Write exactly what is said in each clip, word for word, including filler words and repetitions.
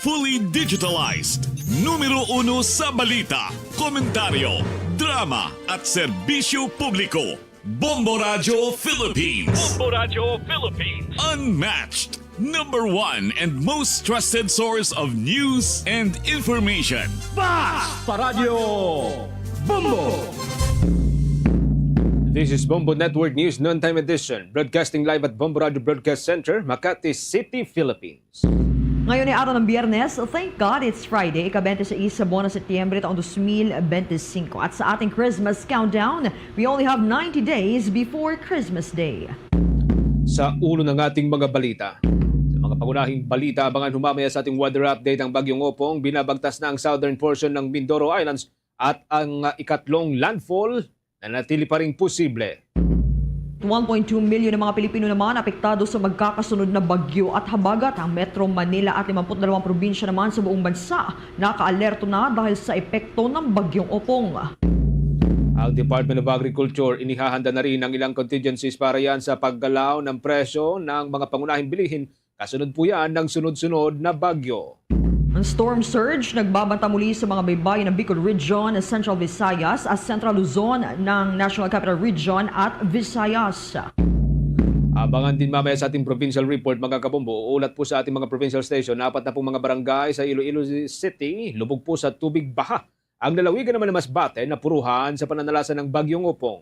Fully digitalized. Numero uno sa balita, komentaryo, drama, at serbisyo publiko. Bombo Radyo Philippines. Bombo Radyo Philippines. Unmatched. Number one and most trusted source of news and information. Bas pa Radyo Bombo! This is Bombo Network News Noontime Edition, broadcasting live at Bombo Radyo Broadcast Center, Makati City, Philippines. Ngayon ay araw ng Biyernes. Thank God it's Friday, ika-twenty-six sa buwan ng Setyembre taong dos mil bente singko. At sa ating Christmas countdown, we only have ninety days before Christmas Day. Sa ulo ng ating mga balita. Sa mga pangunahing balita, abangan humamaya sa ating weather update ang Bagyong Opong. Binabagtas na ang southern portion ng Mindoro Islands at ang, ah, ikatlong landfall nanatili pa ring posible. One point two million ang mga Pilipino naman apektado sa magkakasunod na bagyo at habagat. Ang Metro Manila at limampu't dalawang probinsya naman sa buong bansa nakaalerto na dahil sa epekto ng Bagyong Opong. Ang Department of Agriculture inihahanda na rin ang ilang contingencies para yan sa paggalaw ng presyo ng mga pangunahing bilihin kasunod po yan ng sunod-sunod na bagyo. Ang storm surge nagbabanta muli sa mga baybayin ng Bicol Region, Central Visayas, at Central Luzon ng National Capital Region at Visayas. Abangan din mamaya sa ating provincial report, mga kabombo. Uulat po sa ating mga provincial station, apat na pong mga barangay sa Iloilo City lubog po sa tubig baha. Ang lalawigan naman ng Masbate napuruhan sa pananalasa ng Bagyong Opong.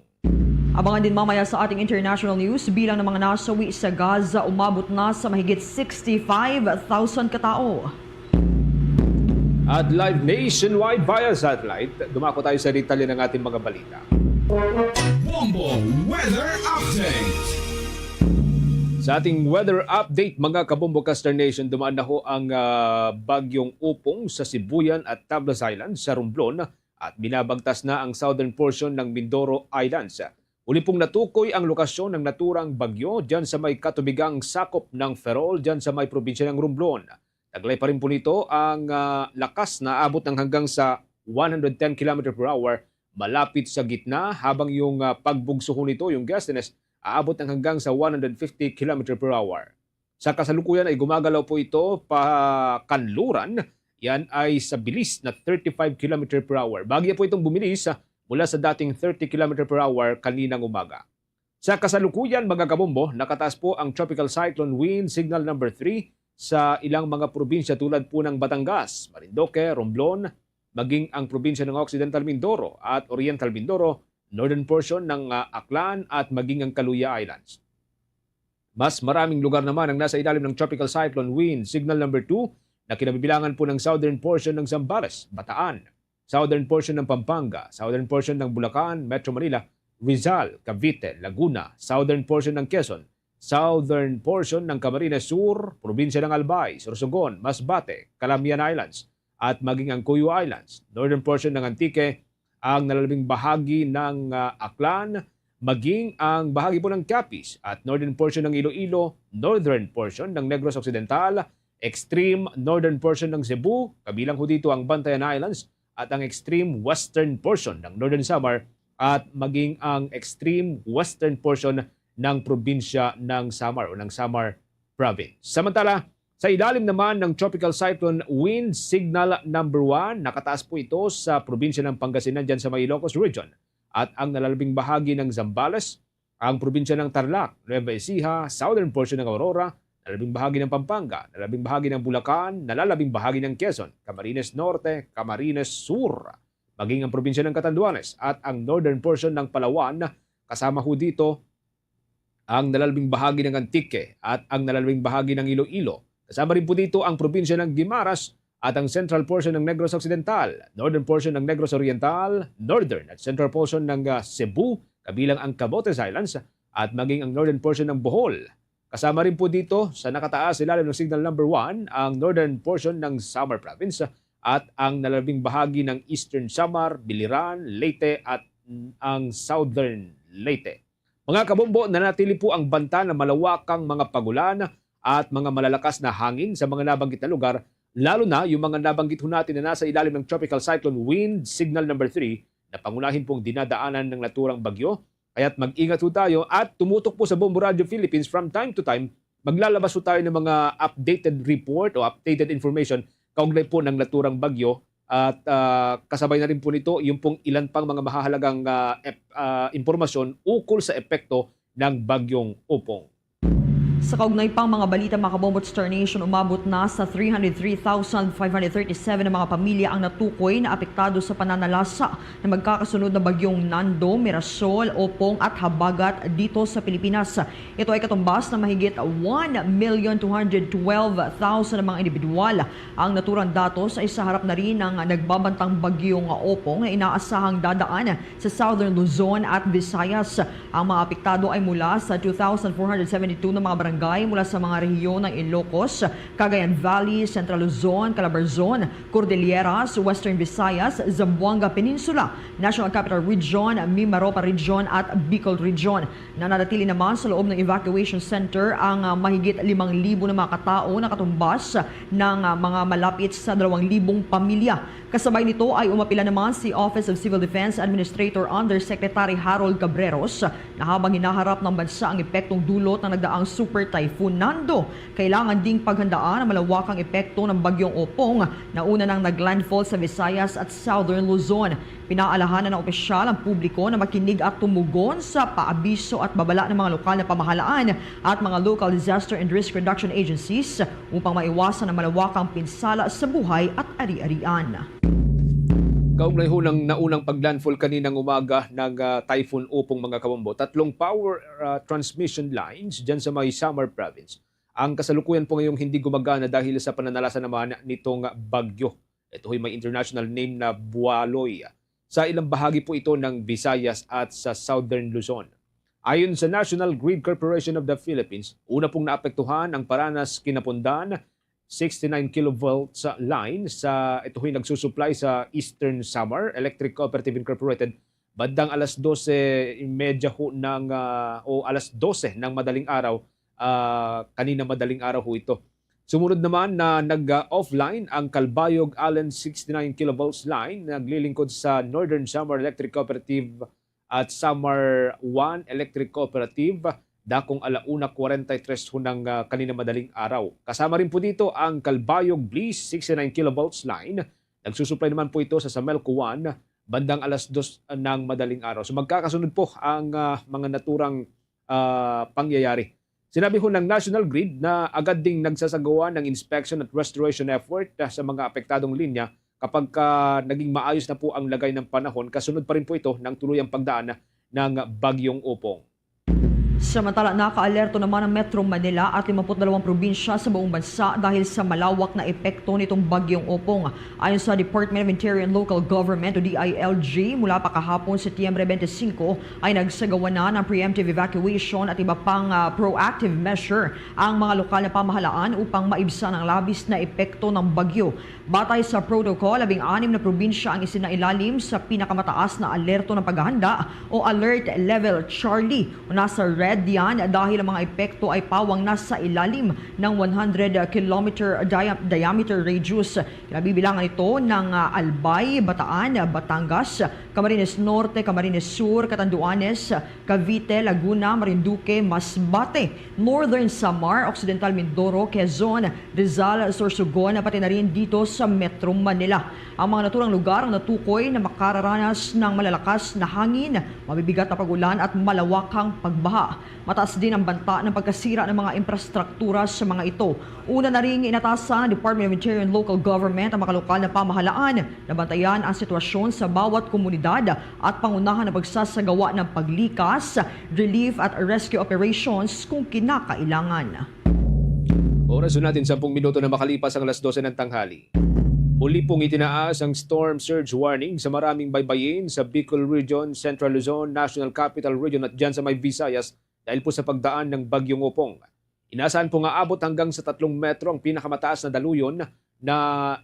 Abangan din mamaya sa ating international news, bilang ng mga nasawi sa Gaza umabot na sa mahigit sixty-five thousand katao. At live nationwide via satellite, dumako tayo sa detalye ng ating mga balita. Bombo Weather Update. Sa ating weather update, mga kabombo, Caster Nation, dumaan na ho ang, ah, Bagyong Opong sa Sibuyan at Tablas Island sa Romblon at binabagtas na ang southern portion ng Mindoro Islands. Uli pong natukoy ang lokasyon ng naturang bagyo dyan sa may katubigang sakop ng Ferrol, dyan sa may probinsya ng Romblon. Taglay pa rin po nito ang, ah, lakas na abot ng hanggang sa one hundred ten kilometer per hour malapit sa gitna, habang yung, ah, pagbugsuhon nito, yung gustiness, aabot ng hanggang sa one hundred fifty kilometer per hour. Sa kasalukuyan ay gumagalaw po ito pa kanluran, yan ay sa bilis na thirty-five kilometer per hour. Bagya po itong bumilis, ah, mula sa dating thirty kilometer per hour kaninang umaga. Sa kasalukuyan, mga kabombo, nakataas po ang Tropical Cyclone Wind Signal number three sa ilang mga probinsya tulad po ng Batangas, Marinduque, Romblon, maging ang probinsya ng Occidental Mindoro at Oriental Mindoro, northern portion ng, ah, Aklan at maging ang Caluya Islands. Mas maraming lugar naman ang nasa ilalim ng Tropical Cyclone Wind Signal number two na kinabibilangan po ng southern portion ng Zambales, Bataan, southern portion ng Pampanga, southern portion ng Bulacan, Metro Manila, Rizal, Cavite, Laguna, southern portion ng Quezon, southern portion ng Camarines Sur, probinsya ng Albay, Sorsogon, Masbate, Calamian Islands, at maging ang Cuyo Islands, northern portion ng Antique, ang nalalabing bahagi ng, ah, Aklan, maging ang bahagi po ng Capiz at northern portion ng Iloilo, northern portion ng Negros Occidental, extreme northern portion ng Cebu, kabilang ho dito ang Bantayan Islands, at ang extreme western portion ng Northern Samar at maging ang extreme western portion ng probinsya ng Samar o ng Samar Province. Samantala, sa ilalim naman ng Tropical Cyclone Wind Signal number one, nakataas po ito sa probinsya ng Pangasinan, dyan sa may Ilocos Region, at ang nalalabing bahagi ng Zambales, ang probinsya ng Tarlac, Nueva Ecija, southern portion ng Aurora, nalalabing bahagi ng Pampanga, nalalabing bahagi ng Bulacan, nalalabing bahagi ng Quezon, Camarines Norte, Camarines Sur, maging ang probinsya ng Catanduanes at ang northern portion ng Palawan, kasama ho dito ang nalalabing bahagi ng Antique at ang nalalabing bahagi ng Iloilo. Kasama rin po dito ang probinsya ng Guimaras at ang central portion ng Negros Occidental, northern portion ng Negros Oriental, northern at central portion ng, ah, Cebu, kabilang ang Camotes Islands, at maging ang northern portion ng Bohol. Kasama rin po dito sa nakataas ilalim ng Signal number one ang northern portion ng Samar Province at ang nalalabing bahagi ng Eastern Samar, Biliran, Leyte at ang Southern Leyte. Mga kabombo, nanatili po ang banta ng malawakang mga pagulan at mga malalakas na hangin sa mga nabanggit na lugar, lalo na yung mga nabanggit ho natin na nasa ilalim ng Tropical Cyclone Wind Signal number three na pangunahin pong dinadaanan ng naturang bagyo. Kaya't mag-ingat ho tayo at tumutok po sa Bombo Radio Philippines from time to time maglalabas po tayo ng mga updated report o updated information kaugnay po ng naturang bagyo. At, ah, kasabay na rin po nito, yung pong ilan pang mga mahahalagang, ah, ep-, ah, impormasyon ukol sa epekto ng Bagyong Opong. Sa kaugnay pang mga balita, mga kabombo at Star Nation, umabot na sa three hundred three thousand five hundred thirty-seven na mga pamilya ang natukoy na apektado sa pananalasa na magkakasunod na bagyong Nando, Mirasol, Opong at Habagat dito sa Pilipinas. Ito ay katumbas na mahigit one million two hundred twelve thousand na mga individual ang naturang datos sa isa harap na rin ng nagbabantang bagyong Opong na inaasahang dadaan sa Southern Luzon at Visayas. Ang mga apektado ay mula sa two thousand four hundred seventy-two na mga barangay mula sa mga rehiyon ng Ilocos, Cagayan Valley, Central Luzon, Calabarzon, Cordilleras, Western Visayas, Zamboanga Peninsula, National Capital Region, Mimaropa Region at Bicol Region. Nananatili naman sa loob ng evacuation center ang, ah, mahigit limang libo na mga katao na katumbas ng, ah, mga malapit sa dalawang libong pamilya. Kasabay nito ay umapila naman si Office of Civil Defense Administrator Undersecretary Harold Cabreros na habang hinaharap ng bansa ang epektong dulot ng nagdaang Super Typhoon Nando, kailangan ding paghandaan ang malawakang epekto ng Bagyong Opong na una nang naglandfall sa Visayas at Southern Luzon. Pinaalahanan ng opisyal ang publiko na makinig at tumugon sa paabiso at babala ng mga lokal na pamahalaan at mga local disaster and risk reduction agencies upang maiwasan ang malawakang pinsala sa buhay at ari-arian. Kaugnay ho ng naunang paglandfall kaninang umaga ng, ah, Typhoon Opong, mga kabombo, tatlong power, ah, transmission lines dyan sa may Samar Province ang kasalukuyan po ngayong hindi gumagana dahil sa pananalasa naman nitong bagyo. Ito ay may international name na Bualoy. Sa ilang bahagi po ito ng Visayas at sa Southern Luzon. Ayon sa National Grid Corporation of the Philippines, una pong naapektuhan ang Paranas Quinapondan sixty-nine kilovolts line sa, ito ay nagsusupply sa Eastern Samar Electric Cooperative Incorporated bandang alas dose y media ho ng, ah, o alas dose ng madaling araw, ah, kanina madaling araw ho ito. Sumunod naman na nag, ah, offline ang Calbayog Island sixty-nine kilovolts line na naglilingkod sa Northern Samar Electric Cooperative at Samar One Electric Cooperative, dakong ala una kwarenta y tres ho ng, ah, kanina madaling araw. Kasama rin po dito ang Calbayog Bliss sixty-nine kilovolts line. Nagsusupply naman po ito sa Samelco One bandang alas dos ng madaling araw. So, magkakasunod po ang, ah, mga naturang, ah, pangyayari. Sinabi ho ng National Grid na agad ding nagsasagawa ng inspection at restoration effort, ah, sa mga apektadong linya kapag ka naging maayos na po ang lagay ng panahon. Kasunod pa rin po ito ng tuluyang pagdaan ng Bagyong Opong. Samantala, nakaalerto naman ang Metro Manila at limampu't dalawang probinsya sa buong bansa dahil sa malawak na epekto nitong Bagyong Opong. Ayon sa Department of Interior and Local Government o D I L G, mula pa kahapon, Setyembre twenty-five, ay nagsagawa na ng preemptive evacuation at iba pang, ah, proactive measure ang mga lokal na pamahalaan upang maibsan ang labis na epekto ng bagyo. Batay sa protocol, labing-anim na probinsya ang isinailalim sa pinakamataas na alerto ng paghahanda o Alert Level Charlie. Nasa red yan dahil ang mga epekto ay pawang nasa ilalim ng one hundred kilometer dia-, diameter radius. Kinabibilangan ito ng, ah, Albay, Bataan, Batangas, Camarines Norte, Camarines Sur, Catanduanes, Cavite, Laguna, Marinduque, Masbate, Northern Samar, Occidental Mindoro, Quezon, Rizal, Sorsogon, pati na rin dito sa Metro Manila. Ang mga naturang lugar ang natukoy na makararanas ng malalakas na hangin, mabibigat na pag-ulan at malawakang pagbaha. Mataas din ang banta ng pagkasira ng mga infrastruktura sa mga ito. Una na ring inatasan ng Department of Interior and Local Government ang mga lokal na pamahalaan na bantayan ang sitwasyon sa bawat komunidad at pangunahan ang pagsasagawa ng paglikas, relief at rescue operations kung kinakailangan. Oras natin, sampung minuto na makalipas ang alas dose ng tanghali. Muli pong itinaas ang storm surge warning sa maraming baybayin sa Bicol Region, Central Luzon, National Capital Region at dyan sa may Visayas dahil po sa pagdaan ng Bagyong Opong. Inasahan po nga abot hanggang sa tatlong metro ang pinakamataas na daluyon na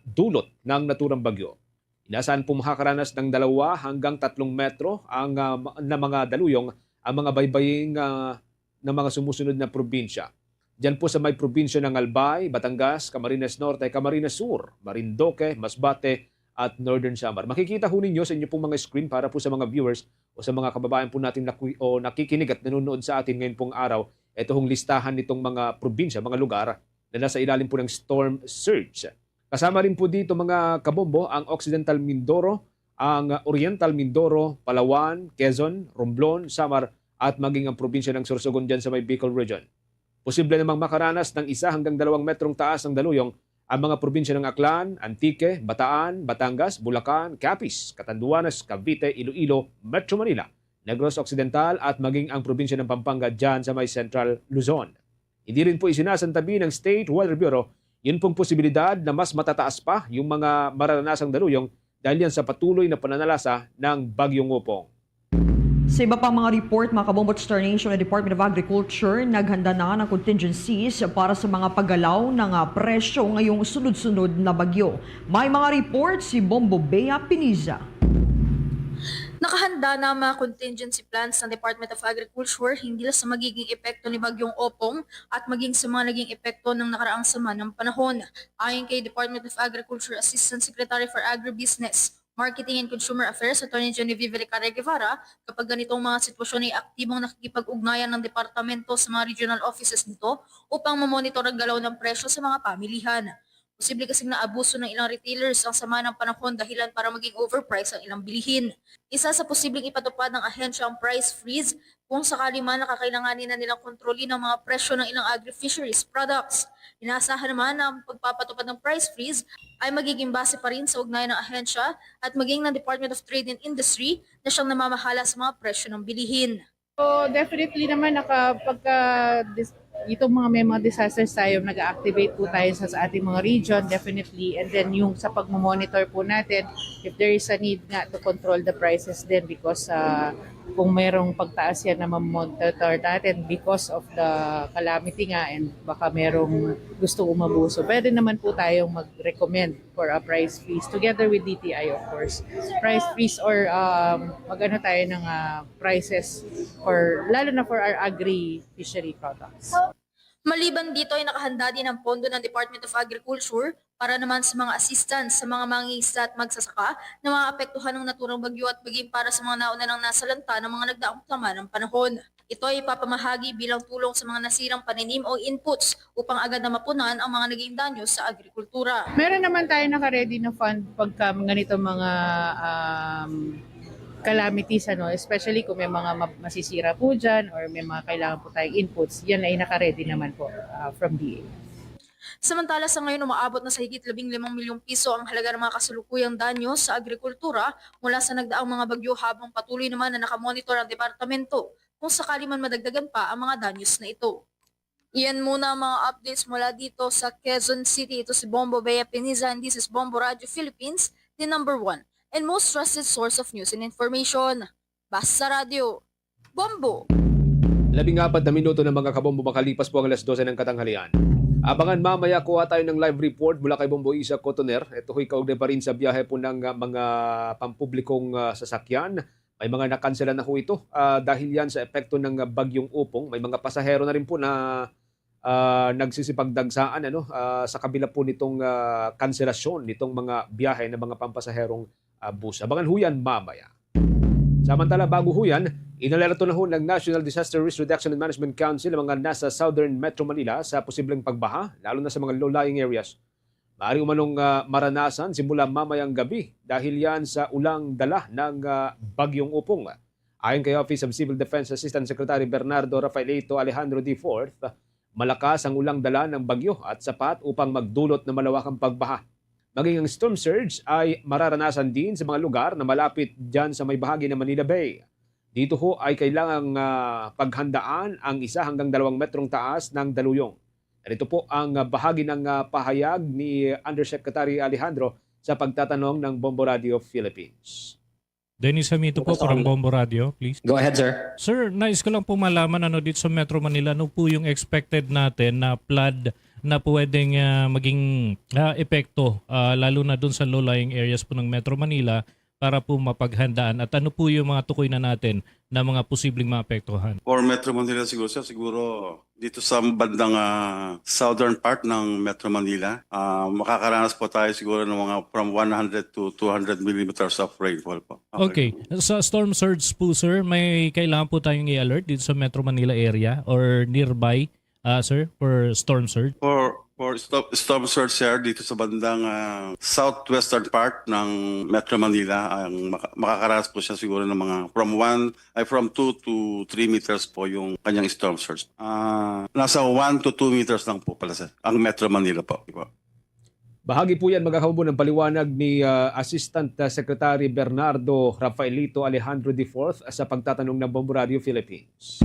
dulot ng naturang bagyo. Inasahan po makakaranas ng dalawa hanggang tatlong metro ang, ah, ma-, na mga daluyong ang mga baybaying, ah, ng mga sumusunod na probinsya. Diyan po sa may probinsya ng Albay, Batangas, Camarines Norte, Camarines Sur, Marinduque, Masbate, at Northern Samar. Makikita ho ninyo sa inyo pong mga screen para po sa mga viewers o sa mga kababayan po natin naku-, o nakikinig at nanonood sa atin ngayon pong araw, Ito hong listahan nitong mga probinsya, mga lugar na nasa ilalim po ng storm surge. Kasama rin po dito, mga kabombo, ang Occidental Mindoro, ang Oriental Mindoro, Palawan, Quezon, Romblon, Samar, at maging ang probinsya ng Sorsogon dyan sa may Bicol Region. Posible namang makaranas ng isa hanggang dalawang metrong taas ang daluyong ang mga probinsya ng Aklan, Antique, Bataan, Batangas, Bulacan, Capiz, Catanduanes, Cavite, Iloilo, Metro Manila, Negros Occidental at maging ang probinsya ng Pampanga dyan sa may Central Luzon. Hindi rin po isinasantabi ng State Weather Bureau yun pong posibilidad na mas matataas pa yung mga mararanasang daluyong dahil yan sa patuloy na pananalasa ng Bagyong Opong. Sa iba pang mga report, mga kabombo, Star Nation, ang Department of Agriculture naghanda na ng contingencies para sa mga paggalaw ng, ah, presyo ngayong sunod-sunod na bagyo. May mga report si Bombo Bea Piniza. Nakahanda na ang mga contingency plans ng Department of Agriculture hinggil sa magiging epekto ni Bagyong Opong at maging sa mga naging epekto ng nakaraang samanang panahon. Ayon kay Department of Agriculture Assistant Secretary for Agribusiness, Marketing and Consumer Affairs, Attorney Genevieve Recarre Guevara, kapag ganitong mga sitwasyon ay aktibong nakikipag-ugnayan ng departamento sa mga regional offices nito upang mamonitor ang galaw ng presyo sa mga pamilihan. Posible kasing naabuso ng ilang retailers ang sama ng panahon dahilan para maging overpriced ang ilang bilihin. Isa sa posibleng ipatupad ng ahensya ang price freeze kung sakali man na kakailanganin na nilang kontrolin ang mga presyo ng ilang agri-fisheries products. Inaasahan naman na ang pagpapatupad ng price freeze ay magiging base pa rin sa ugnayan ng ahensya at maging ng Department of Trade and Industry na siyang namamahala sa mga presyo ng bilihin. So, definitely naman, naka-, pagka dis-, itong mga may mga disasters tayo, nag-activate po tayo sa, sa ating mga region, definitely. And then yung sa pagmo-monitor po natin, if there is a need nga to control the prices din because, ah, kung merong pagtaas yan na mamonitor natin because of the calamity nga and baka merong gusto umabuso, pwede naman po tayong mag-recommend for a price freeze together with D T I, of course. Price freeze or, um, mag-ano tayo ng, ah, prices for, lalo na for our agri-fishery products. Maliban dito ay nakahanda din ang pondo ng Department of Agriculture para naman sa mga assistance sa mga mangingisda at magsasaka na maapektuhan ng naturang bagyo at maging para sa mga nauna nang nasalanta ng mga nagdaang tama ng panahon. Ito ay ipapamahagi bilang tulong sa mga nasirang paninim o inputs upang agad na mapunan ang mga naging danyo sa agrikultura. Meron naman tayo naka-ready na fund pagka ganito mga, um, calamities, ano, especially kung may mga ma-, masisira po dyan or may mga kailangan po tayong inputs, yan ay naka-ready naman po, uh, from D A. Samantala, sa ngayon, umaabot na sa higit labing limang milyong piso ang halaga ng mga kasalukuyang danyo sa agrikultura mula sa nagdaang mga bagyo, habang patuloy naman na nakamonitor ang departamento kung sakali man madagdagan pa ang mga danyos na ito. Iyan muna ang mga updates mula dito sa Quezon City. Ito si Bombo Bea Piniza and this is Bombo Radio Philippines, the number one and most trusted source of news and information. Basta Radio, Bombo! Labing apat na minuto na, mga kabombo, makalipas po ang alas dose ng katanghalian. Abangan mamaya, kuha tayo ng live report mula kay Bombo Isa Cotoner. Ito ho'y kaugnay pa rin sa biyahe po ng, ah, mga pampublikong, ah, sasakyan. May mga nakansela na ho ito, ah, dahil yan sa epekto ng, ah, Bagyong Opong. May mga pasahero na rin po na, ah, nagsisipagdagsaan, ano, ah, sa kabila po nitong, ah, kanselasyon nitong mga biyahe ng mga pampasaherong, ah, bus. Abangan ho yan mamaya. Samantala, bago ho yan, inalerto na ho ng National Disaster Risk Reduction and Management Council ang mga nasa Southern Metro Manila sa posibleng pagbaha, lalo na sa mga low-lying areas. Maaari umanong, ah, maranasan simula mamayang gabi dahil yan sa ulang dala ng, ah, Bagyong Opong. Ayon kay Office of Civil Defense Assistant Secretary Bernardo Rafaelito Alejandro the fourth, malakas ang ulang dala ng bagyo at sapat upang magdulot ng malawakang pagbaha. Maging ang storm surge ay mararanasan din sa mga lugar na malapit dyan sa may bahagi ng Manila Bay. Dito ho ay kailangang, ah, paghandaan ang isa hanggang dalawang metrong taas ng daluyong. Narito po ang, ah, bahagi ng, ah, pahayag ni Undersecretary Alejandro sa pagtatanong ng Bombo Radio Philippines. Dennis Hamito po, Opo, from Bombo Radio, please. Go ahead, sir. Sir, nais ko lang po malaman, ano, dito sa Metro Manila, ano po yung expected natin na flood na pwedeng, ah, maging, ah, epekto, ah, lalo na dun sa low-lying areas po ng Metro Manila, para po mapaghandaan, at ano po yung mga tukoy na natin na mga posibleng maapektuhan? For Metro Manila siguro, sir, siguro dito sa bandang ah, southern part ng Metro Manila, ah, makakaranas po tayo siguro ng mga from one hundred to two hundred millimeters of rainfall po. Okay. Sa storm surge po, sir, may kailangan po tayong i-alert dito sa Metro Manila area or nearby, ah, sir, for storm surge? For for storm, storm surge, sir, dito sa bandang ah, southwestern part ng Metro Manila, ang maka- makakaranas po siya siguro ng mga from one ay from two to three meters po yung kanyang storm surge. Ah, nasa one to two meters lang po pala, sir, ang Metro Manila po. Di ba? Bahagi po yan, mga kahubo, ng paliwanag ni ah, Assistant ah, Secretary Bernardo Rafaelito Alejandro the fourth sa pagtatanong ng Bombo Radio Philippines.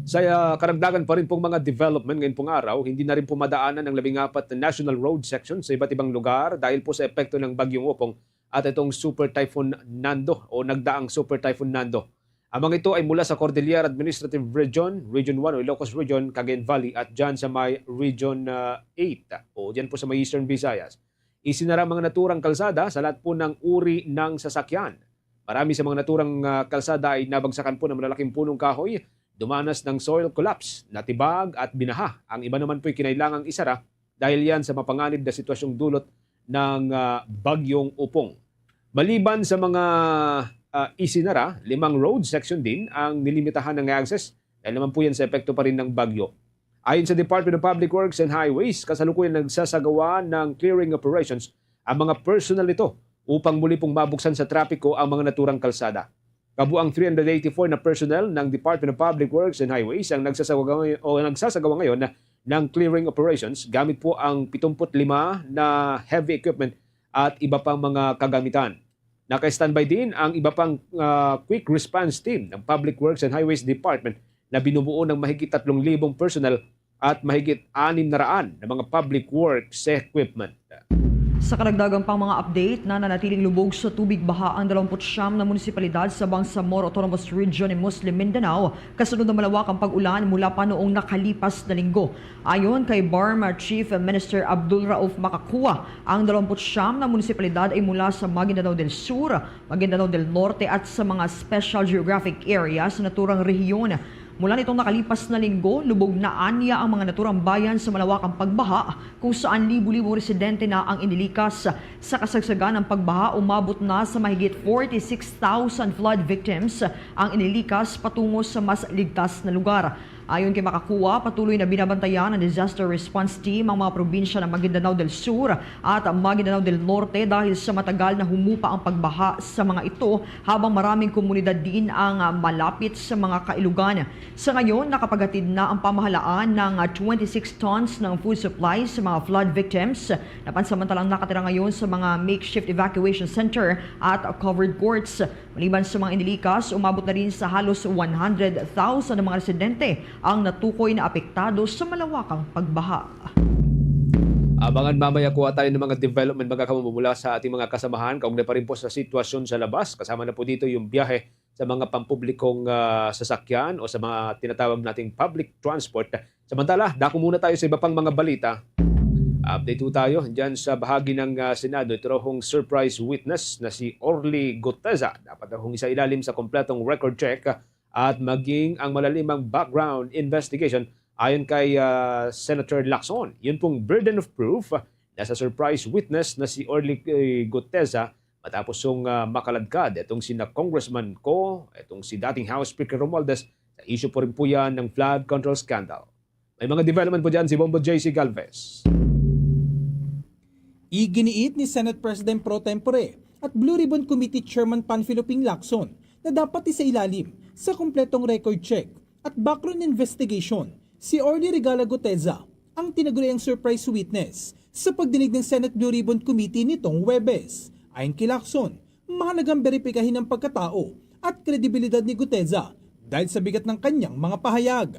Sa ah, karagdagan pa rin pong mga development ngayon pong araw, hindi na rin po madaanan ang labing apat na national road section sa iba't ibang lugar dahil po sa epekto ng Bagyong Opong at itong Super Typhoon Nando o nagdaang Super Typhoon Nando. Ang mga ito ay mula sa Cordillera Administrative Region, Region one o Ilocos Region, Cagayan Valley at dyan sa may Region ah, eight o dyan po sa may Eastern Visayas. Isinara ang mga naturang kalsada sa lahat po ng uri ng sasakyan. Marami sa mga naturang ah, kalsada ay nabagsakan po ng malalaking punong kahoy, dumanas ng soil collapse, natibag at binaha. Ang iba naman po'y kinailangang isara dahil yan sa mapanganib na sitwasyong dulot ng ah, Bagyong Opong. Maliban sa mga ah, isinara, limang road section din ang nilimitahan ng access dahil naman po yan sa epekto pa rin ng bagyo. Ayon sa Department of Public Works and Highways, kasalukuyan nagsasagawa ng clearing operations ang mga personnel nito upang muli pong mabuksan sa trapiko ang mga naturang kalsada. Kabuang three hundred eighty-four na personnel ng Department of Public Works and Highways ang nagsasagawa, o nagsasagawa ngayon ng clearing operations gamit po ang pitungput lima na heavy equipment at iba pang mga kagamitan. Naka-standby din ang iba pang ah, quick response team ng Public Works and Highways Department na binubuo ng mahigit tatlong libong personnel at mahigit anim na raan na mga public works equipment. Sa karagdagan pang mga update, nananatiling lubog sa tubig baha ang dalawampu't siyam na munisipalidad sa Bangsamoro Autonomous Region in Muslim Mindanao, kasunod ng malawakang pag-ulan mula pa noong nakalipas na linggo. Ayon kay BARMM Chief Minister Abdul Rauf Macacua, ang dalawampu't siyam na munisipalidad ay mula sa Maguindanao del Sur, Maguindanao del Norte at sa mga Special Geographic Areas na naturang rehiyon. Mula nitong nakalipas na linggo, lubog na anya ang mga naturang bayan sa malawakang pagbaha, kung saan libo-libong residente na ang inilikas. Sa kasagsagan ng pagbaha, umabot na sa mahigit forty-six thousand flood victims ang inilikas patungo sa mas ligtas na lugar. Ayon kay Macacua, patuloy na binabantayan ng Disaster Response Team ang mga probinsya ng Maguindanao del Sur at Maguindanao del Norte dahil sa matagal na humupa ang pagbaha sa mga ito, habang maraming komunidad din ang ah, malapit sa mga kailugan. Sa ngayon, nakapaghatid na ang pamahalaan ng ah, twenty-six tons ng food supplies sa mga flood victims na pansamantalang nakatira ngayon sa mga makeshift evacuation center at covered courts. Maliban sa mga inilikas, umabot na rin sa halos one hundred thousand ang mga residente ang natukoy na apektado sa malawakang pagbaha. Abangan mamaya kuha tayo ng mga development, mga kamumula, sa ating mga kasamahan kaugnay pa rin po sa sitwasyon sa labas. Kasama na po dito yung biyahe sa mga pampublikong ah, sasakyan o sa mga tinatawag nating public transport. Samantala, dako muna tayo sa iba pang mga balita. Update po tayo dyan sa bahagi ng ah, Senado. Ito raw hong surprise witness na si Orly Guteza. Dapat raw hong isailalim sa kompletong record check at maging ang malalimang background investigation ayon kay ah, Senator Lacson. Yun pong burden of proof na sa surprise witness na si Orly eh, Guteza matapos yung ah, makaladkad itong sina Congressman Ko, itong si dating House Speaker Romualdez sa issue po rin po yan ng flood control scandal. May mga development po dyan si Bombo J C Galvez. Iginiit ni Senate President Pro Tempore at Blue Ribbon Committee Chairman Panfilo Ping Lacson na dapat isailalim sa kompletong record check at background investigation si Orly Regala Guteza, ang tinaguriang surprise witness sa pagdinig ng Senate Blue Ribbon Committee nitong Huwebes. Ayon kay Lacson, mahalagang beripikahin ang pagkatao at kredibilidad ni Guteza dahil sa bigat ng kanyang mga pahayag.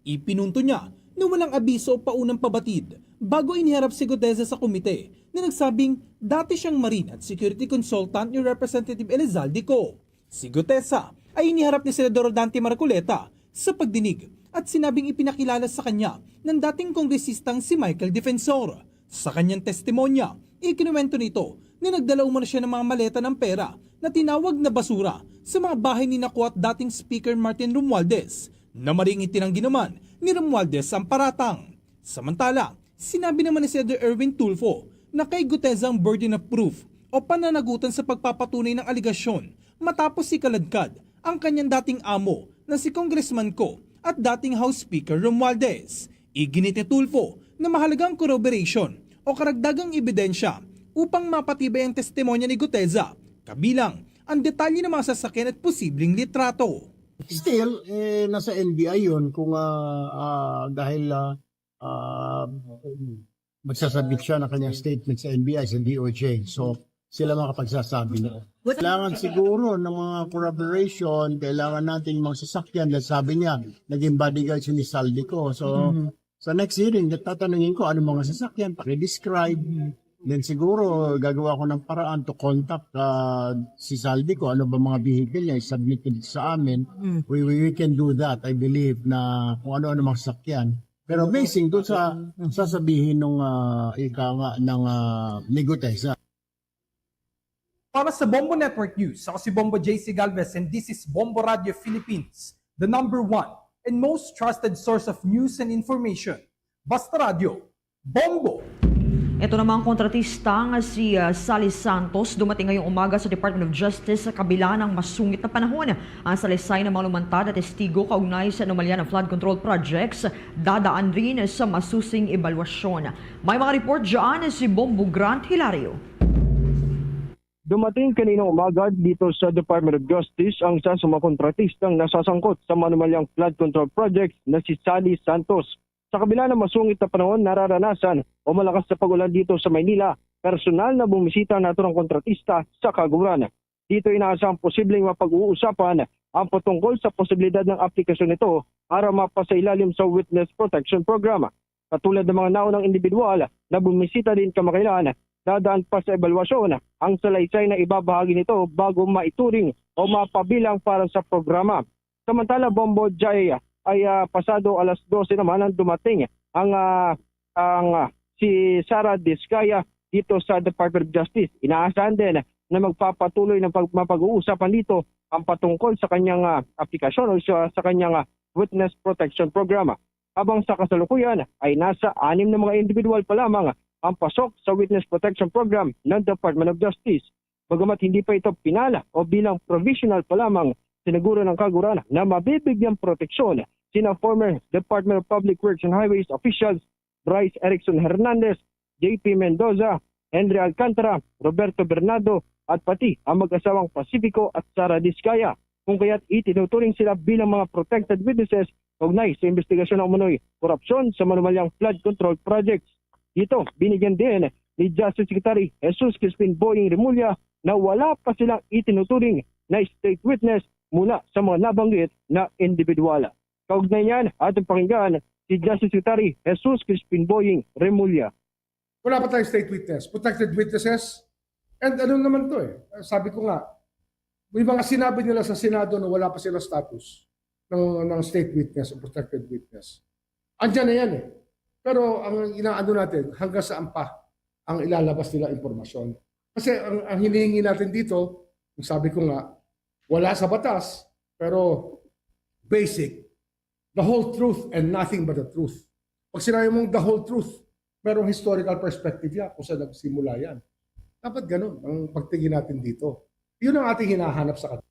Ipinunto niya na walang abiso o paunang pabatid bago iniharap si Guteza sa komite na nagsabing dati siyang Marine at Security Consultant ni Representative Elizalde Co. Si Guteza ay iniharap ni Senador Dante Marcoleta sa pagdinig at sinabing ipinakilala sa kanya ng dating kongresistang si Michael Defensor. Sa kanyang testimonya, ikinuwento nito na nagdala umano siya ng mga maleta ng pera na tinawag na basura sa mga bahay ni nakuha dating Speaker Martin Romualdez, na maring itinanggi naman ni Romualdez ang paratang. Samantala, sinabi naman ni Senator Erwin Tulfo na kay Guteza ang burden of proof o pananagutan sa pagpapatunay ng alegasyon matapos ikaladkad ang kanyang dating amo na si Congressman Co at dating House Speaker Romualdez. Iginit ni Tulfo na mahalaga ang corroboration o karagdagang ebidensya upang mapatibay ang testimonya ni Guteza, kabilang ang detalye ng mga sasakyan at posibleng litrato. Still, eh, nasa N B I yun kung ah, ah, dahil ah, ah, magsasabit siya ng kanyang statement sa N B I, sa D O J. So, sila makapagsasabi na. Kailangan siguro ng mga corroboration, kailangan nating mga sasakyan dahil sabi niya, naging bodyguard siya ni Saldico. So, sa next hearing, tatanungin ko ano mga sasakyan, pakidescribe. Then siguro gagawa ko ng paraan to contact ah, si Saldico, ano ba mga vehicle niya, i-submit ko dito sa amin. We, we, we can do that, I believe, na kung ano-ano mga sasakyan. Pero basing doon sa sasabihin nung ah, ika nga ng ah, ni Guteza. Para sa Bombo Network News, ako si Bombo J C Galvez and this is Bombo Radio Philippines, the number one and most trusted source of news and information. Basta Radio, Bombo! Ito namang kontratista nga si ah, Sally Santos dumating ngayong umaga sa Department of Justice sa kabila ng masungit na panahon. Ang salaysay ng mga lumantad at testigo kaugnay sa anomalya ng flood control projects dadaan rin sa masusing ebalwasyon. May mga report dyan si Bombo Grant Hilario. Dumating kanina umaga dito sa Department of Justice ang isa sa mga kontratistang nasasangkot sa manumalyang flood control project na si Sally Santos. Sa kabila ng masungit na panahon nararanasan o malakas na pag-ulan dito sa Maynila, personal na bumisita ang naturang kontratista sa kaguran. Dito inaasahang posibleng mapag-uusapan ang patungkol sa posibilidad ng aplikasyon nito para mapasailalim sa Witness Protection Program. Katulad ng mga naunang individual na bumisita din kamakailan, dadaan pa sa ebalwasyon ang salaysay na ibabahagi nito bago maituring o mapabilang para sa programa. Samantala, Bombo Jai, ay ah, pasado alas dose naman ang dumating ang ah, ang ah, si Sara Discaya dito sa Department of Justice. Inaasahan din na magpapatuloy ng pag- mapag-uusapan dito ang patungkol sa kanyang ah, aplikasyon o sa, sa kanyang ah, Witness Protection Program. Habang sa kasalukuyan ay nasa anim na mga individual pa lamang ang pasok sa Witness Protection Program ng Department of Justice. Bagamat hindi pa ito pinal o bilang provisional pa lamang, siniguro ng kaguran na mabibigyan proteksyon sina former Department of Public Works and Highways officials Bryce Erickson Hernandez, J P Mendoza, Henry Alcantara, Roberto Bernardo, at pati ang mag-asawang Pacifico at Sara Discaya, kung kaya't itinuturing sila bilang mga protected witnesses kaugnay sa investigasyon ng umano'y korupsyon sa manumalyang flood control projects. Dito, binigyan din ni Justice Secretary Jesus Crispin Boying Remulla na wala pa silang itinuturing na state witness mula sa mga nabanggit na individual. Kaugnay niyan, atong pakinggan si Justice Secretary Jesus Crispin Boying Remulla. Wala pa tayong state witness, protected witnesses. And ano naman to eh, sabi ko nga, may mga sinabi nila sa Senado na wala pa sila status ng, ng state witness o protected witness. Andiyan na yan eh. Pero ang inaano natin, hanggang saan pa ang ilalabas nila impormasyon. Kasi ang, ang hinihingi natin dito, ang sabi ko nga, wala sa batas, pero basic, the whole truth and nothing but the truth. Pag sinabi mong the whole truth, merong historical perspective yan kung saan nagsimula yan. Dapat ganun ang pagtingin natin dito. Yun ang ating hinahanap sa kanila.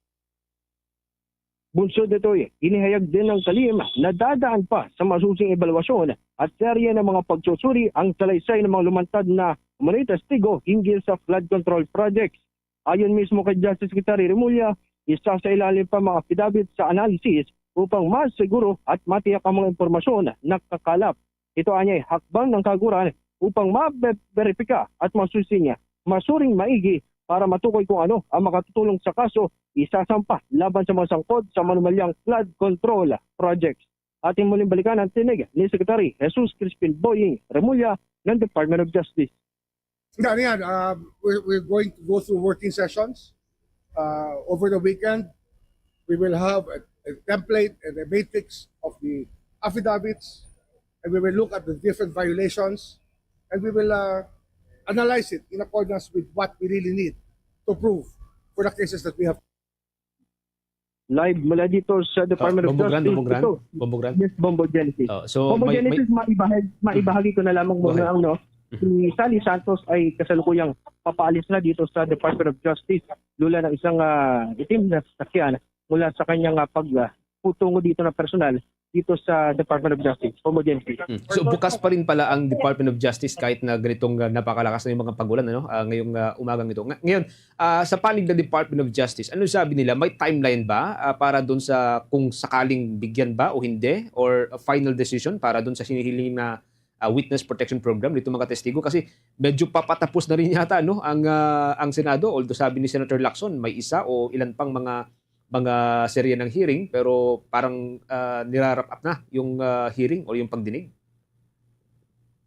Bunsod nito'y inihayag din ng Kalim na dadaan pa sa masusing ebalwasyon at serye ng mga pagsusuri ang salaysay ng mga lumantad na umano'y testigo hinggil sa flood control projects. Ayon mismo kay Justice Secretary Remulla, isa sa ilalim pa mga affidavit sa analysis upang mas siguro at matiyak ang mga impormasyon na kakalap. Ito anya'y hakbang ng kaguran upang maberipika at masusing masuring maigi para matukoy kung ano ang makatutulong sa kaso isasampa laban sa mga sangkot sa manumalyang flood control projects. Ating muling balikan ang tinig ni Secretary Jesus Crispin Boying Remulla ng Department of Justice. Hindi, ano yan, uh, we're, we're going to go through working sessions uh, over the weekend. We will have a, a template and a matrix of the affidavits, and we will look at the different violations, and we will uh, analyze it in accordance with what we really need to prove for the cases that we have. Live mula dito sa Department of Bombo Grant, Justice. Bombo Grant, ito. Bombo Grant. Yes, Bombo Genesis. Oh, so Bombo may, Genesis, may maibahag-, maibahagi ko na lamang muna ang, no? Si Sally Santos ay kasalukuyang papaalis na dito sa Department of Justice. Dula ng isang, ah, itim na sasakyan mula sa kanyang, ah, pag, ah, putungo dito ng personal dito sa Department of Justice. Bombo Genesis. Hmm. So, bukas pa rin pala ang Department of Justice kahit na ganitong, ah, napakalakas na yung mga pag-ulan, ano, ah, ngayong, ah, umagang ito. Nga-, ngayon, ah, sa panig ng Department of Justice, ano sabi nila? May timeline ba, ah, para dun sa kung sakaling bigyan ba o hindi? Or a final decision para dun sa hinihiling na, ah, witness protection program dito mga testigo? Kasi medyo papatapos na rin yata, no, ang, ah, ang Senado. Although sabi ni Senator Lacson, may isa o ilan pang mga mga serye ng hearing, pero parang, ah, nira-wrap up na yung, ah, hearing o yung pagdinig.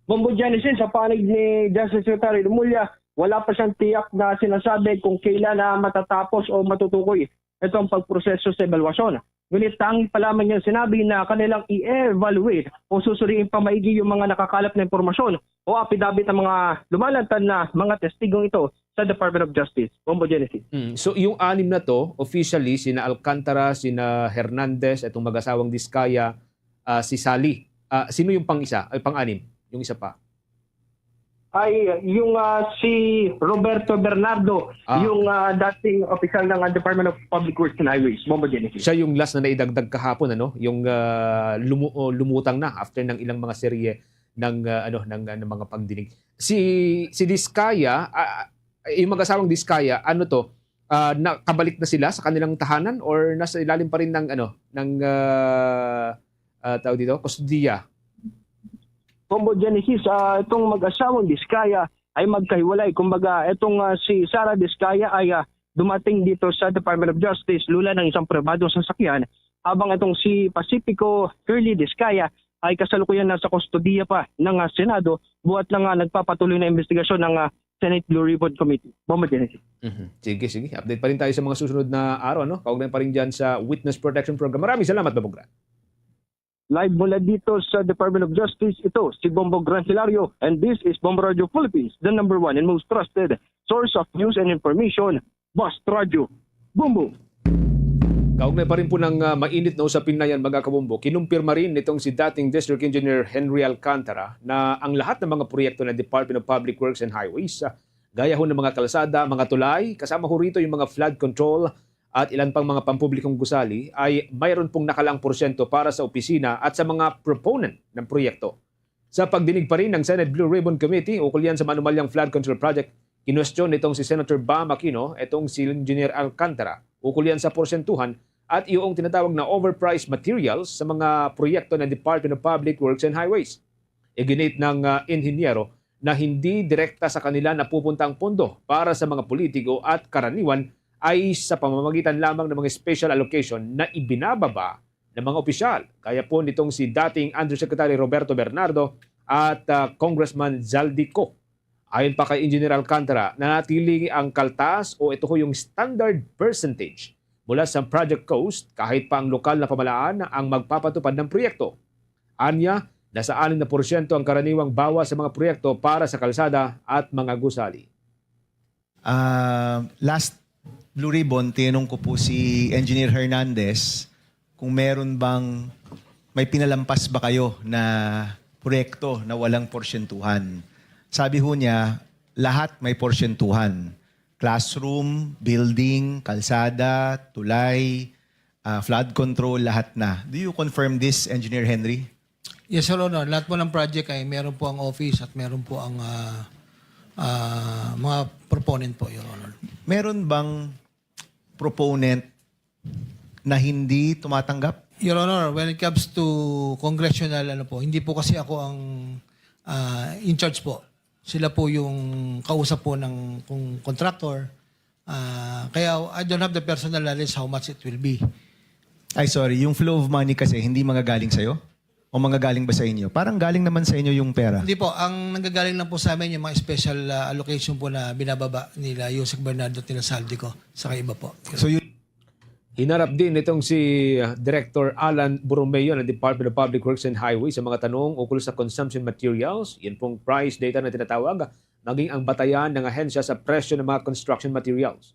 Bombo Genesis, sa panig ni Justice Secretary Remulla, wala pa siyang tiyak na sinasabi kung kailan na matatapos o matutukoy itong pagproseso sa ebalwasyon. Ngunit tangi pa lamang niyang sinabi na kanilang i-evaluate o susuriin pa maigi yung mga nakakalap na impormasyon o apidabit ng mga lumalantad na mga testigong ito sa Department of Justice. Bombo Genesis. Mm. So, yung anim na to, officially, sina Alcantara, sina Hernandez, itong mag-asawang Diskaya, ah, si Sally. Ah, sino yung pang-isa, ay pang-anim? Yung isa pa? Ay, yung, ah, si Roberto Bernardo, Ah. yung, ah, dating opisyal ng, ah, Department of Public Works and Highways. Bombo Genesis. Siya yung last na naidagdag kahapon, ano? Yung, ah, lumu-, o, lumutang na after ng ilang mga serye ng, ah, ano, ng, ah, ng mga pagdinig. Si, si Diskaya, ah, yung mag-asawang Diskaya, ano to, ah, nakabalik na sila sa kanilang tahanan or nasa ilalim pa rin ng, ano, ng, ah, ah, tawag dito, kustodiya? Bombo Genesis, ah, itong mag-asawang Diskaya ay magkahiwalay. Kumbaga, itong, ah, si Sarah Diskaya ay, ah, dumating dito sa Department of Justice, dula ng isang pribadong sasakyan, habang itong si Pacifico Curly Diskaya ay kasalukuyan nasa kustodiya pa ng, ah, Senado, buhat na nga nagpapatuloy na investigasyon ng, ah, Senate Blue Ribbon Committee. Bombo Genesis. Mhm. Sige, sige. Update pa rin tayo sa mga susunod na araw, no? Kaugnay pa rin dyan sa Witness Protection Program. Maraming salamat, Bombo Grant. Live mula dito sa Department of Justice, ito si Bombo Grant Hilario, and this is Bombo Radio Philippines, the number one and most trusted source of news and information. Basta Radyo Bombo. Kaugnay pa rin po ng, ah, mainit na usapin na yan, mga kabombo, kinumpirma rin nitong si dating District Engineer Henry Alcantara na ang lahat ng mga proyekto ng Department of Public Works and Highways, ah, gaya ho ng mga kalsada, mga tulay, kasama ho rito yung mga flood control at ilan pang mga pampublikong gusali, ay mayroon pong nakalaang porsyento para sa opisina at sa mga proponent ng proyekto. Sa pagdinig pa rin ng Senate Blue Ribbon Committee ukol yan sa maanumalyang flood control project, kinwestiyon nitong si Senator Bam Aquino itong si Engineer Alcantara ukol yan sa porsyentuhan at iyong tinatawag na overpriced materials sa mga proyekto ng Department of Public Works and Highways. Iginit ng, ah, inhinyero na hindi direkta sa kanila napupunta ang pondo para sa mga politiko at karaniwan ay sa pamamagitan lamang ng mga special allocation na ibinababa ng mga opisyal, gaya po nitong si dating Undersecretary Roberto Bernardo at, ah, Congressman Zaldy Co. Ayon pa kay Engineer Alcantara, nanatili ang kaltas o ito ho yung standard percentage mula sa project cost kahit pa ang lokal na pamahalaan ang magpapatupad ng proyekto. Anya, nasa anim na porsyento ang karaniwang bawas sa mga proyekto para sa kalsada at mga gusali. Ah, last Blue Ribbon, tinanong ko po si Engineer Hernandez kung meron bang, may pinalampas ba kayo na proyekto na walang porsyentuhan. Sabi ho niya, lahat may porsyentuhan. Classroom, building, kalsada, tulay, ah, flood control, lahat na. Do you confirm this, Engineer Henry? Yes, Your Honor. Lahat po ng project ay meron po ang office at meron po ang, ah, ah, mga proponent po, Your Honor. Meron bang proponent na hindi tumatanggap? Your Honor, when it comes to congressional, ano po, hindi po kasi ako ang, ah, in charge po. Sila po yung kausap po ng kung contractor. Ah, kaya I don't have the personal knowledge how much it will be. Ay, sorry. Yung flow of money kasi, hindi manggagaling sa'yo? O manggagaling ba sa inyo? Parang galing naman sa inyo yung pera. Hindi po. Ang nanggagaling lang po sa amin yung mga special, ah, allocation po na binababa nila Yusek Bernardo at nila Zaldy Co. Saka iba po. So, yun. Hinarap din nitong si, ah, Director Alan Borromeo ng Department of Public Works and Highways sa mga tanong ukol sa consumption materials. Yan pong price data na tinatawag, maging ang batayan ng ahensya sa presyo ng mga construction materials.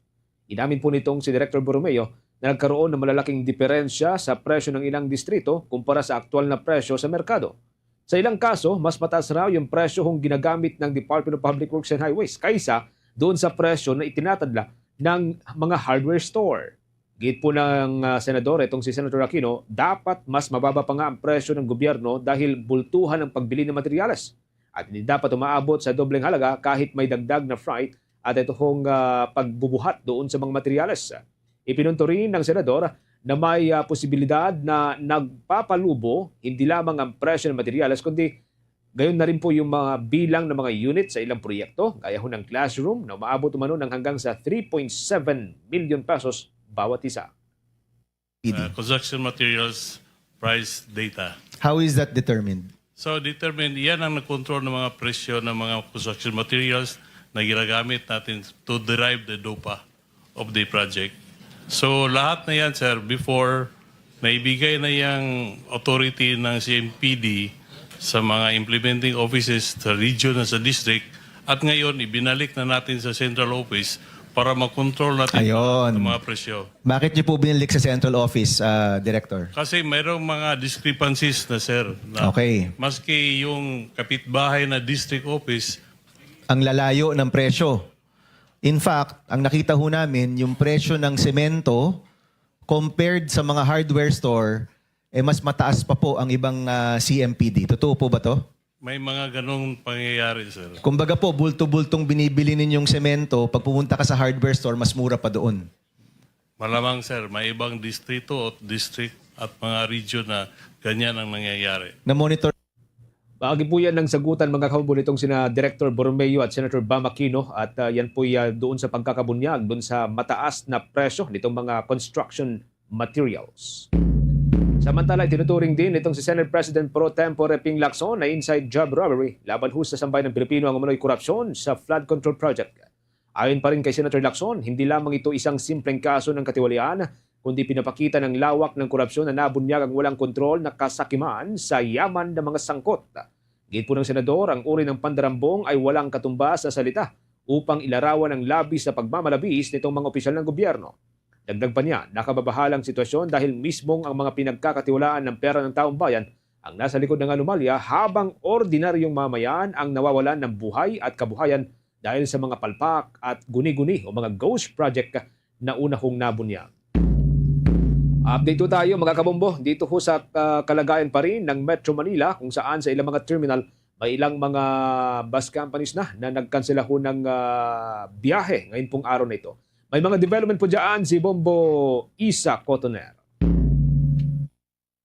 Inamin po nitong si Director Borromeo na nagkaroon ng malalaking diferensya sa presyo ng ilang distrito kumpara sa aktual na presyo sa merkado. Sa ilang kaso, mas mataas raw yung presyo kung ginagamit ng Department of Public Works and Highways kaysa doon sa presyo na itinatadla ng mga hardware store. Git po ng ah, senador, itong si Senator Aquino, dapat mas mababa pa nga ang presyo ng gobyerno dahil bultuhan ang pagbili ng materyales. At hindi dapat umaabot sa dobleng halaga kahit may dagdag na freight at ito hong ah, pagbubuhat doon sa mga materyales. Ipinunto rin ng senador na may ah, posibilidad na nagpapalubo hindi lamang ang presyo ng materyales kundi gayon na rin po yung mga bilang ng mga unit sa ilang proyekto, gaya ho ng classroom na umaabot umano ng hanggang sa three point seven million pesos bawat isa. Uh, construction materials price data. How is that determined? So determined, yan ang nag-control ng mga presyo ng mga construction materials na ginagamit natin to derive the DOPA of the project. So lahat na yan, sir, before naibigay na yung authority ng C M P D sa mga implementing offices sa region at sa district, at ngayon ibinalik na natin sa central office para makontrol natin Ayun. ang mga presyo. Bakit niyo po binalik sa central office, ah, Director? Kasi mayroong mga discrepancies na, sir. Na Okay. Maski yung kapitbahay na district office, Ang lalayo ng presyo. In fact, ang nakita ho namin, yung presyo ng semento compared sa mga hardware store, eh mas mataas pa po ang ibang ah, C M P D. Totoo po ba to? May mga ganong pangyayari, sir. Kumbaga po, bulto-bultong binibili ninyong semento, pag pumunta ka sa hardware store, mas mura pa doon. Malamang, sir, may ibang distrito o district at mga region na ganyan ang nangyayari. Na-monitor Paagi po yan ng sagutan, mga kahubo, nitong sina Director Borromeo at Senator Bam Aquino, at ah, yan po ya doon sa pagkakabunyag doon sa mataas na presyo nitong mga construction materials. Samantala, itinuturing din nitong si Senate President Pro Tempore Ping Lacson na inside job robbery laban ho sa sambayan ng Pilipino ang umano'y korupsyon sa flood control project. Ayon pa rin kay Senator Lacson, hindi lamang ito isang simpleng kaso ng katiwalian, kundi pinapakita ng lawak ng korupsyon na nabunyag ang walang kontrol na kasakiman sa yaman ng mga sangkot. Gid po ng senador, ang uri ng pandarambong ay walang katumbas na salita upang ilarawan ang labis na pagmamalabis nitong mga opisyal ng gobyerno. Dagdag pa niya, nakababahala ang sitwasyon dahil mismong ang mga pinagkakatiwalaan ng pera ng taong bayan ang nasa likod ng anomalya, habang ordinaryong mamayan ang nawawalan ng buhay at kabuhayan dahil sa mga palpak at guni-guni o mga ghost project na una hong nabunyag. Update po tayo, mga kabombo. Dito ho sa ah, kalagayan pa rin ng Metro Manila, kung saan sa ilang mga terminal may ilang mga bus companies na na nagkansela ho ng ah, biyahe ngayon pong araw na ito. May mga development po dyan si Bombo Isa Cotoner.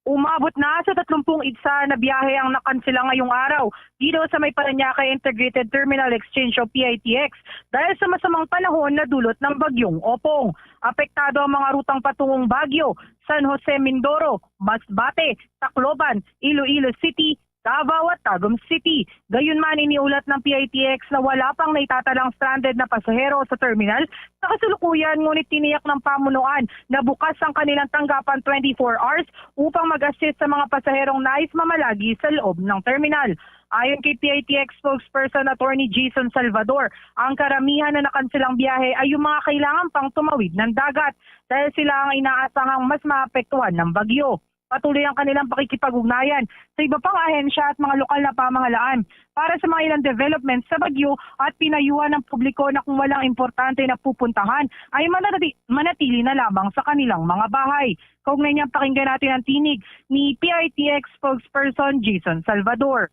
Umabot na sa tatlumpung itsa na biyahe ang nakansela ngayong araw dito sa may Parañaque Integrated Terminal Exchange o P I T X dahil sa masamang panahon na dulot ng Bagyong Opong. Apektado ang mga rutang patungong Baguio, San Jose, Mindoro, Masbate, Tacloban, Iloilo City, Davao at Tagum City. Gayunman, iniulat ng P I T X na wala pang naitatalang stranded na pasahero sa terminal sa kasalukuyan, ngunit tiniyak ng pamunuan na bukas ang kanilang tanggapan twenty-four hours upang mag-assist sa mga pasaherong nais mamalagi sa loob ng terminal. Ayon kay P I T X spokesperson Attorney Jason Salvador, ang karamihan na nakanselang biyahe ay yung mga kailangan pang tumawid ng dagat dahil sila ang inaasahang mas maapektuhan ng bagyo. Patuloy ang kanilang pakikipag-ugnayan sa iba pang ahensya at mga lokal na pamahalaan para sa mga ilang developments sa bagyo at pinayuhan ng publiko na kung walang importante na pupuntahan ay manatili, manatili na lamang sa kanilang mga bahay. Kaugnay niyan, pakinggan natin ang tinig ni P I T X spokesperson Jason Salvador.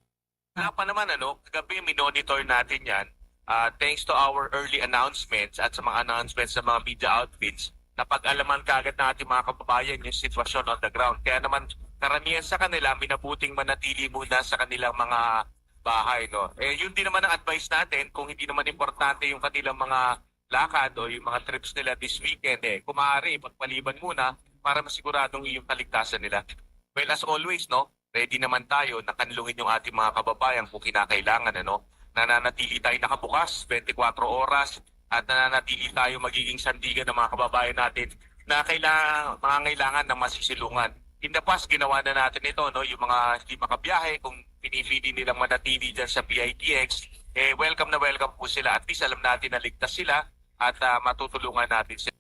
Wala pa naman, ano, kagabi, minonitor natin yan. Ah, thanks to our early announcements at sa mga announcements ng mga media outfits, napag-alaman kaagad ng ating mga kababayan yung sitwasyon on the ground. Kaya naman, karamihan sa kanila, minabuting manatili muna sa kanilang mga bahay, no? Eh, yun din naman ang advice natin, kung hindi naman importante yung kanilang mga lakad o yung mga trips nila this weekend, eh, kung maaari, pagpaliban muna para masiguradong yung kaligtasan nila. Well, as always, no, ready naman tayo na kanlungin yung ating mga kababayan kung kinakailangan, ano. Nananatili tayo nakabukas, twenty-four oras, at nananatili tayo magiging sandigan ng mga kababayan natin na kailangan, mangangailangan ng masisilungan. In the past, ginawa na natin ito, no? Yung mga hindi makabiyahe, kung pinipili nilang manatili dyan sa P I T X, eh, welcome na welcome po sila. At least alam natin na ligtas sila at ah, matutulungan natin sila.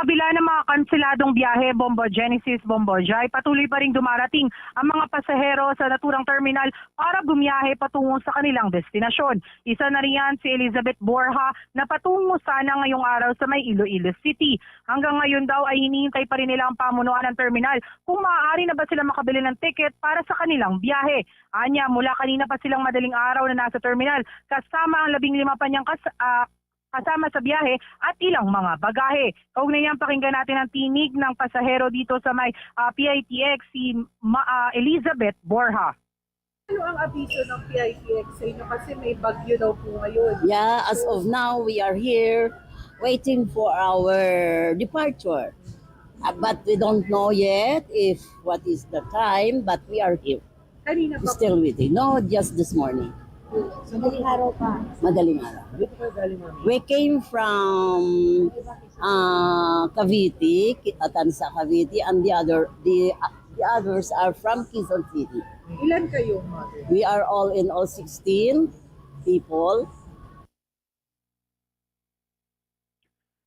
Kabila ng mga kanseladong biyahe, Bombo Genesis, Bombo Jai, patuloy pa ring dumarating ang mga pasahero sa naturang terminal para bumiyahe patungo sa kanilang destinasyon. Isa na riyan si Elizabeth Borja na patungo sana ngayong araw sa may Iloilo City. Hanggang ngayon daw ay hinihintay pa rin nila ang pamunuan ng terminal kung maaari na ba sila makabili ng ticket para sa kanilang biyahe. Anya, mula kanina pa silang madaling araw na nasa terminal kasama ang labing lima pa niyang kas-, ah, kasama sa biyahe at ilang mga bagahe. Kaugnay niyan, pakinggan natin ang tinig ng pasahero dito sa may, ah, P I T X, si Ma-, ah, Elizabeth Borja. Ano ang abiso ng P I T X sa inyo? Kasi may bagyo daw po ngayon. Yeah, as of now, we are here waiting for our departure. Uh, but we don't know yet if what is the time, but we are here. Kanina pa. Still waiting. No, just this morning. Madaling araw pa. Madaling araw. Saan po kayo galing, mami? We came from, uh, Cavite, Ki-, Atansa, Cavite, and the other, the, uh, the others are from Quezon City. Ilan kayo, mother? We are all in all sixteen people.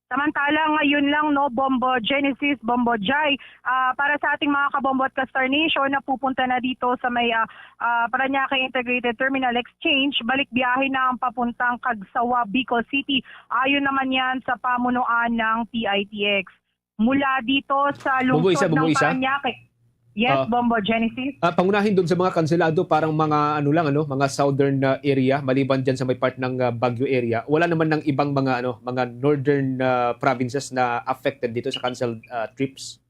Samantala, ngayon lang, no, Bombo Genesis, Bombo Jai, ah, para sa ating mga kabombo at ka-Star Nation na pupunta na dito sa may, ah, ah, Parañaque Integrated Terminal Exchange, balik biyahe na ang papuntang Cagsawa, Bicol City. Ayon naman yan sa pamunuan ng P I T X. Mula dito sa Bombo, isa, lungsod Bombo, ng isa? Parañaque. Yes, Ah. Bombo Genesis. Ah, pangunahin doon sa mga kanselado, parang mga, ano lang, ano, mga southern, ah, area, maliban dyan sa may part ng, ah, Baguio area. Wala naman ng ibang mga, ano, mga northern, ah, provinces na affected dito sa canceled, ah, trips?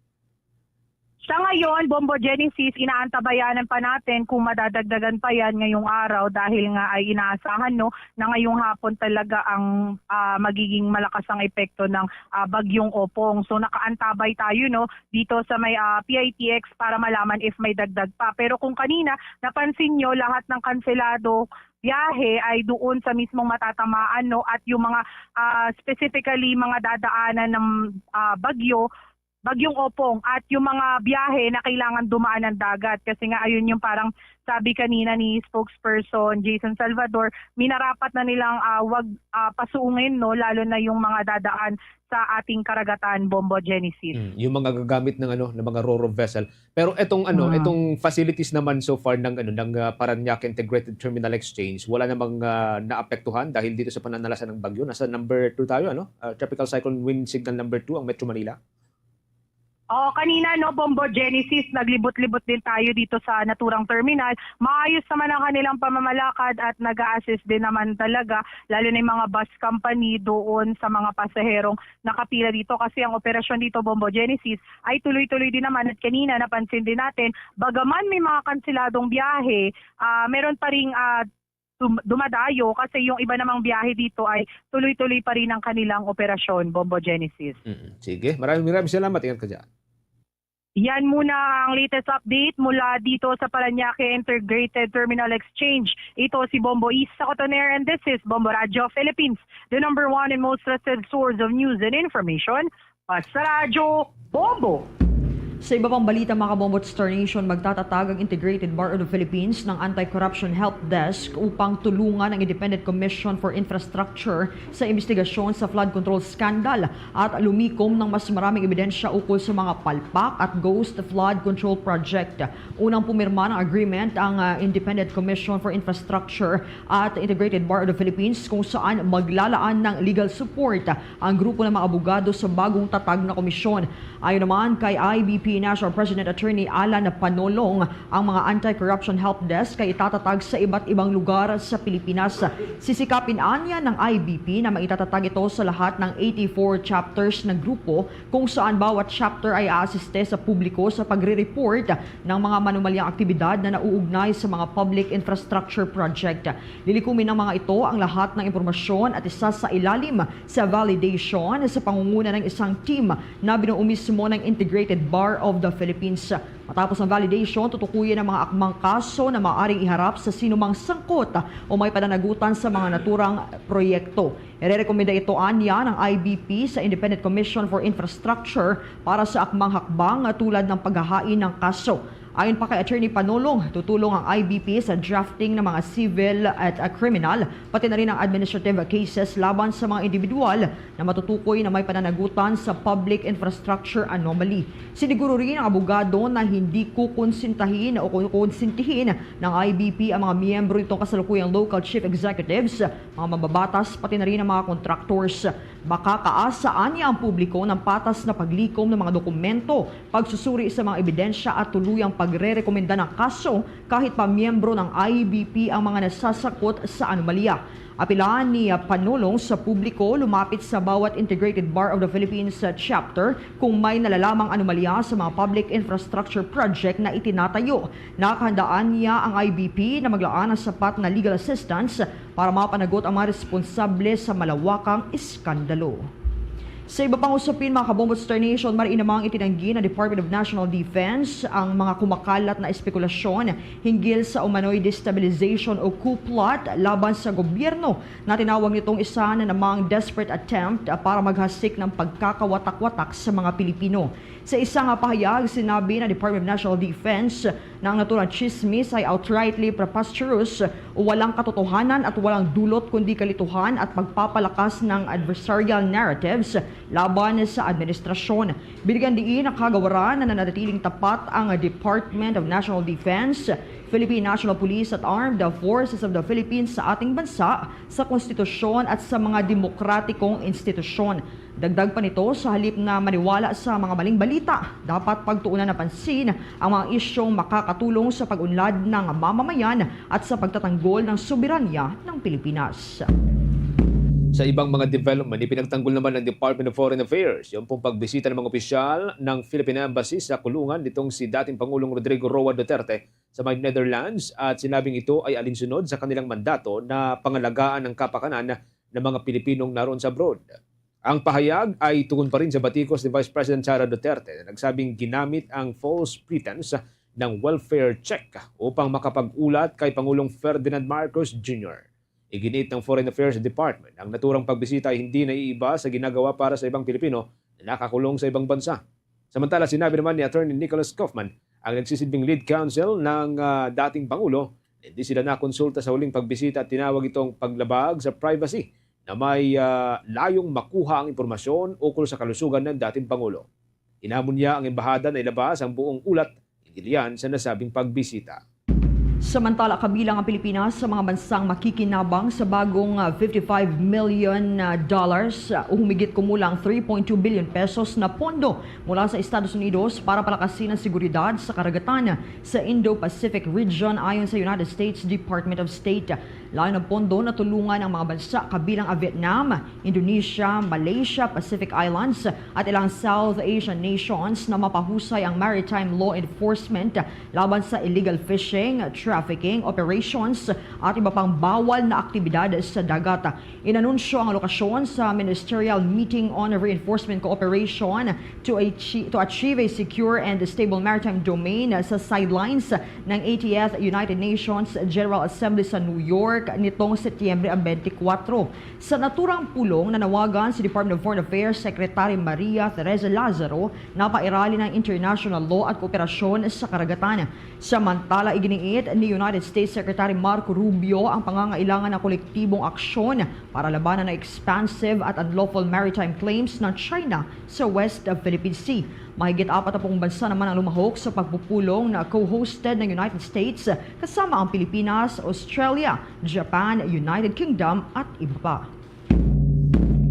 Sa ngayon, Bombo Genesis, inaantabayanan pa natin kung madadagdagan pa yan ngayong araw dahil nga ay inaasahan, no, na ngayong hapon talaga ang, ah, magiging malakas ang epekto ng, ah, Bagyong Opong. So, nakaantabay tayo, no, dito sa may, ah, P I T X para malaman if may dagdag pa. Pero kung kanina, napansin nyo, lahat ng kanselado biyahe ay doon sa mismong matatamaan, no, at yung mga, ah, specifically mga dadaanan ng, ah, bagyo, Bagyong Opong, at yung mga biyahe na kailangan dumaan ng dagat. Kasi nga, ayun yung parang sabi kanina ni spokesperson Jason Salvador, minarapat na nilang, ah, wag, ah, pasuungin, no, lalo na yung mga dadaan sa ating karagatan, Bombo Genesis. Mm, yung mga gagamit ng, ano, ng mga ro-ro vessel. Pero etong, ano, Mm. etong facilities naman so far ng, ano, ng, ah, Parañaque Integrated Terminal Exchange, wala namang, ah, naapektuhan dahil dito sa pananalasa ng bagyo. Nasa number two tayo, ano? Ah, Tropical Cyclone Wind Signal number two ang Metro Manila. Oo, kanina, no, Bombo Genesis, naglibot-libot din tayo dito sa naturang terminal. Maayos naman ang kanilang pamamalakad at nag-a-assist din naman talaga, lalo na yung mga bus company doon sa mga pasaherong nakapila dito kasi ang operasyon dito, Bombo Genesis, ay tuloy-tuloy din naman. At kanina, napansin din natin, bagaman may mga kanseladong biyahe, ah, meron pa ring, ah, dum-, dumadayo kasi yung iba namang biyahe dito ay tuloy-tuloy pa rin ang kanilang operasyon, Bombo Genesis. Mm, sige. Maraming, maraming salamat. Ingat ka dyan. Yan muna ang latest update mula dito sa Parañaque Integrated Terminal Exchange. Ito si Bombo Isa Cotoner and this is Bombo Radyo Philippines, the number one and most trusted source of news and information. Basta Radyo, Bombo! Sa iba pang balita, mga kabombo at Star Nation, magtatatag ang Integrated Bar of the Philippines ng Anti-Corruption Help Desk upang tulungan ang Independent Commission for Infrastructure sa investigasyon sa flood control scandal at lumikom ng mas maraming ebidensya ukol sa mga palpak at ghost flood control project. Unang pumirma ng agreement ang, ah, Independent Commission for Infrastructure at Integrated Bar of the Philippines, kung saan maglalaan ng legal support ang grupo ng mga abogado sa bagong tatag na komisyon. Ayon naman kay I B P National President Attorney Alan Panolong, ang mga Anti-Corruption Help Desk ay itatatag sa iba't ibang lugar sa Pilipinas. Sisikapin anya ng I B P na maitatag ito sa lahat ng eighty-four chapters ng grupo, kung saan bawat chapter ay aasiste sa publiko sa pagre-report ng mga manumalyang aktibidad na nauugnay sa mga public infrastructure project. Lilikumin ng mga ito ang lahat ng impormasyon at isasailalim sa validation sa pangunguna ng isang team na binuo mismo ng Integrated Bar of the Philippines. Matapos ang validation, tutukuyin ang mga akmang kaso na maaaring iharap sa sinumang sangkot o may pananagutan sa mga naturang proyekto. Irerekomenda ito anya ng I B P sa Independent Commission for Infrastructure para sa akmang hakbang tulad ng paghahain ng kaso. Ayon pa kay Attorney Panolong, tutulong ang I B P sa drafting ng mga civil at, ah, criminal, pati na rin ang administrative cases laban sa mga individual na matutukoy na may pananagutan sa public infrastructure anomaly. Siniguro rin ang abogado na hindi kukonsintahin o kukonsintihin ng I B P ang mga miyembro nitong kasalukuyang local chief executives, mga mambabatas, pati na rin ang mga contractors. Makakaasa anya ang publiko ng patas na paglikom ng mga dokumento, pagsusuri sa mga ebidensya at tuluyang pagrerekomenda ng kaso kahit pa miyembro ng I B P ang mga nasasakot sa anomalya. Apila ni, ah, Panolong sa publiko lumapit sa bawat Integrated Bar of the Philippines, ah, chapter kung may nalalamang anomalya sa mga public infrastructure project na itinatayo. Nakahandaan niya ang I B P na maglaan ng sapat na legal assistance para mapanagot ang mga responsable sa malawakang iskandalo. Sa iba pang usapin, mga kabombo, Star Nation, mariin namang itinanggi ng Department of National Defense ang mga kumakalat na espekulasyon hinggil sa umano'y destabilization o coup plot laban sa gobyerno na tinawag nitong isa na namang desperate attempt, ah, para maghasik ng pagkakawatak-watak sa mga Pilipino. Sa isa nga pahayag, sinabi ng Department of National Defense na ang naturang tsismis ay outrightly preposterous o walang katotohanan at walang dulot kundi kalituhan at pagpapalakas ng adversarial narratives laban sa administrasyon. Binigyan diin ang kagawaran na nananatiling tapat ang Department of National Defense, Philippine National Police at Armed Forces of the Philippines sa ating bansa, sa konstitusyon at sa mga demokratikong institusyon. Dagdag pa nito, sa halip na maniwala sa mga maling balita, dapat pagtuunan ng pansin ang mga isyung makakatulong sa pag-unlad ng mamamayan at sa pagtatanggol ng soberanya ng Pilipinas. Sa ibang mga development, ipinagtanggol naman ng Department of Foreign Affairs yung pong pagbisita ng mga opisyal ng Philippine Embassy sa kulungan nitong si dating Pangulong Rodrigo Roa Duterte sa may Netherlands at sinabing ito ay alinsunod sa kanilang mandato na pangalagaan ang kapakanan ng mga Pilipinong naroon sa abroad. Ang pahayag ay tugon pa rin sa batikos ni Vice President Sara Duterte na nagsabing ginamit ang false pretense ng welfare check upang makapag-ulat kay Pangulong Ferdinand Marcos Junior. Iginiit ng Foreign Affairs Department, ang naturang pagbisita ay hindi naiiba sa ginagawa para sa ibang Pilipino na nakakulong sa ibang bansa. Samantala, sinabi naman ni Attorney Nicholas Kaufman, ang nagsisilbing lead counsel ng, ah, dating Pangulo, na hindi sila nakonsulta sa huling pagbisita at tinawag itong paglabag sa privacy na may, ah, layong makuha ang impormasyon ukol sa kalusugan ng dating Pangulo. Hinamon niya ang embahada na ilabas ang buong ulat hinggil yan sa nasabing pagbisita. Samantala, kabilang ang Pilipinas sa mga bansang makikinabang sa bagong, ah, fifty-five million, ah, dollars, ah, o humigit kumulang three point two billion pesos na pondo mula sa Estados Unidos para palakasin ang seguridad sa karagatan sa Indo-Pacific region, ayon sa United States Department of State. Layo ng pondo na tulungan ang mga bansa kabilang ang Vietnam, Indonesia, Malaysia, Pacific Islands, at ilang South Asian nations na mapahusay ang maritime law enforcement laban sa illegal fishing, trafficking operations, at iba pang bawal na aktibidad sa dagat. Inanunsyo ang lokasyon sa Ministerial Meeting on Reinforcement Cooperation to achi-, to achieve a secure and stable maritime domain sa sidelines ng eightieth United Nations General Assembly sa New York nitong Setyembre twenty-four. Sa naturang pulong, nanawagan si Department of Foreign Affairs Secretary Maria Teresa Lazaro na pairali ng international law at kooperasyon sa karagatan. Samantala, iginiit ni United States Secretary Marco Rubio ang pangangailangan ng kolektibong aksyon para labanan ang expansive at unlawful maritime claims ng China sa West Philippine Sea. Mahigit apat na pung bansa naman ang lumahok sa pagpupulong na co-hosted ng United States, kasama ang Pilipinas, Australia, Japan, United Kingdom at iba pa.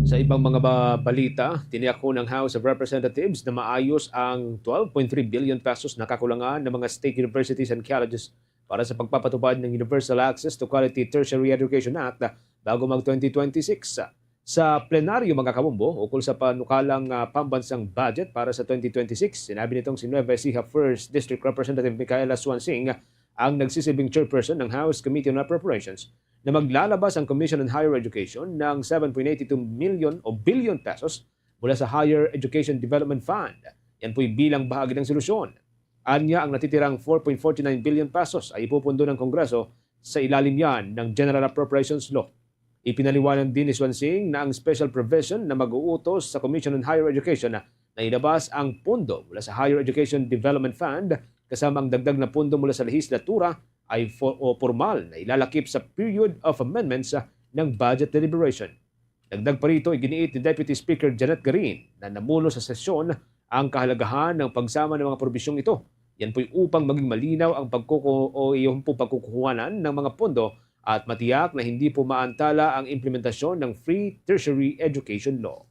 Sa ibang mga ba-, balita, tiniyak ng House of Representatives na maayos ang twelve point three billion pesos na kakulangan ng mga state universities and colleges para sa pagpapatupad ng Universal Access to Quality Tertiary Education Act bago mag twenty twenty-six. Sa plenaryo, mga kabombo, ukol sa panukalang, ah, pambansang budget para sa twenty twenty-six, sinabi nitong si Nueva Ecija First District Representative Micaela Suansing, ang nagsisilbing chairperson ng House Committee on Appropriations, na maglalabas ang Commission on Higher Education ng seven point eight two million o billion pesos mula sa Higher Education Development Fund. Yan po'y bilang bahagi ng solusyon. Anya, ang natitirang four point four nine billion pesos ay ipupundo ng Kongreso sa ilalim yan ng General Appropriations Law. Ipinaliwanag din ni Suansing na ang special provision na mag-uutos sa Commission on Higher Education na ilabas ang pondo mula sa Higher Education Development Fund Kasama ang dagdag na pondo mula sa lehislatura ay fo-, o formal na ilalakip sa period of amendments, ah, ng budget deliberation. Dagdag pa rito, iginiit ni Deputy Speaker Janet Garin na namuno sa sesyon ang kahalagahan ng pagsama ng mga probisyong ito. Yan po'y upang maging malinaw ang pagkuku-, o iyon po pagkukuhanan ng mga pondo at matiyak na hindi po maantala ang implementasyon ng Free Tertiary Education Law.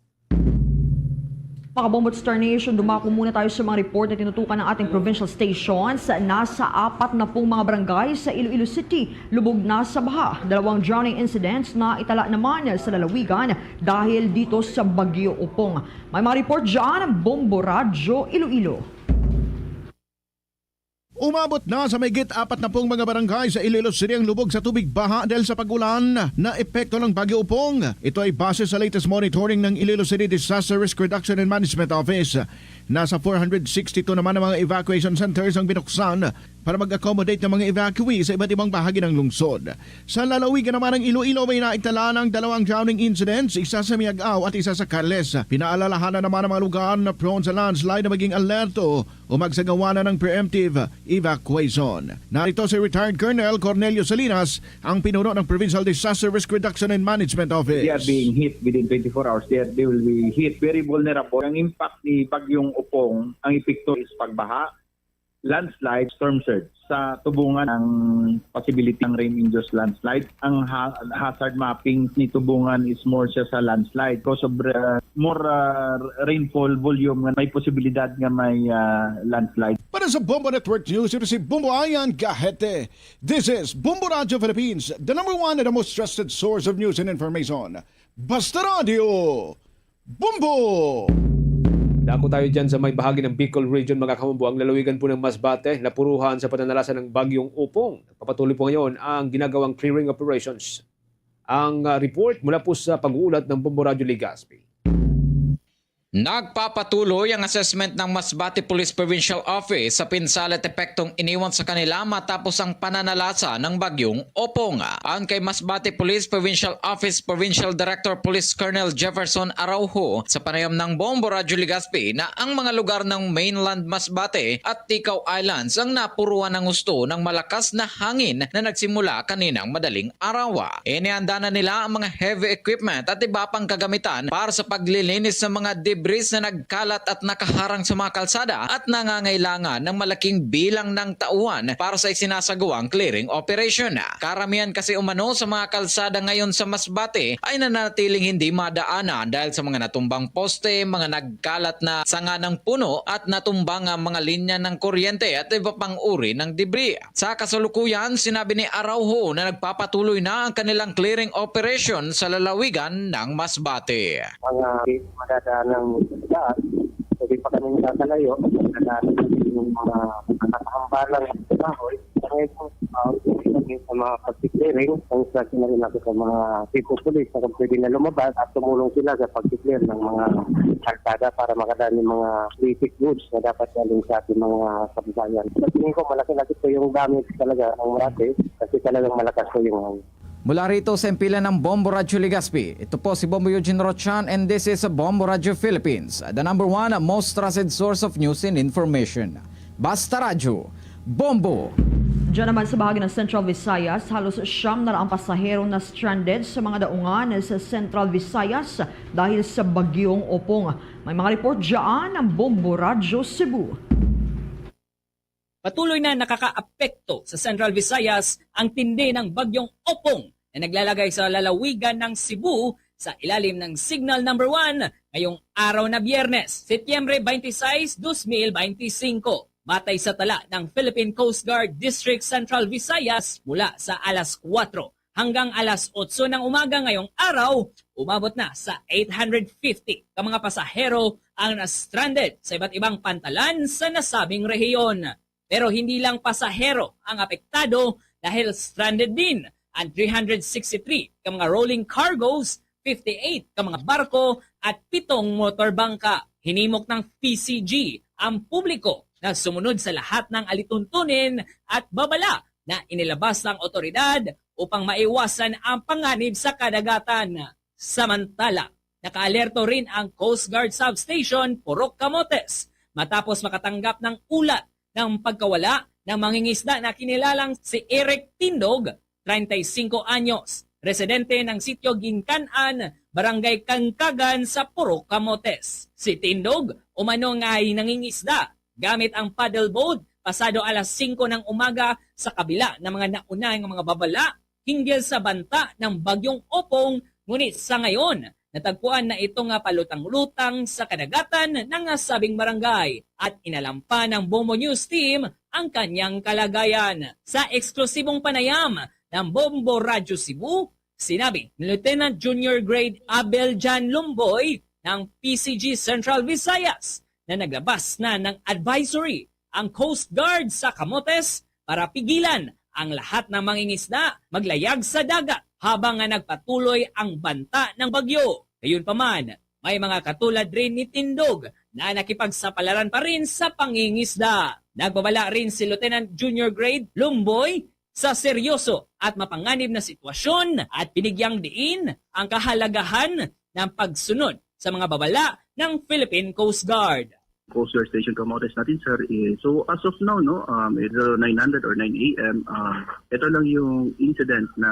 Mga Bombo at Star Nation, dumako muna tayo sa mga report na tinutukan ng ating provincial stations. Nasa apat na pung mga barangay sa Iloilo City, lubog na sa baha. Dalawang drowning incidents na itala naman sa lalawigan dahil dito sa Bagyo Opong. May mga report dyan ang Bombo Radyo Iloilo. Umabot na sa mahigit apat na pung mga barangay sa Iloilo City ang lubog sa tubig baha dahil sa pag-ulan na epekto ng Bagyo Opong. Ito ay base sa latest monitoring ng Iloilo City Disaster Risk Reduction and Management Office. Nasa four hundred sixty-two naman ang mga evacuation centers ang binuksan para mag-accommodate ng mga evacuee sa iba't ibang bahagi ng lungsod. Sa lalawigan naman ng Iloilo, may naitala ng dalawang drowning incidents, isa sa Miag-ao at isa sa Carles. Pinaalalahanan naman ang mga lugar na prone sa landslide na maging alerto o magsagawa na ng preemptive evacuation. Narito si Retired Colonel Cornelio Salinas, ang pinuno ng Provincial Disaster Risk Reduction and Management Office. They are being hit within twenty-four hours. They are, they will be hit. Very vulnerable. Ang impact ni Bagyong Opong, ang epekto is pagbaha, landslide, storm surge. Sa Tubungan, ang possibility ng rain-induced landslide. Ang ha-, hazard mapping ni Tubungan is more siya sa landslide. Because of, uh, more, uh, rainfall volume, nga may posibilidad nga may, uh, landslide. Para sa Bombo Network News, ito si Bombo Ayan Gahete. This is Bombo Radio Philippines, the number one and the most trusted source of news and information. Basta Radio, Bombo! Dako tayo dyan sa may bahagi ng Bicol Region, mga kamumbo. Ang lalawigan po ng Masbate, napuruhan sa pananalasa ng Bagyong Opong. Nagpapatuloy po ngayon ang ginagawang clearing operations. Ang, ah, report mula po sa pag-uulat ng Bombo Radyo Legazpi. Nagpapatuloy ang assessment ng Masbate Police Provincial Office sa pinsala at epektong iniwan sa kanila matapos ang pananalasa ng Bagyong Opong. Ayon kay Masbate Police Provincial Office Provincial Director Police Colonel Jefferson Araujo, sa panayam ng Bombo Radyo Legazpi, na ang mga lugar ng mainland Masbate at Ticao Islands ang napuruan ng husto ng malakas na hangin na nagsimula kaninang madaling araw. Inihanda na nila ang mga heavy equipment at iba pang kagamitan para sa paglilinis sa mga debris na nagkalat at nakaharang sa mga kalsada at nangangailangan ng malaking bilang ng tauhan para sa isinasagawang clearing operation. Karamihan kasi umano sa mga kalsada ngayon sa Masbate ay nanatiling hindi madaanan dahil sa mga natumbang poste, mga nagkalat na sanga ng puno at natumbang ang mga linya ng kuryente at iba pang uri ng debris. Sa kasalukuyan, sinabi ni Araujo na nagpapatuloy na ang kanilang clearing operation sa lalawigan ng Masbate. Mga madadaan ng daan, pwede pa kami nakakalayo, madadaan ng mga nakahambalang kahoy. Sa ngayon po, ah, sa mga pag-clearing, ang instruction na rin natin sa mga chief of police na kung pwede na lumabas at tumulong sila sa pag-clear ng mga kalsada para makadaan yung mga basic goods na dapat galing sa ating mga kababayan. Sa tingin ko, malaki-laki po yung damage talaga ng Murate kasi talagang malakas po yung hangin. Mula rito sa himpilan ng Bombo Radyo Legazpi, ito po si Bombo Eugene Rochan and this is Bombo Radyo Philippines, the number one most trusted source of news and information. Basta Radyo, Bombo! Diyan naman sa bahagi ng Central Visayas, halos siyam na raang pasahero na stranded sa mga daungan sa Central Visayas dahil sa Bagyong Opong. May mga report dyan ang Bombo Radyo Cebu. Patuloy na nakakaapekto sa Central Visayas ang tindi ng Bagyong Opong na naglalagay sa lalawigan ng Cebu sa ilalim ng Signal Number One ngayong araw na Biyernes, Setyembre twenty-six, dos mil bente y cinco. Batay sa tala ng Philippine Coast Guard District Central Visayas, mula sa alas kuwatro hanggang alas otso ng umaga ngayong araw, umabot na sa eight hundred fifty ka mga pasahero ang na-stranded sa iba't ibang pantalan sa nasabing rehiyon. Pero hindi lang pasahero ang apektado dahil stranded din ang three hundred sixty-three ka mga rolling cargos, fifty-eight ka mga barko at pitong motor bangka. Hinimok ng P C G ang publiko na sumunod sa lahat ng alituntunin at babala na inilabas ng awtoridad upang maiwasan ang panganib sa kadagatan. Samantala, nakaalerto rin ang Coast Guard Substation Purok Camotes matapos makatanggap ng ulat ng pagkawala ng mangingisda na kinilalang si Eric Tindog, treinta y cinco anyos, residente ng Sitio Ginkan-an, Barangay Kangkagan sa Purok Camotes. Si Tindog umano nga ay nangingisda gamit ang paddle boat pasado alas singko ng umaga sa kabila ng mga nauna nga mga babala hinggil sa banta ng Bagyong Opong, ngunit sa ngayon, natagpuan na ito nga palutang-lutang sa kadagatan ng nasabing barangay at inalampa ng Bombo News Team ang kanyang kalagayan. Sa eksklusibong panayam ng Bombo Radyo Cebu, sinabi ni Lieutenant Junior Grade Abel Jan Lumboy ng P C G Central Visayas na naglabas na ng advisory ang Coast Guard sa Camotes para pigilan ang lahat ng mangingisda maglayag sa dagat habang nga nagpatuloy ang banta ng bagyo. Gayunpaman, may mga katulad rin ni Tindog na nakipagsapalaran pa rin sa pangingisda. Nagbabala rin si Lieutenant Junior Grade Lumboy sa seryoso at mapanganib na sitwasyon at binigyang diin ang kahalagahan ng pagsunod sa mga babala ng Philippine Coast Guard. Coast Guard Station Camotes natin, sir, is, so as of now, no, um, either nine hundred or nine A M, uh, ito lang yung incident na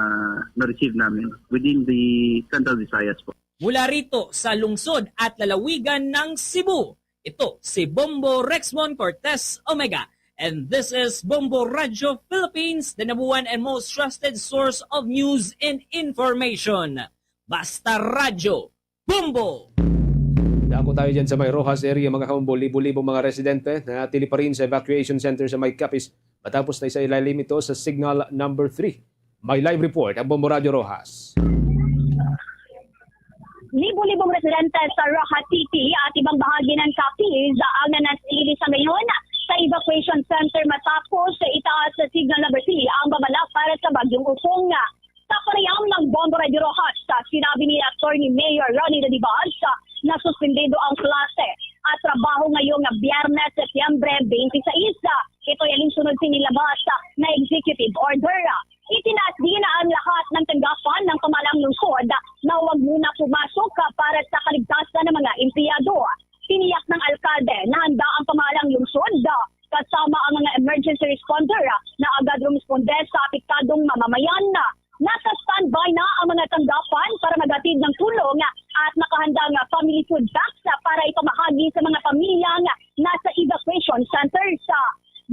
na-receive namin within the Central Visayas po. Mula rito sa lungsod at lalawigan ng Cebu, ito si Bombo Rexmon Cortez Omega, and this is Bombo Radyo Philippines, the number one and most trusted source of news and information. Basta Radyo, Bombo! Dako tayo dyan sa may Roxas area, mga kabombo. Libo-libong mga residente na natili pa rin sa evacuation center sa may Capiz matapos na isailalim ito sa signal number three. May live report ang Bombo Radyo Roxas. Libo-libong residente sa Roxas City at ibang bahagi ng Capiz ang nanatili sa ngayon sa evacuation center matapos itaas sa signal number three ang babala para sa Bagyong Opong. Sa panayam ng Bombo Radyo Roxas, sinabi ni Attorney Mayor Ronnie Dadibas na suspendido ang klase at trabaho ngayong Biyernes, Setyembre twenty-six. Ito ay alinsunod sa inilabas na executive order. Itinaas din ang lahat ng tanggapan ng pamahalang lungsod na huwag muna pumasok para sa kaligtasan ng mga empleyado. Tiniyak ng alkalde na handa ang pamahalang lungsod kasama ang mga emergency responder na agad rumisponde sa apektadong mamamayan. Nasa standby na ang mga tanggapan para maghatid ng tulong at nakahandang family food packs para ipamahagi sa mga pamilyang nasa evacuation centers.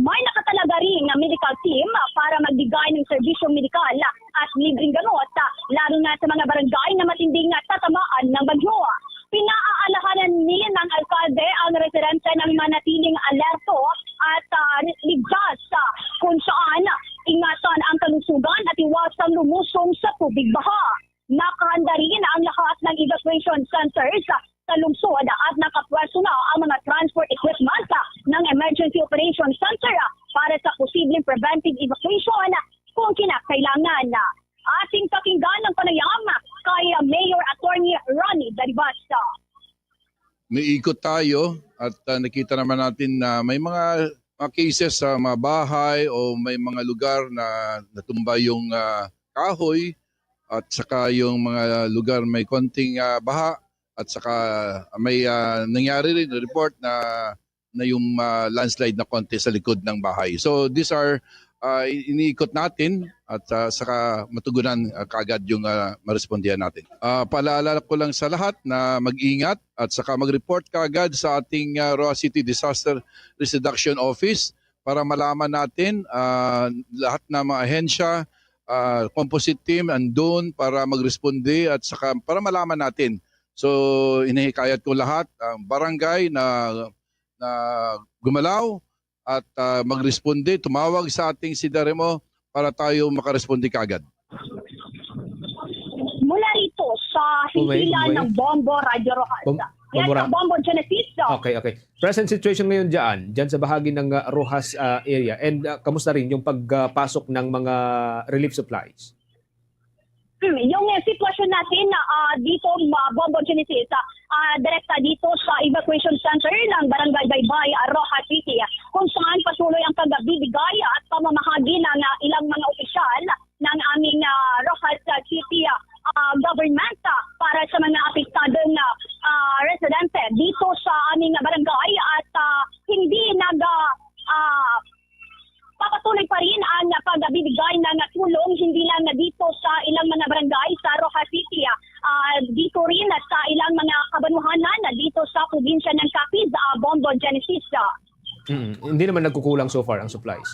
May nakatalaga rin nga medical team para magbigay ng serbisyong medikal at libreng gamot, lalo na sa mga barangay na matinding tatamaan ng bagyo. Pinaaalalahanan ni ng alkalde ang residente ng manatiling alerto at ah, ligtas, ah, kung saan ingatan ang kalusugan at iwasang lumusong sa tubig baha. Nakahanda rin ang lahat ng evacuation centers sa lungsod at nakapwesto na ang mga transport equipment ng Emergency Operation Center para sa posibleng preventive evacuation kung kinakailangan. Ating pakinggan ang panayam kay Mayor Attorney Ronnie Daribas. Niikot tayo at ah, nakita naman natin na may mga mga cases sa mga bahay o may mga lugar na natumba yung ah, kahoy at saka yung mga lugar may konting ah, baha at saka may ah, nangyari rin report na na yung ah, landslide na konti sa likod ng bahay. So these are ah, iniikot natin at ah, saka matugunan ah, kaagad yung ah, marespondihan natin. Ah, paalala ko lang sa lahat na mag-ingat at saka mag-report kaagad sa ating ah, Roxas City Disaster Risk Reduction Office para malaman natin ah, lahat ng mga ahensya, ah, composite team andun para magresponde at saka para malaman natin. So inihikayat ko lahat ang barangay na na gumalaw at ah, magresponde, tumawag sa ating C D R M O para tayo makaresponde kaagad. Mula rito sa Umay, himpilan umay. ng Bombo Radyo Roxas. Bom- Yan Bombo sa Ra- Bombo Genesis. Okay, okay. Present situation ngayon dyan, dyan sa bahagi ng ah, Roxas ah, area. And ah, kamusta rin yung pagpasok ng mga relief supplies? Hmm, yung eh, sitwasyon natin na ah, dito, ma Bombo Genesis, ah, ah, direkta dito sa evacuation center ng Barangay Baybay, ah, Roxas City, kung saan patuloy ang pagbibigay at pamamahagi ng ah, ilang mga opisyal ng aming ah, Roxas City ah, ah, government ah, para sa mga apektadong ah, ah, residente dito sa aming barangay at ah, hindi nag ah, ah, Nabibigay na nga tulong hindi lang na dito sa ilang mga barangay sa Roxas City, ah, dito rin sa ilang mga kabanuhanan na dito sa probinsya ng Capiz, ah, Bombo Genesis. Ah. Mm, hindi naman nagkukulang so far ang supplies.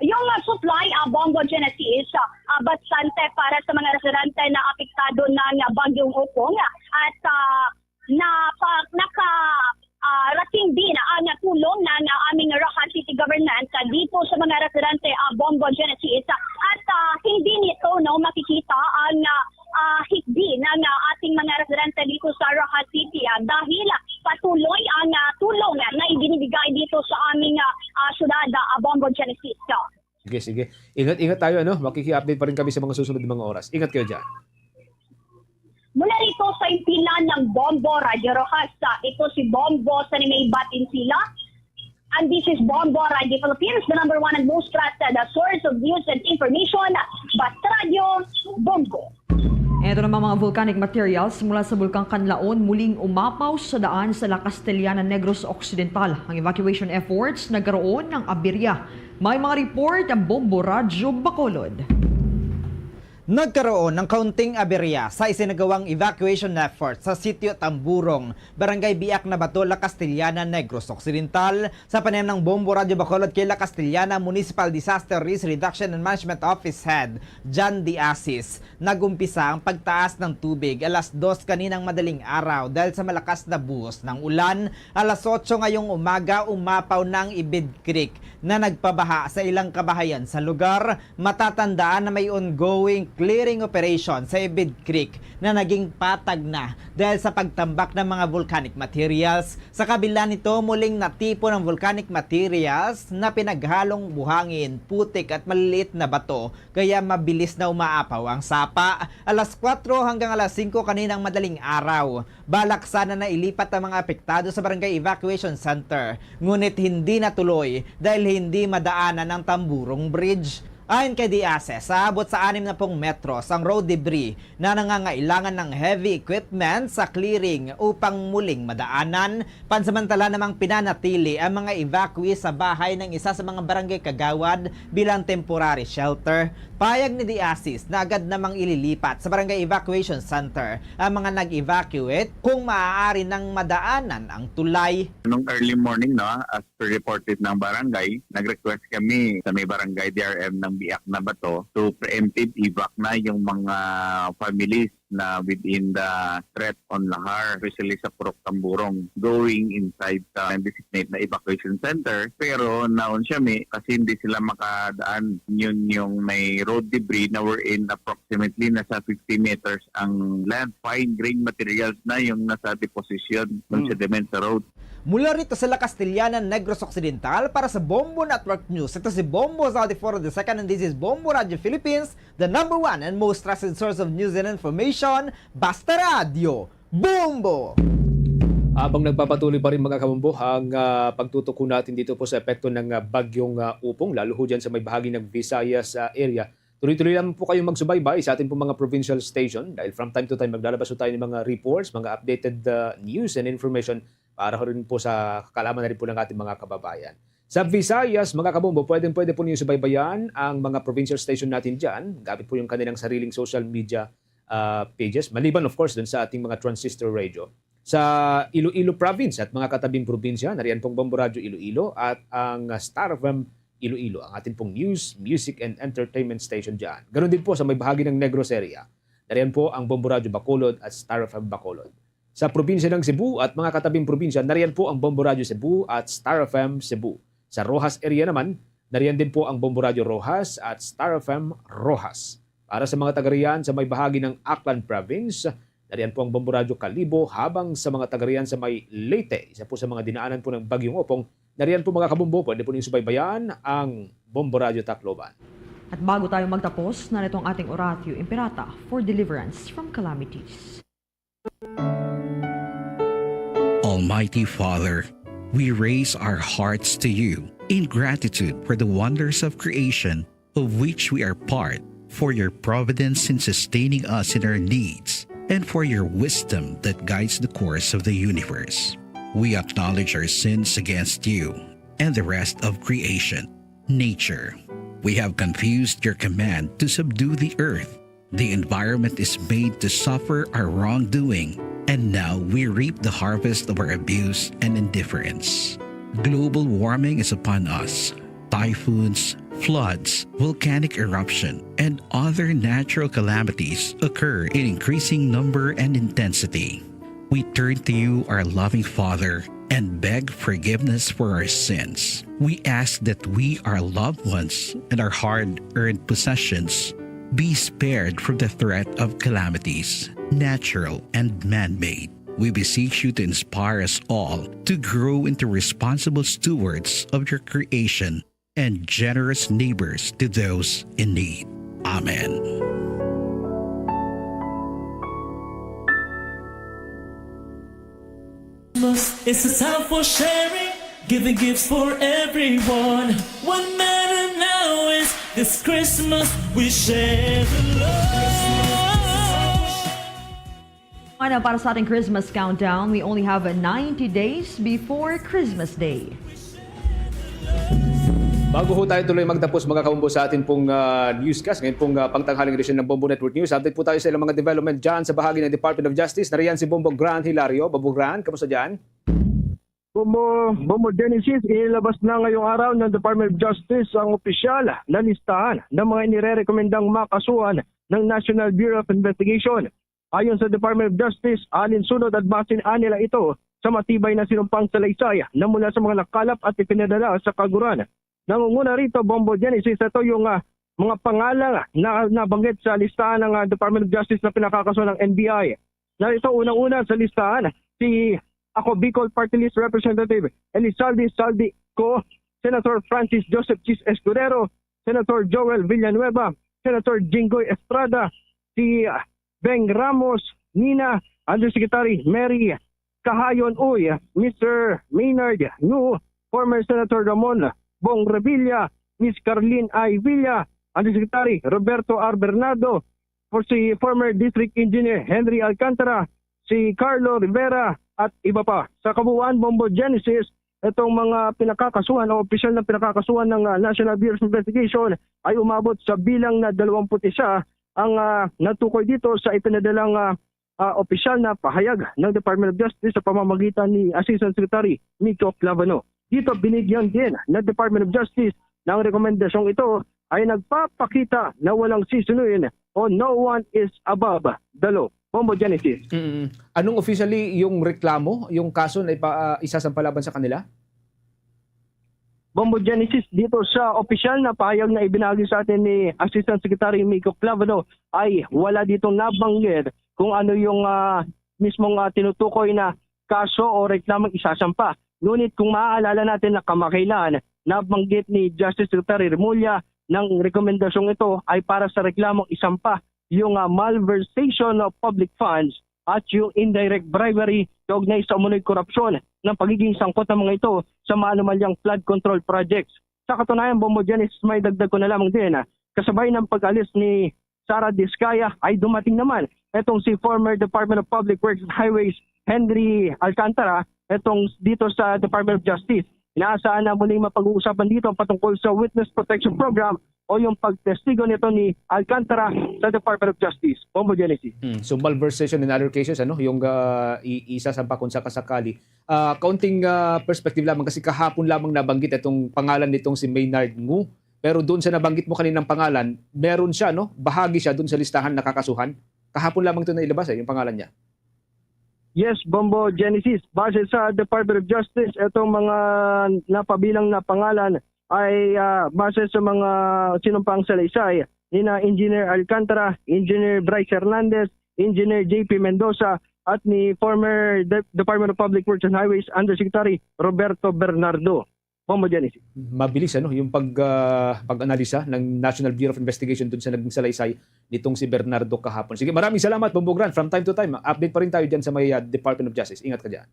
Yung, ah, supply, ah, Bombo Genesis, ah, ah, bastante para sa mga residente na apektado ng, ah, Bagyong Opong, ah, at, ah, na pa, naka, ah, rating din ang tulong ng, ah, aming Roxas City Government, ah, dito sa mga residente, ah, Bombo Genesis, ah, at, ah, hindi nito, no, makikita ang, ah, ah, hikbi ng, ah, ating mga residente dito sa Roxas City, ah, dahil, ah, patuloy ang, ah, tulong, ah, na ibinibigay dito sa aming, ah, ah, syudad, ah, Bombo Genesis. Ah. Sige, sige. Ingat-ingat tayo, ano? Makiki-update pa rin kami sa mga susunod na mga oras. Ingat kayo dyan. Mula rito sa impilan ng Bombo Radyo Roxas, ah, ito si Bombo sa Nimeibat Insila. And this is Bombo Radyo Philippines, the number one and most trusted, uh, source of news and information. Basta Radyo, Bombo. Ito namang mga volcanic materials mula sa Bulkang Kanlaon muling umapaw sa daan sa La Castellana, Negros Occidental. Ang evacuation efforts nagkaroon ng aberya. May mga report ang Bombo Radyo Bacolod. Nagkaroon ng kaunting aberya sa isinagawang evacuation effort sa Sitio Tamburong, Barangay Biak na Bato, La Castellana, Negros Occidental, sa panayam ng Bombo Radyo Bacolod kay La Castellana Municipal Disaster Risk Reduction and Management Office Head John De Asis. Nag-umpisa ang pagtaas ng tubig alas dos kaninang madaling araw dahil sa malakas na buhos ng ulan. Alas otso ngayong umaga, umapaw na ang Ibid Creek na nagpabaha sa ilang kabahayan sa lugar. Matatandaan na may ongoing clearing operation sa Ibid Creek na naging patag na dahil sa pagtambak ng mga volcanic materials. Sa kabila nito, muling natipon ang volcanic materials na pinaghalong buhangin, putik at maliliit na bato, kaya mabilis na umaapaw ang sapa. Alas kwatro hanggang alas singko kaninang madaling araw, balak sana na ilipat ang mga apektado sa Barangay Evacuation Center, ngunit hindi natuloy dahil hindi madaanan ang Tamburong Bridge. Ayon kay De Asis, sa abot sa anim na pung metros ang road debris na nangangailangan ng heavy equipment sa clearing upang muling madaanan. Pansamantala namang pinanatili ang mga evacuees sa bahay ng isa sa mga barangay kagawad bilang temporary shelter. Payag ni De Asis na agad namang ililipat sa Barangay Evacuation Center ang mga nag-evacuate kung maaari nang madaanan ang tulay. Nung early morning, no, as per reported ng barangay, nag-request kami sa may barangay D R M ng Biak na Bato to preemptive evac na yung mga families na within the threat on Lahar, especially sa Purok Tamburong, going inside sa designated na evacuation center. Pero naon siya mi, kasi hindi sila makadaan. Yun yung may road debris na wherein approximately nasa fifty meters ang length. Fine grain materials na yung nasa deposition ng sediment sa road. Mula rito sa La Castellana, Negros Occidental, para sa Bombo Network News, ito si Bombo Zaldi Foro the second, and this is Bombo Radyo Philippines, the number one and most trusted source of news and information. Basta Radyo, Bombo! Habang nagpapatuloy pa rin, mga kabombo, ang, ah, pagtutuko natin dito po sa epekto ng, ah, Bagyong, ah, Opong, lalo ho dyan sa may bahagi ng Visayas, ah, area, tuloy-tuloy lang po kayong magsubaybay sa ating pong mga provincial station dahil from time to time maglalabas po tayo ng mga reports, mga updated, ah, news and information para ho rin po sa kaalaman na rin po ng ating mga kababayan. Sa Visayas, mga kabombo, pwedeng-pwede po ninyo subaybayan ang mga provincial station natin dyan gamit po yung kanilang sariling social media, ah, pages. Maliban, of course, dun sa ating mga transistor radio. Sa Iloilo Province at mga katabing probinsya, nariyan pong Bombo Radyo Iloilo at ang, ah, Star F M Iloilo, ang ating pong news, music, and entertainment station dyan. Ganun din po sa may bahagi ng Negros area. Nariyan po ang Bombo Radyo Bacolod at Star F M Bacolod. Sa probinsya ng Cebu at mga katabing probinsya, nariyan po ang Bombo Radyo Cebu at Star F M Cebu. Sa Roxas area naman, nariyan din po ang Bombo Radyo Roxas at Star F M Roxas. Para sa mga taga-riyan sa may bahagi ng Aklan Province, nariyan po ang Bombo Radyo Kalibo, habang sa mga taga-riyan sa may Leyte, isa po sa mga dinaanan po ng Bagyong Opong, nariyan po, mga kabombo, pwede po ninyong subaybayan ang Bombo Radyo Tacloban. At bago tayo magtapos, narito ang ating Oratio Imperata for deliverance from calamities. Almighty Father, we raise our hearts to you in gratitude for the wonders of creation of which we are part, for your providence in sustaining us in our needs, and for your wisdom that guides the course of the universe. We acknowledge our sins against you and the rest of creation, nature, We have confused your command to subdue the earth. The environment is made to suffer our wrongdoing, and now we reap the harvest of our abuse and indifference. Global warming is upon us. Typhoons, floods, volcanic eruption, and other natural calamities occur in increasing number and intensity. We turn to you, our loving Father, and beg forgiveness for our sins. We ask that we, our loved ones, and our hard earned possessions be spared from the threat of calamities, natural and man made. We beseech you to inspire us all to grow into responsible stewards of your creation and generous neighbors to those in need. Amen. Christmas is a time for sharing, giving gifts for everyone. What matter now is this Christmas we share the love. Ano para sa ating Christmas countdown, we only have ninety days before Christmas Day. Bago ho tayo tuloy magtapos mga kaumbo sa atin pong uh, newscast, ngayon pong uh, pangtanghaling edisyon ng Bombo Network News, update po tayo sa ilang mga development dyan sa bahagi ng Department of Justice. Nariyan si Bombo Grant Hilario. Bombo Grant, kamusta dyan? Bombo, Bombo Genesis, inilabas na ngayong araw ng Department of Justice ang opisyal na listahan ng mga inirerekomendang makasuhan ng National Bureau of Investigation. Ayon sa Department of Justice, alinsunod at basin anila ito sa matibay na sinumpang salaysay na mula sa mga nakalap at ipinadala sa kaguran. Nangunguna rito, Bombo Genesis, ito yung uh, mga pangalan na nabanggit sa listahan ng uh, Department of Justice na pinakakaso ng N B I. Narito unang-una sa listahan si Ako Bicol Party List Representative Elizalde Saldi Co, Senator Francis Joseph Chis Escudero, Senator Joel Villanueva, Senator Jinggoy Estrada, si Beng Ramos, Nina, Undersecretary Mary Kahayon Uy, Mister Maynard Ngu, former Senator Ramon Bong Revilla, Miss Carlin I. Villa, Undersecretary Roberto R. Bernardo, for si former District Engineer Henry Alcantara, si Carlo Rivera, at iba pa. Sa kabuuan, Bombo Genesis, itong mga pinakakasuhan o opisyal na pinakakasuhan ng uh, National Bureau of Investigation ay umabot sa bilang na dalawampu't isa ang uh, natukoy dito sa ipinadalang uh, uh, opisyal na pahayag ng Department of Justice sa pamamagitan ni Assistant Secretary Miko Clavano. Dito binigyan din ng Department of Justice na ang rekomendasyong ito ay nagpapakita na walang sisunuin o no one is above the law. Bombo Genesis. Mm-mm. Anong officially yung reklamo, yung kaso na ipa, uh, isasampa laban sa kanila? Bombo Genesis, dito sa opisyal na pahayag na ibinahagi sa atin ni Assistant Secretary Miko Clavado ay wala ditong nabanggit kung ano yung uh, mismong uh, tinutukoy na kaso o reklamong isasampa. Ngunit kung maaalala natin na kamakailan, nabanggit ni Justice Secretary Remulla ng rekomendasyong ito ay para sa reklamong isampa yung uh, malversation of public funds at yung indirect bribery kaugnay sa umunoy korupsyon ng pagiging sangkot ng mga ito sa maanumalyang flood control projects. Sa katunayan, Bombo Janice, may dagdag ko na lamang din, ah, kasabay ng pag-alis ni Sara Discaya ay dumating naman itong si former Department of Public Works and Highways Henry Alcantara itong dito sa Department of Justice. Inaasahan na muling mapag-uusapan dito ang patungkol sa Witness Protection Program o yung pagtestigo nito ni Alcantara sa Department of Justice. Bombo Genesis. Hmm. So malversation and other cases, ano, yung uh, isa sa pakon sa kasakali. Uh, kaunting uh, perspective lamang kasi kahapon lamang nabanggit itong pangalan nitong si Maynard Ngu. Pero doon sa nabanggit mo kaninang pangalan, meron siya, no? Bahagi siya doon sa listahan na kakasuhan. Kahapon lamang ito na ilabas eh, yung pangalan niya. Yes, Bombo Genesis. Base sa Department of Justice, itong mga napabilang na pangalan ay uh, base sa mga sinumpang salaysay nina Engineer Alcantara, Engineer Bryce Hernandez, Engineer J P Mendoza, at ni former De- Department of Public Works and Highways Undersecretary Roberto Bernardo. Bombo Genesis. Mabilis ano yung pag uh, pag-analisa ng National Bureau of Investigation dun sa naging salaysay nitong si Bernardo kahapon. Sige, maraming salamat Bombo Grant. From time to time, update pa rin tayo diyan sa may uh, Department of Justice. Ingat ka diyan.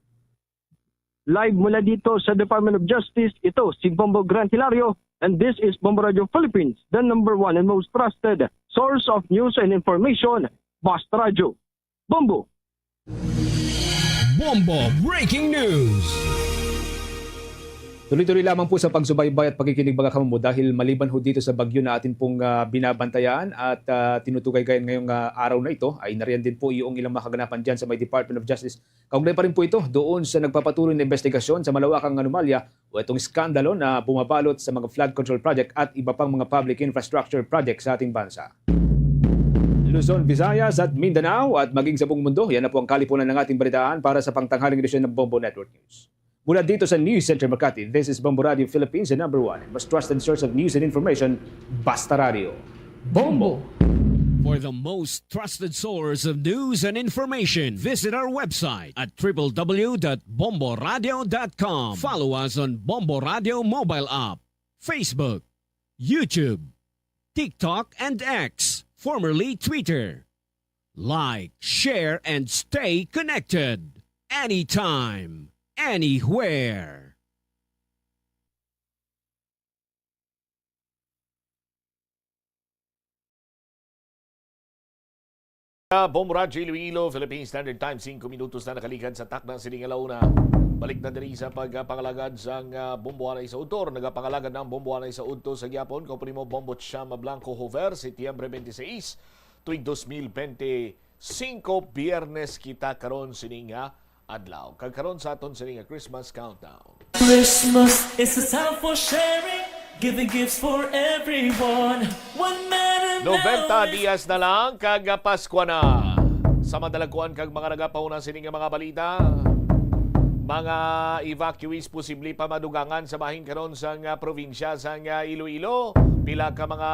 Live mula dito sa Department of Justice, ito si Bombo Grant Hilario and this is Bombo Radio Philippines, the number one and most trusted source of news and information. Basta Radyo. Bombo! Bombo Breaking News! Tuloy-tuloy lamang po sa pagsubaybay at pakikinig, mga kamumbo, dahil maliban ho dito sa bagyo na atin pong, ah, binabantayan at, ah, tinutukayan ngayong, ah, araw na ito, ay nariyan din po yung ilang mga kaganapan dyan sa may Department of Justice. Kaugnay pa rin po ito doon sa nagpapatuloy na investigasyon sa malawakang anomalya o itong iskandalo na bumabalot sa mga flood control project at iba pang mga public infrastructure project sa ating bansa. Luzon, Visayas at Mindanao at maging sa buong mundo, yan na po ang kalipunan ng ating balitaan para sa pangtanghaling edisyon ng Bombo Network News. Mula dito sa News Center Makati, this is Bombo Radio Philippines, the number one and most trusted source of news and information, Basta Radio. Bombo! For the most trusted source of news and information, visit our website at triple w dot bombo radio dot com. Follow us on Bombo Radio mobile app, Facebook, YouTube, TikTok, and X, formerly Twitter. Like, share, and stay connected anytime, anywhere. Bombo Radyo Iloilo, Philippine Standard Time, singko minutos na nakalikan sa takna sining alauna. Balik na diri sa pagpangalagad sang, ah, Bombo Anay sa Udto. Nagapangalagad ng Bombo Anay sa Udto sa gihapon. Kaupo nimo, Bombo Chama Blanco Hover, Setyembre twenty-six, tuig dos mil bente singko, Biyernes kita karon sining, ah, adlaw. Kag karon sa aton sining, ah, Christmas countdown. Christmas is a time for sharing, giving gifts for everyone. One man and Noventa now is dias na lang kag Paskwa na. Sa madalagkuan kag mga nagapahuna sini nga mga balita, mga evacuees posible pa madugangan sa bahin karon sang, ah, probinsya sang, ah, Iloilo. Pila ka mga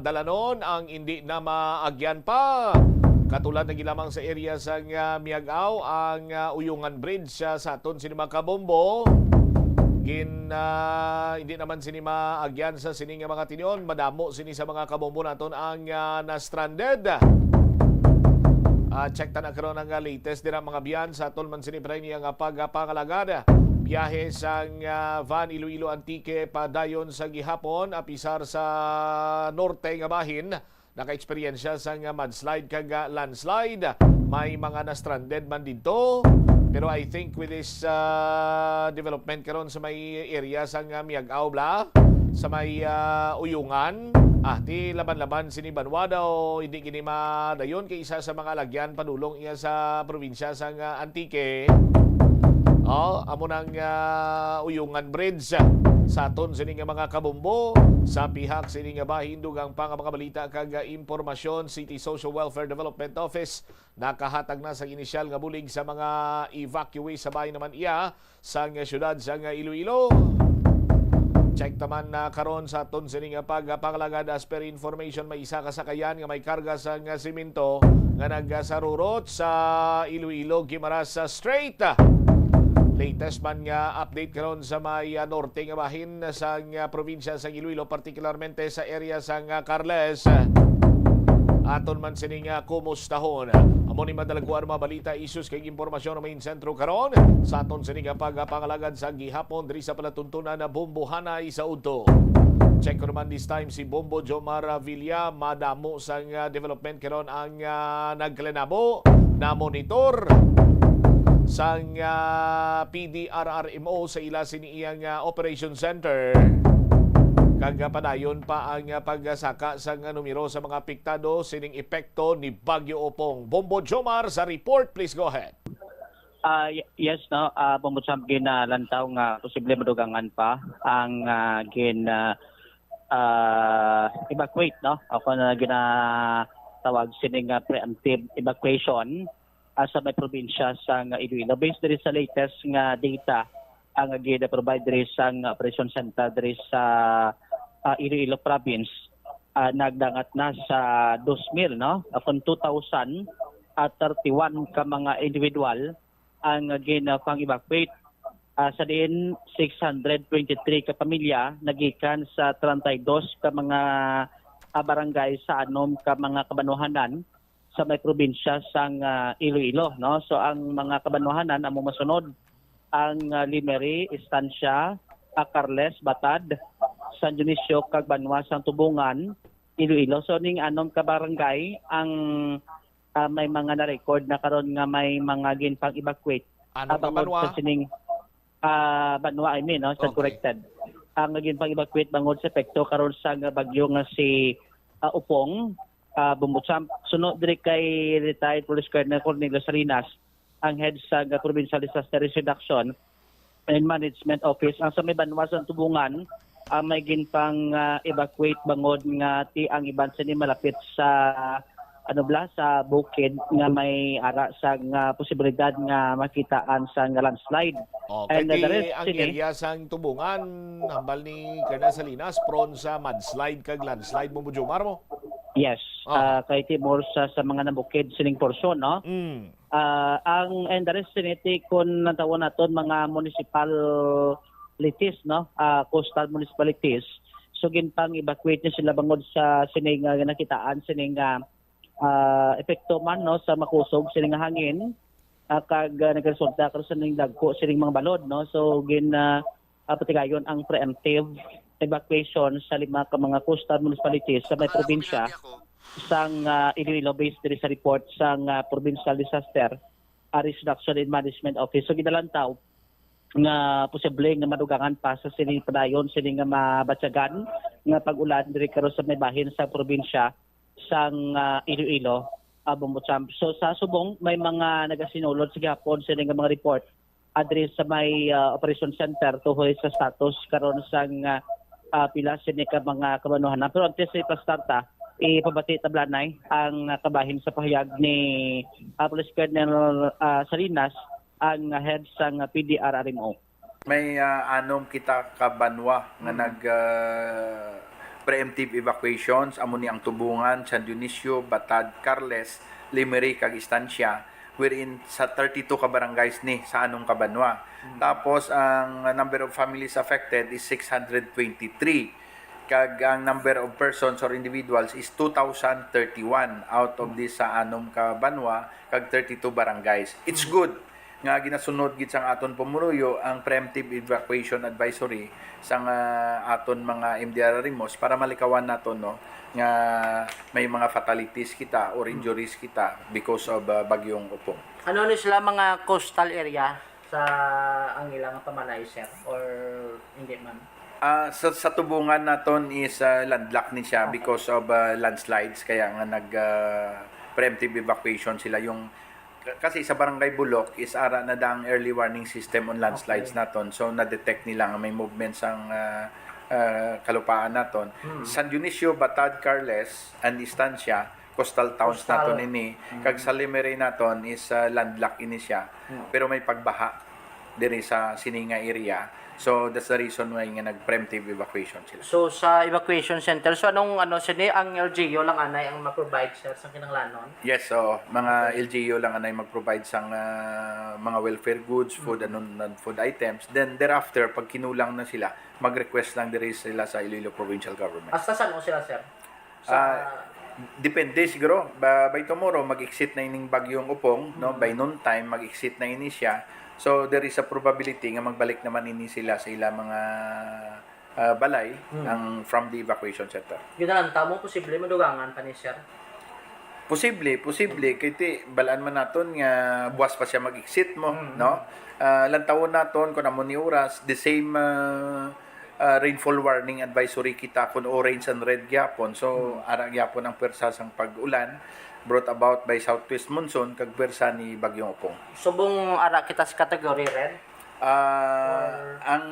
dalanon ang indi na maagyan pa. Katulad na gid lamang sa area sang, ah, Miag-ao, ang, ah, Uyungan Bridge, ah, sa aton sini mga kabombo. Gin, ah, hindi naman sini maagyan sa sini nga mga tion. Madamo sini sa mga kabombo naton ang, ah, na-stranded. Ah, check ta na karon ang, ah, latest dira, mga biyan, sa aton man sini pre niya nga pagpangalagad. Biyahe sang, ah, van Iloilo Antique padayon sa gihapon, apisar sa norte nga bahin. Naka-eksperyensya sang mudslide kag, ah, landslide. May mga na-stranded man didto. Pero I think with this, ah, development karon sa may area sang, ah, Miag-ao bala, sa may, ah, Uyungan, ah, ti laban-laban sini banwa daw, hindi gini madayon kay isa sa mga alagyan padulong iya sa probinsya sang, ah, Antique. Oh, amo nang, ah, Uyungan Bridge. Sa aton sini nga mga kabombo, sa pihak sini nga bahin, dugang pa nga mga balita kag, ah, impormasyon, City Social Welfare Development Office nakahatag na sa inisyal nga bulig sa mga evacuee sa bahin naman iya sang siyudad sang Iloilo. Check ta man na karon sa aton sini nga pagpangalagad. As per information, may isa ka sakayan nga may karga sang semento nga nagasarurot sa Iloilo Guimaras Strait. Latest man nga update karon sa may, ah, norte nga bahin sang, ah, probinsya sang Iloilo, partikularmente sa area sang, ah, Carles. Aton man sini nga kumustahon. Amo ni madalagkuan mga balita, issues kag impormasyon nga main sentro karon sa aton sini nga pagpangalagad sa gihapon diri sa palatuntunan na Bombo Anay sa Udto. Check ko naman this time si Bombo Jomar Villa. Madamo sang, ah, development karon ang, ah, nagkalinabo, namonitor sang, ah, P D R R M O sa ila sini iyang, ah, operation center. Kag, ah, padayon pa ang, ah, pagsaka sang, ah, numero sa mga apektado sining epekto ni Bagyo Opong. Bombo Jomar sa report, please go ahead. Ah, y-, yes, no. Ah, Bombo Sam, ginalantaw nga posible madugangan pa ang, ah, gin, ah, ah, evacuate, no? Ako na ginatawag sini nga preemptive evacuation, ah, sa may probinsya sang Iloilo. Based diri sa latest nga data ang gina-provide diri sang Operation Center diri sa, ah, Iloilo Province, ah, nagdangat na sa dos mil, no? Akon two thousand thirty-one ka mga individual ang ginapang-evacuate, ah, sa diin six hundred twenty-three ka pamilya nagikan sa treinta y dos ka mga, ah, barangay sa anom ka mga kabanwahanan sa may probinsya sang, ah, Iloilo, no? So, ang mga kabanwahanan amo masunod ang, ah, Lemery, Estancia, ah, Carles, Batad, San Dionisio, kag banwa sang Tubungan, Iloilo. So, ning anom ka barangay ang, ah, may mga na-record na karon nga may mga ginpang-evacuate. Anom ka banwa? Sa sining ah, banwa, I mean, no, sa Okay. corrected. Ang naging pang-evacuate bangod sa epekto karon sa nga bagyo nga si, ah, Opong, ah, Bumbuchamp. Suno diri kay retired Police Colonel Cornelio Salinas, ang head sa nga Provincial Disaster Risk Reduction and Management Office. Ang sa may banwa sa Tubungan, ang may ginpang, ah, evacuate bangod nga ti ang iban sini malapit sa, ano bala, sa bukid nga may ara sa nga posibilidad nga makitaan sa nga landslide. Oh, And, uh, kay the ti rest ang sini area sang Tubungan, hambal ni Colonel Salinas, prone sa mudslide kag landslide mo, Jomar, mo? Yes, Oh. ah, kay ti more sa, sa mga nabukid sining porsyon, no? Mm. Ah, ang, and the rest sini ti kung natawag naton mga municipalities, no? Ah, coastal municipalities. So, ginpang-evacuate ni sila bangod sa sini nga nakitaan, sini nga, ah, epekto man, no, sa makusog sini nga hangin, ah, kag, ah, nagresulta karon sa ning dagko sining mga balod, no? So, gin, ah, ah, patigayon ang preemptive evacuation sa lima ka mga coastal municipalities sa may probinsya sang, ah, Iloilo, based diri sa report sang, ah, Provincial Disaster, ah, Risk Reduction and Management Office. So, ginalantaw nga posible nga madugangan pa sa sini padayon sini nga mabatyagan nga pag-ulan diri karon sa may bahin sa probinsya sang, ah, Iloilo, ah, Bumbuchamp. So, sa subong, may mga nagasinulod sa gihapon sini nga mga report, ah, diri sa may, ah, operation center tuhoy sa status karon sang, ah, ah, pila sini ka mga kabanuhanan. Pero antes sa ipastarta, ipabati tablanay ang, ah, kabahin sa pahayag ni, ah, Police Colonel, ah, Salinas, ang head sang P D R R M O. May, ah, anom kita ka banwa nga Mm. nag, ah, preemptive evacuations, amo ni ang Tubungan, San Dionisio, Batad, Carles, Lemery, kag Estancia, wherein sa thirty-two ka barangays ni sa anom ka banwa. Mm. Tapos, ang number of families affected is six hundred twenty-three, kag ang number of persons or individuals is two thousand thirty-one out of this sa anom ka banwa kag thirty-two barangays. It's Mm. good nga ginasunod gid sang aton pumuruyo ang preemptive evacuation advisory sang, ah, aton mga M D R R M Os para malikawan naton, no, nga may mga fatalities kita or Mm. injuries kita because of, ah, Bagyong Opong. Ano ni sila, mga coastal area sa ang ilang pamanay, sir, or hindi man? Ah, sa, sa Tubungan naton is, ah, landlocked ni siya Okay. because of, ah, landslides, kaya nga nag, ah, preemptive evacuation sila. Yung K-, kasi sa Barangay Bulok is ara na da ang early warning system on landslides Okay. naton. So, na-detect nila nga may movement sang, ah, ah, kalupaan naton. Hmm. San Dionisio, Batad, Carles, and Estancia, coastal towns Coastal. naton ini. Hmm. Kag sa Lemery naton is, ah, landlock ini siya. Hmm. Pero may pagbaha diri sa sini nga area. So, that's the reason why nga nag-preemptive evacuation sila. So, sa evacuation center, so anong, ano, sini ang L G U lang anay ang ma-provide, sir, sa kinahanglanon? Yes, so, mga Okay. L G U lang anay mag-provide sang, ah, mga welfare goods, food, Mm. and non-, non-food items. Then, thereafter, pag kinulang na sila, mag-request lang diri sila sa Iloilo Provincial Government. Hasta san-o sila, sir? Sa Ah, depende siguro. Ba-, by tomorrow, mag-exit na ining Bagyong Opong, no? Mm. By noon time, mag-exit na ini siya. So, there is a probability nga magbalik naman ini sila sa ila mga, ah, balay Mm. ang, from the evacuation center. Ginalantaw mo, posible madugangan pa ni, sir? Posible, posible. Mm. Kay ti, balaan man naton nga buwas pa siya mag-exit mo, Mm. no? Ah, lantawon naton kung amo ni oras, the same, ah, ah, rainfall warning advisory kita kun orange and red gyapon. So, Hmm. ara gyapon ang pwersa sang pag-ulan brought about by southwest monsoon kag pwersa ni Bagyong Opong. Subong ara kita sa category red? Ah, Or ang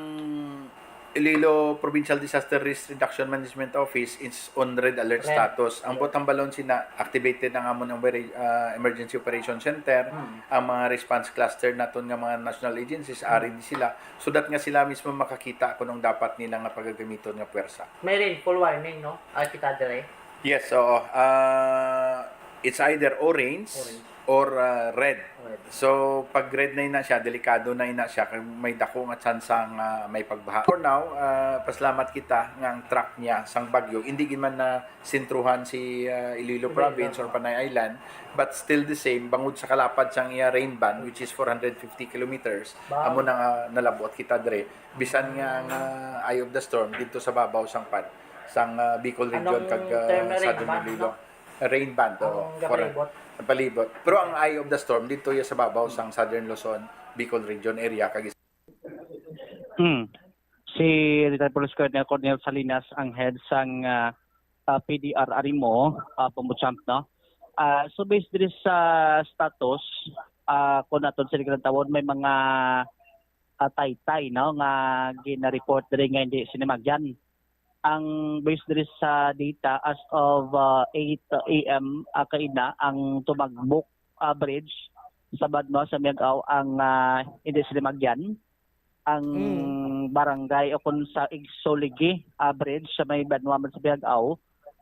Iloilo Provincial Disaster Risk Reduction Management Office is on red alert Red. status. Ang Red. Butang balon sina activated ang amon ang very, ah, emergency operation center, Hmm. ang mga response cluster naton nga mga national agencies, Hmm. ari di sila. So that nga sila mismo makakita kung anong dapat nila nga pagagamiton nga puwersa. May rainfall warning, no? Ay, kita dire. Yes, oo. Ah, it's either orange Orange. or, ah, red. Red. So, pag red na ina siya, delikado na ina siya, kay may dako nga tsansa nga may pagbaha. For now, ah, pasalamat kita nga ang track niya sang bagyo, hindi gid man na sentruhan si, ah, Iloilo Iloilo. Province or Panay Island, but still the same, bangod sa kalapad sang iya rain band, which is four hundred fifty kilometers, Wow. amo na nga nalabot kita dire. Bisan nga ang, ah, eye of the storm dito sa babaw sang pan, sang, ah, Bicol region Anong kag, ah, term na rain Southern band, Iloilo. no? Rain band, oo. Ang For, gapalibot. ang palibot. Pero ang eye of the storm dito ya sa babaw Hmm. sang Southern Luzon, Bicol region area, kag Hmm. Si Retired Police Colonel Cornel Salinas ang head sang, ah, ah, P D R R M O, ah, Bombo Champ, no? Ah, so, based diri sa status, ah, kung aton sila kinatawon, may mga, ah, taytay, no, nga gina-report diri nga hindi sini maagyan. Ang based diri sa data, as of, ah, eight A M, ah, kaina, ang Tumagbok, ah, Bridge sa Banwa sa Miag-ao ang, ah, hindi sila maagyan. Ang Mm. barangay o kung sa Igsoligi, ah, Bridge sa may Banwa man sa Miag-ao,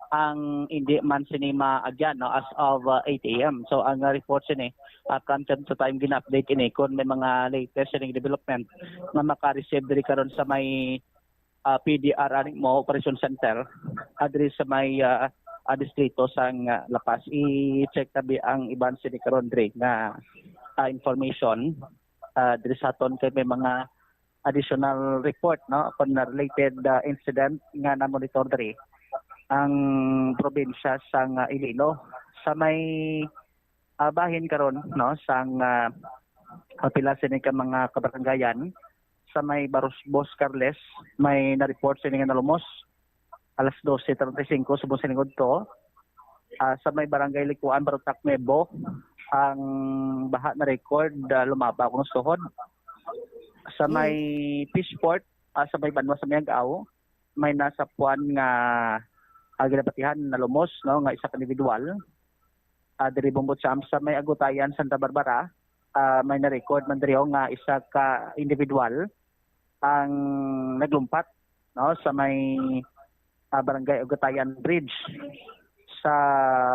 ang hindi man sini maagyan, no, as of, ah, eight A M. So, ang, ah, report sini, ah, from time to time gina-update ini kung may mga latest sining development nga maka-receive diri karon sa may, ah, P D R R M O Operation Center, ah, diri sa may, ah, ah, distrito sang, ah, La Paz. I-check tabi ang iban sini karon diri nga, ah, information, ah, diri sa aton kay may mga additional report, no, kon na related, ah, incident nga na-monitor diri ang probinsya sang, ah, Iloilo. Sa may, ah, bahin karon, no, sang, ah, ah, pila sini ka mga kabarangayan sa may Barosbos, Carles, may na-report sini nga nalumos alas doce treinta y cinco subong sining udto. Ah, sa may Barangay Likuan, Barotac Nuevo, ang baha na-record, ah, lumabaw kuno sa tuhod. Sa may Fishport, ah, sa may Banwa sa Miag-ao, may nasapuan nga, ah, ginabatihan nalumos, no, nga isa ka individual. Ah, diri Bombo Champ, sa may Agutayan, Santa Barbara, ah, may na-record man diri nga isa ka individual ang naglumpat, no, sa may, ah, Barangay Agutayan Bridge. Sa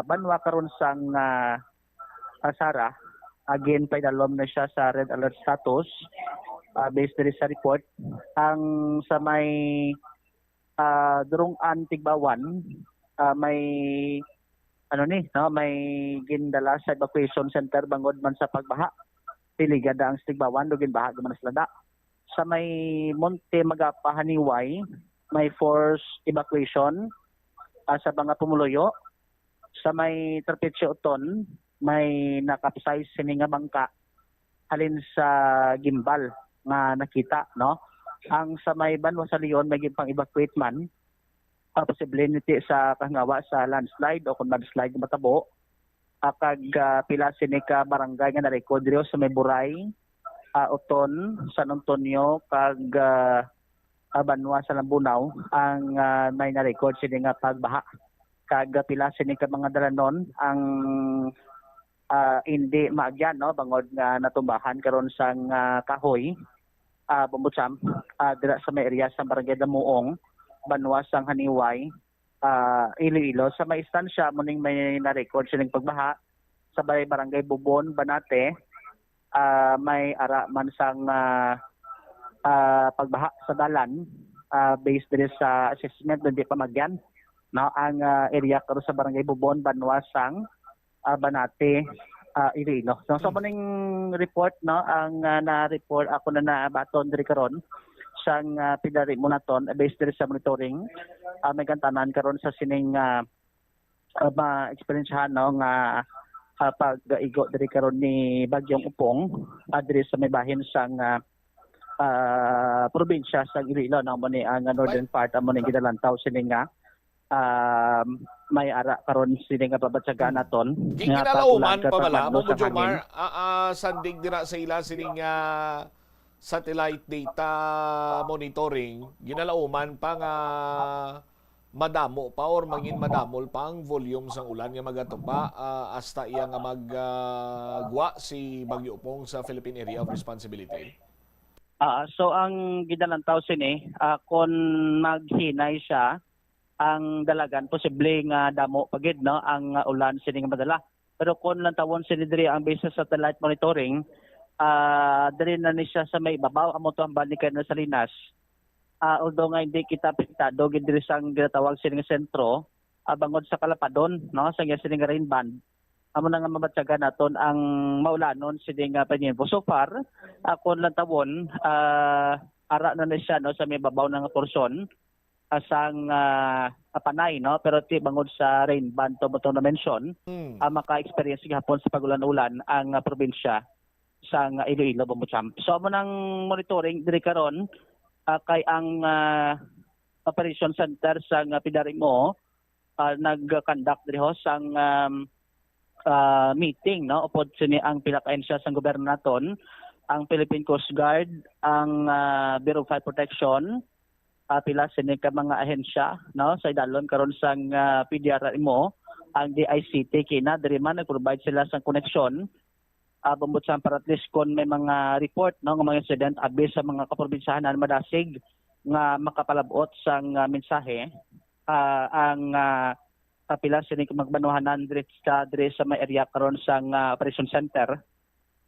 banwa karon sang, ah, ah, Sara, again, paidalom na siya sa red alert status, ah, based diri sa report. Ang sa may, ah, Durong-an, Tigbauan, ah, may, ano ni, no, may gindala sa evacuation center bangod man sa pagbaha. Piligad ang Tigbauan, do ginbaha gyud man sila da. Sa may Monte Magapa, Janiuay, may forced evacuation, ah, sa mga pumuluyo. Sa may Trapecio, Oton, may na-capsize sini nga bangka halin sa gimbal nga nakita, no? Ang sa may Banwa sa Leon, may ginpang-evacuate man, ah, posible niti sa kahangawa sa landslide o kung mudslide nga matabo. Ah, kag, ah, pila sini ka barangay nga na-record diri sa may Buray, ah, Oton, San Antonio, kag, ah, ah, Banwa sa Lambunao ang, ah, may na-record sini nga pagbaha. Kag, ah, pila sini ka mga dalanon ang, ah, indi maagyan, no, bangod nga natumbahan karon sang, ah, kahoy, ah, Bombo Champ, ah, dira sa may area sa Barangay Damuong, Banwa sang Janiuay, ah, Iloilo. Sa may istansya, amo ning may na-record sining pagbaha sa bay-, Barangay Bubon, Banate. Ah, may ara man sang, ah, ah, pagbaha sa dalan, ah, based diri sa assessment, hindi pa maagyan, no, ang, ah, area karon sa Barangay Bubon, Banwa sang, ah, Banate, ah, Iloilo. So, sa Hmm. muning report, no, ang, ah, na-report, ako na nabaton diri karon sang, ah, pinari mo naton, ah, based diri sa monitoring, ah, may gantanan karon sa sining, ah, ah, ma-eksperyensyahan, no, nga, ah, pag-igo diri karon ni Bagyong Upong, ah, diri sa may bahin sang, ah, ah, probinsya sa Iloilo, no, amo ni ang, ah, northern part, amo ni ginalantaw sini nga, ah, may ara karon sini nga pabatyagan naton. Gi-, nga ginalauman pag-ulan pa kag bala, pagmando Bombo sa Jomar, hangin. Ah, ah, sandig dira sa ila sini nga satellite data monitoring, ginalauman pa nga madamo pa or mangin madamol pa ang volume sang ulan nga magatupa, ah, hasta iya nga mag, ah, gwa si Bagyo Upong sa Philippine Area of Responsibility? Ah, so ang ginalantaw sini, ah, kon maghinay siya, ang dalagan posible nga damo pa gid, no, ang, ah, ulan sini nga madala. Pero kon lantawon sini diri ang based sa satellite monitoring, ah, diri na ni siya sa may ibabaw, amo to ang bali kay Salinas. Ah, although nga hindi kita apektado gid diri sa ginatawag sini nga sentro, ah, bangod sa kalapadon, no, sa iya sini nga rain band, amo na nga mabatyagan naton ang maulanon sini nga panimpo. So far, ah, kon lantawon, ah, ara na ni siya, no, sa may babaw na nga porsyon, ah, sang, ah, panay, no, pero ti bangod sa rain band to mo na mention, Hmm. ah, maka-experience gihapon sa pag-ulan-ulan ang, ah, probinsya sang Iloilo, Bombo Champ. So, amo nang monitoring diri karon, Ah, kay ang, ah, operation center sang, ah, P D R M O, ah, nag-conduct diri ho sang, um, ah, meeting, no, upod sini ang pila ka ahensya sang gobyerno naton, ang Philippine Coast Guard, ang, ah, Bureau of Fire Protection, ah, pila sini ka mga ahensya, no, sa idalom karon sang, ah, P D R M O, ang D I C T kina, diri man nag-provide sila sang koneksyon, ah, Bombo Champ, para at least kon may mga report, no, nga mga incident abi sa mga kaprobinsyahan na madasig nga makapalabot sang, ah, mensahe, ah, ang, ah, kapila sini ka mga banwahanan diri sa, diri sa may area karon sang, ah, operation center,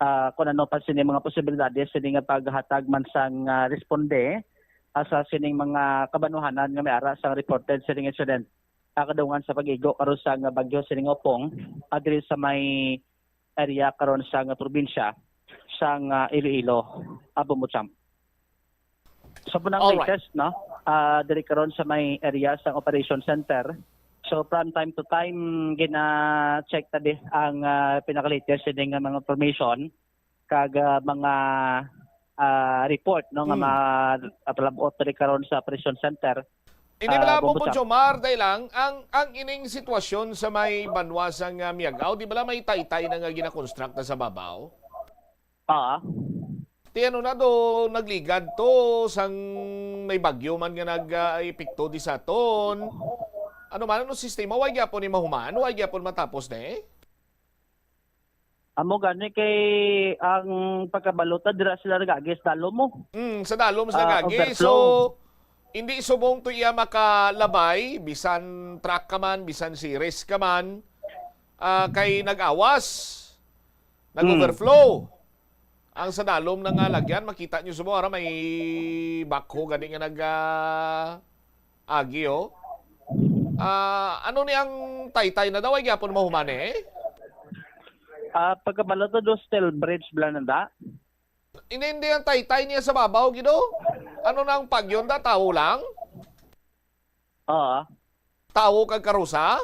ah, kung ano pa sini mga posibilidades sini nga paghatag man sang, ah, responde, ah, sa sining mga kabanwahanan nga may ara sang reported sining incident, ah, kadungan sa pag-igo karon sang, ah, bagyo sining Opong, ah, diri sa may area karon sang probinsya sang, ah, Iloilo, ah, Bombo Champ. Sa punang Alright. latest, no, ah, diri karon sa may area sang operation center. So from time to time gina-check ta di ang, ah, pinaka-latest sining nga mga information kag, ah, mga, ah, report, no, nga Hmm. ma-, ah, palabot diri karon sa operation center. Hindi bala Ah, mo po, Bombo Champ. Jomar, dahil lang, ang, ang ining sitwasyon sa may banwa sa nga Miag-ao, di bala may taytay na nga ginakonstruct na sa babaw? Ah, Ti ano na do, nagligad to, sang may bagyo man nga nag-epekto di sa aton. Ano man, ano sistema, way gyapon ni mahuman, way gyapon matapos na eh? Amo gani kay ang pagkabalota dira sila nagagi sa dalom mo. Mm, sa dalom sa Ah, nagagi. overflow. So, hindi subong to iya makalabay, bisan truck ka man, bisan series ka man, ah, kay nag-awas, nag-overflow. Ang sa dalom na nga lagyan, makita nyo subong, ara may backhoe gani nga nag ah, agi, oh. Ah, ano ni ang taytay na daw ay gyapon mahuman eh? Ah, pagkabalota do steel bridge bala nanda. Hindi, hindi ang taytay niya sa babaw, Gido. Ano na ang pagyon da? Tawo lang? Oo. Tawo kag karusa?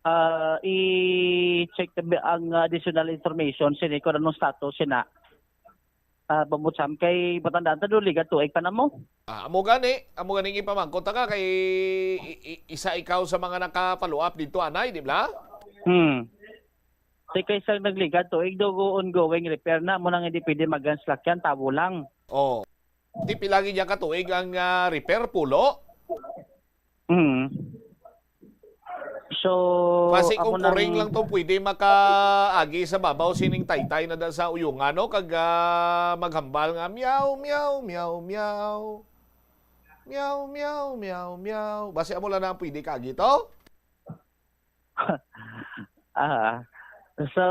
Ah, i-check ta bi-, ang additional information sini kung anong status sina. Ah, Bombo Champ, kay matandaan ta do, ligad tuig pa na mo. Ah, amo gani, amo gani ipamangkot ta ka kay i- i- isa ikaw sa mga naka-follow up dito, anay, di ba? Hmm. Di kay sa nagligad tuig do, ongoing repair na mo nang hindi pwede mag-, ang salakyan, tawo lang. Oh. Ti pila gid ka tuig ang ah, repair, pulo? Hmm. So, Basi amo kung kuring nang- lang to pwede makaagi sa babaw sining taytay na da sa uyungan, no? Kag ah, maghambal nga meow, meow, meow, meow. Meow, meow, meow, meow. Basi amo lang na ang pwede kaagi to? Ah. So,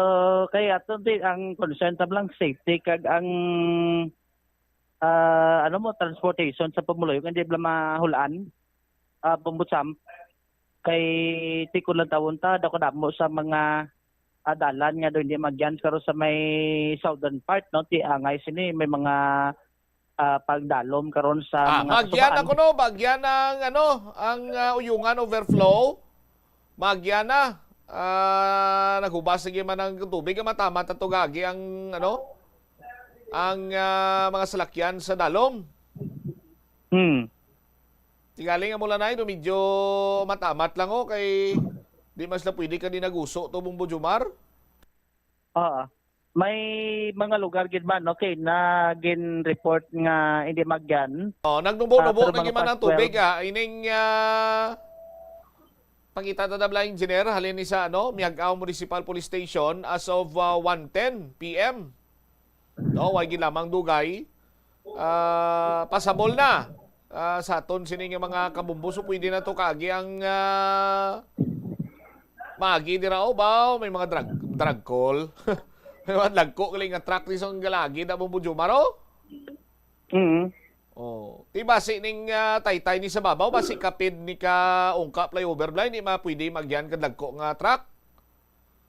kay ato di ang concern ta lang safety kag ang, ah, ano mo, transportation sa pumuluyo, hindi bala mahulaan. Ah, Bombo Champ, kay tikon lang tawon ta, daw kadamo sa mga, ah, dalan nga daw hindi magyan, pero sa may southern part, no, ti angay sini may mga ah, pagdalom karon sa Ah, mga magyan kasubaan. Ako, no, magyan ang ano, ang ah, uyungan overflow. Magyan na. Ah, naghubas lagi man ang tubig, ang matamat ato gagi ang ano, ang ah, mga salakyan sa dalom. Hmm. Tigaling ang mulanay do medyo matamat lang, oh, kay di mas na pwede ka din naguso to, Bombo Jomar. Oo. May mga lugar gid man, okay, na gin-report nga hindi magyan. Oh, nagnubo-nubo Ah, pero na mga man ang past tubig, twelve. Ah. Ining ah, pangita ta dabla, engineer, halin ni sa ano, Miag-ao Municipal Police Station as of ah, one ten P M. No, way gid lamang dugay. Ah, pasabol na. Ah, sa aton sini nga mga kabumbo, so pwede na to kaagi ang ah, maagi dira, oh, baw, may mga drug drug call. May mga dagko gali nga truck ni sa galagi na, Bombo Jomar, oh. Mm. Oh, ti basi ning ah, taytay ni sa babaw, basi kapid ni ka ungka flyover, bala, hindi ma pwede magyan ka dagko nga truck.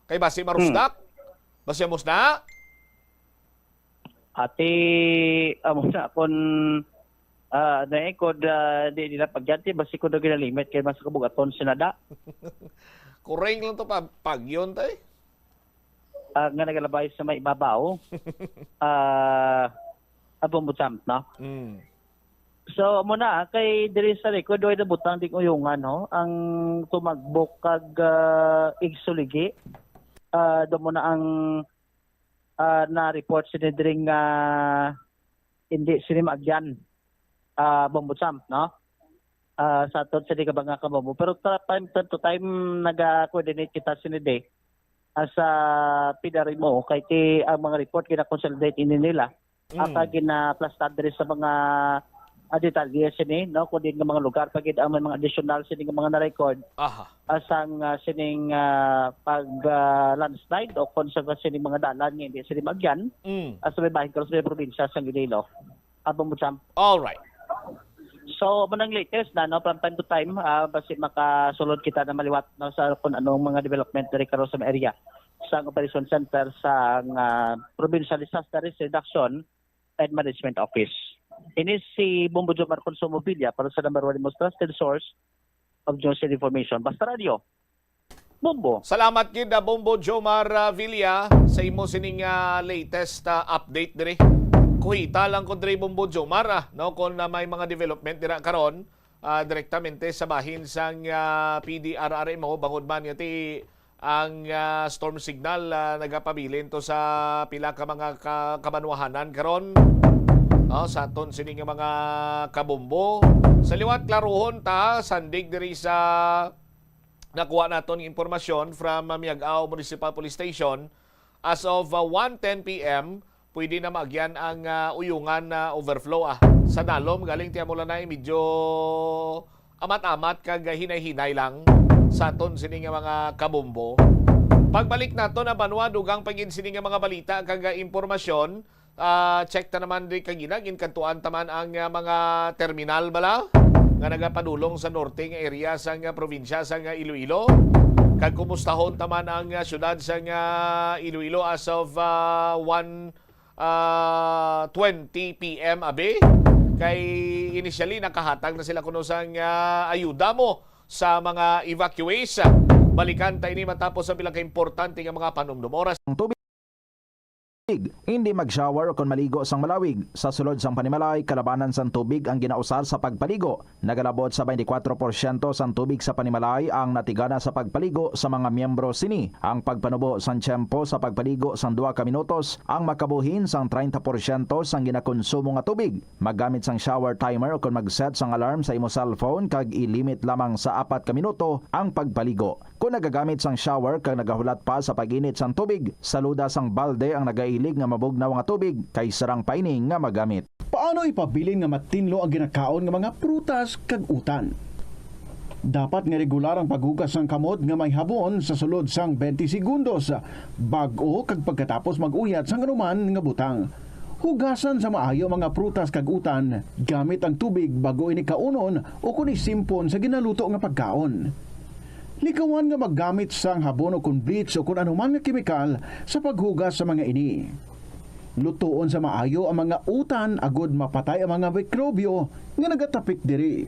Kay basi marusdak. Basi amos na. Ati, amo na kon, ah, naikod, ah, di nila pagyanti, basi ko na ginalimit kay mas kabugaton sinada. Kuring lang to pa, pagyon tay. Ah, nga nagalabay sa may ibabaw. Ah, Abang Butsamp, no? Mm. So, amo na, ah, kay diri sa record, way nabutang ding uyungan, no? Ang tumagbok kag, ah, igsuligi. Ah, do mo na ang, ah, na-report sini diri nga hindi sini maagyan, ah, Bombo Champ, no? Ah, sa aton sini ka mga kabombo. Pero tra-, time, time to time, naga-coordinate kita sini di as a P D R M O, kay ti ang mga report gina-consolidate ini nila. Mm. Ata gina-plastar diri sa mga, ah, detalye sini, no, kung din nga mga lugar pa gid ang may mga additional sini nga mga na-record Aha. asang, ah, sining, ah, pag, ah, landslide o kung sa sining mga dalan nga hindi sini maagyan Mm. as may bahin ko sa may probinsya sa Iloilo. Abang mo, Champ. All right. So, manang latest na, no, from time to time, ah, basi makasulod kita na maliwat, no, sa kung anong mga development diri karon sa area sa Operation Center sa, ah, Provincial Disaster Risk Reduction and Management Office. Ini si Bombo Jomar Consumo Villa para sa number one most trusted source of news and information. Basta Radio. Bombo. Salamat gid, ah, Bombo Jomar, ah, Villa, sa imo sining, ah, latest, ah, update diri. Kuhita lang ko diri, Bombo Jomar, ah, no, kung, ah, may mga development dira karon, ah, direktamente sa bahin sang, ah, P D R R M O, bangod man nga ti ang, ah, storm signal, ah, nagapabilin to sa pila ka mga ka-, kabanwahanan karon, no, sa aton sini nga mga kabombo. Sa liwat, klaruhon ta, sandig diri sa nakuha naton nga impormasyon from, ah, Miag-ao Municipal Police Station, as of, ah, one ten P M, pwede na maagyan ang, ah, Uyungan na overflow, ah. Sa Dalom, galing ti amo lang na, eh, medyo amat-amat kag hinay-hinay lang sa aton sini nga mga kabombo. Pagbalik naton, ah, banwa, dugang pa gid sini nga mga balita kag, ah, impormasyon. Ah, check ta naman di kagina, ginkantuan ta man ang, ah, mga terminal bala nga nagapadulong sa norte nga area sang, ah, probinsya sang, ah, Iloilo. Kag kumustahon ta man ang, ah, syudad sang, ah, Iloilo as of, ah, one, ah, twenty P M, abi. Kay initially nakahatag na sila kuno sang, ah, ayuda mo sa mga evacuees. Balikan ta ini matapos ang pila ka importante nga mga panumdom. Oras. Ang tubig. Hindi mag-shower o kon maligo sang malawig. Sa sulod sang panimalay, kalabanan sang tubig ang ginausar sa pagpaligo. Nagalabot sa twenty-four porsyento sang tubig sa panimalay ang natigana sa pagpaligo sa mga miyembro sini. Ang pagpanubo sang tiyempo sa pagpaligo sang duha ka minutos ang makabuhin sang treinta porsyento sang ginakonsumo nga tubig. Maggamit sang shower timer o kon mag-set sang alarm sa imo cellphone kag i-limit lamang sa apat ka minuto ang pagpaligo. Kon nagagamit sang shower kag nagahulat pa sa pag-init sang tubig, saluda sang balde ang nagailig nga mabugnaw nga tubig kay sarang pa ini nga magamit. Paano ipabilin nga matinlo ang ginakaon nga mga prutas kag utan? Dapat nga regular ang paghugas sang kamot nga may habon sa sulod sang twenty segundos, bag-o kag pagkatapos mag-uyat sang anuman nga butang. Hugasan sa maayo ang mga prutas kag utan gamit ang tubig bag-o ini kaunon o kon isimpon sa ginaluto nga pagkaon. Likawan nga maggamit sang habon o kon bleach o kon anuman nga kemikal sa paghugas sa mga ini. Lutoon sa maayo ang mga utan agod mapatay ang mga mikrobyo nga nagatapik diri.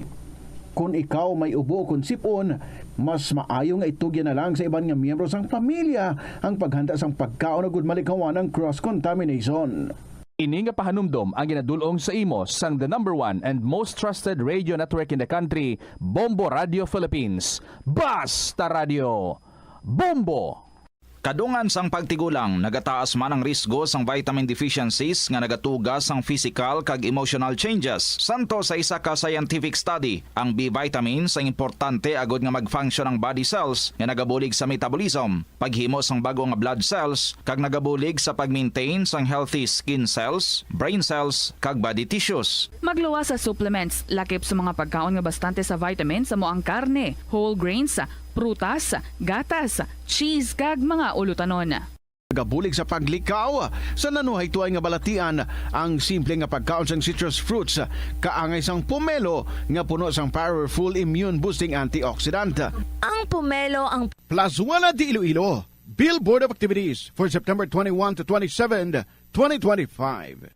Kon ikaw may ubo o kon sip-on, mas maayo nga itugyan na lang sa iban nga miyembro sang pamilya ang paghanda sang pagkaon agud malikawan ang cross-contamination. Ini nga pahanumdom ang ginadul-ong sa imo sang the number one and most trusted radio network in the country, Bombo Radio Philippines. Basta Radio! Bombo! Kadungan sang pagtigulang, nagataas man ang risgo sang vitamin deficiencies nga nagatuga sang physical kag emotional changes. Santo sa isa ka scientific study, ang B vitamins ang importante agud nga mag-function ang body cells nga nagabulig sa metabolism, paghimo sang bag-o nga blood cells, kag nagabulig sa pag-maintain sang healthy skin cells, brain cells, kag body tissues. Magluwas sa supplements, lakip sa mga pagkaon nga bastante sa vitamins amo ang karne, whole grains, prutas, gatas, cheese, kag mga ulutanon. Nagabulig sa paglikaw sa nanuhaytoay nga balatian ang simple nga pagkaon sang citrus fruits, kaangay sang pomelo nga puno sang powerful immune boosting antioxidant. Ang pomelo ang Plazuela de Iloilo, Bill Board of Activities for September twenty-one to twenty-seven, twenty twenty-five.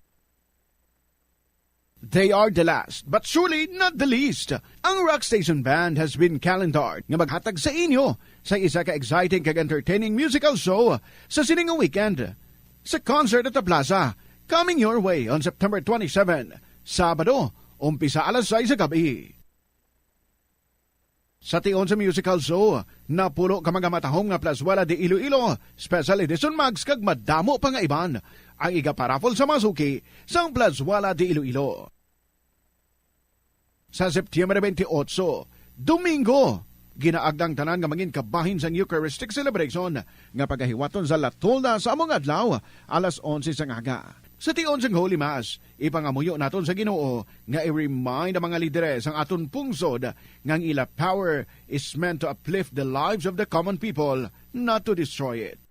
They are the last, but surely not the least. Ang Rock Station Band has been calendared nga maghatag sa inyo sa isa ka exciting kag entertaining musical show sa sining nga weekend. Sa concert at the plaza, Coming your way on September twenty-seven, Sabado, umpisa alas sais sa gabi. Sa tion sa musical show, napulo ka mga matahom nga Plazuela de Iloilo Special Edition mugs kag madamo pa nga iban ang igaparaffle sa mga suki sang Plazuela de Iloilo. Sa September twenty-eight, Domingo, ginaagda ang tanan nga mangin kabahin sang Eucharistic celebration nga pagahiwaton sa La Tolda sa amo nga adlaw, alas onse sang aga. Sa tion sang Holy Mass, ipangamuyo naton sa Ginoo nga i-remind ang mga lideres sang aton pungsod nga ang ila power is meant to uplift the lives of the common people, not to destroy it.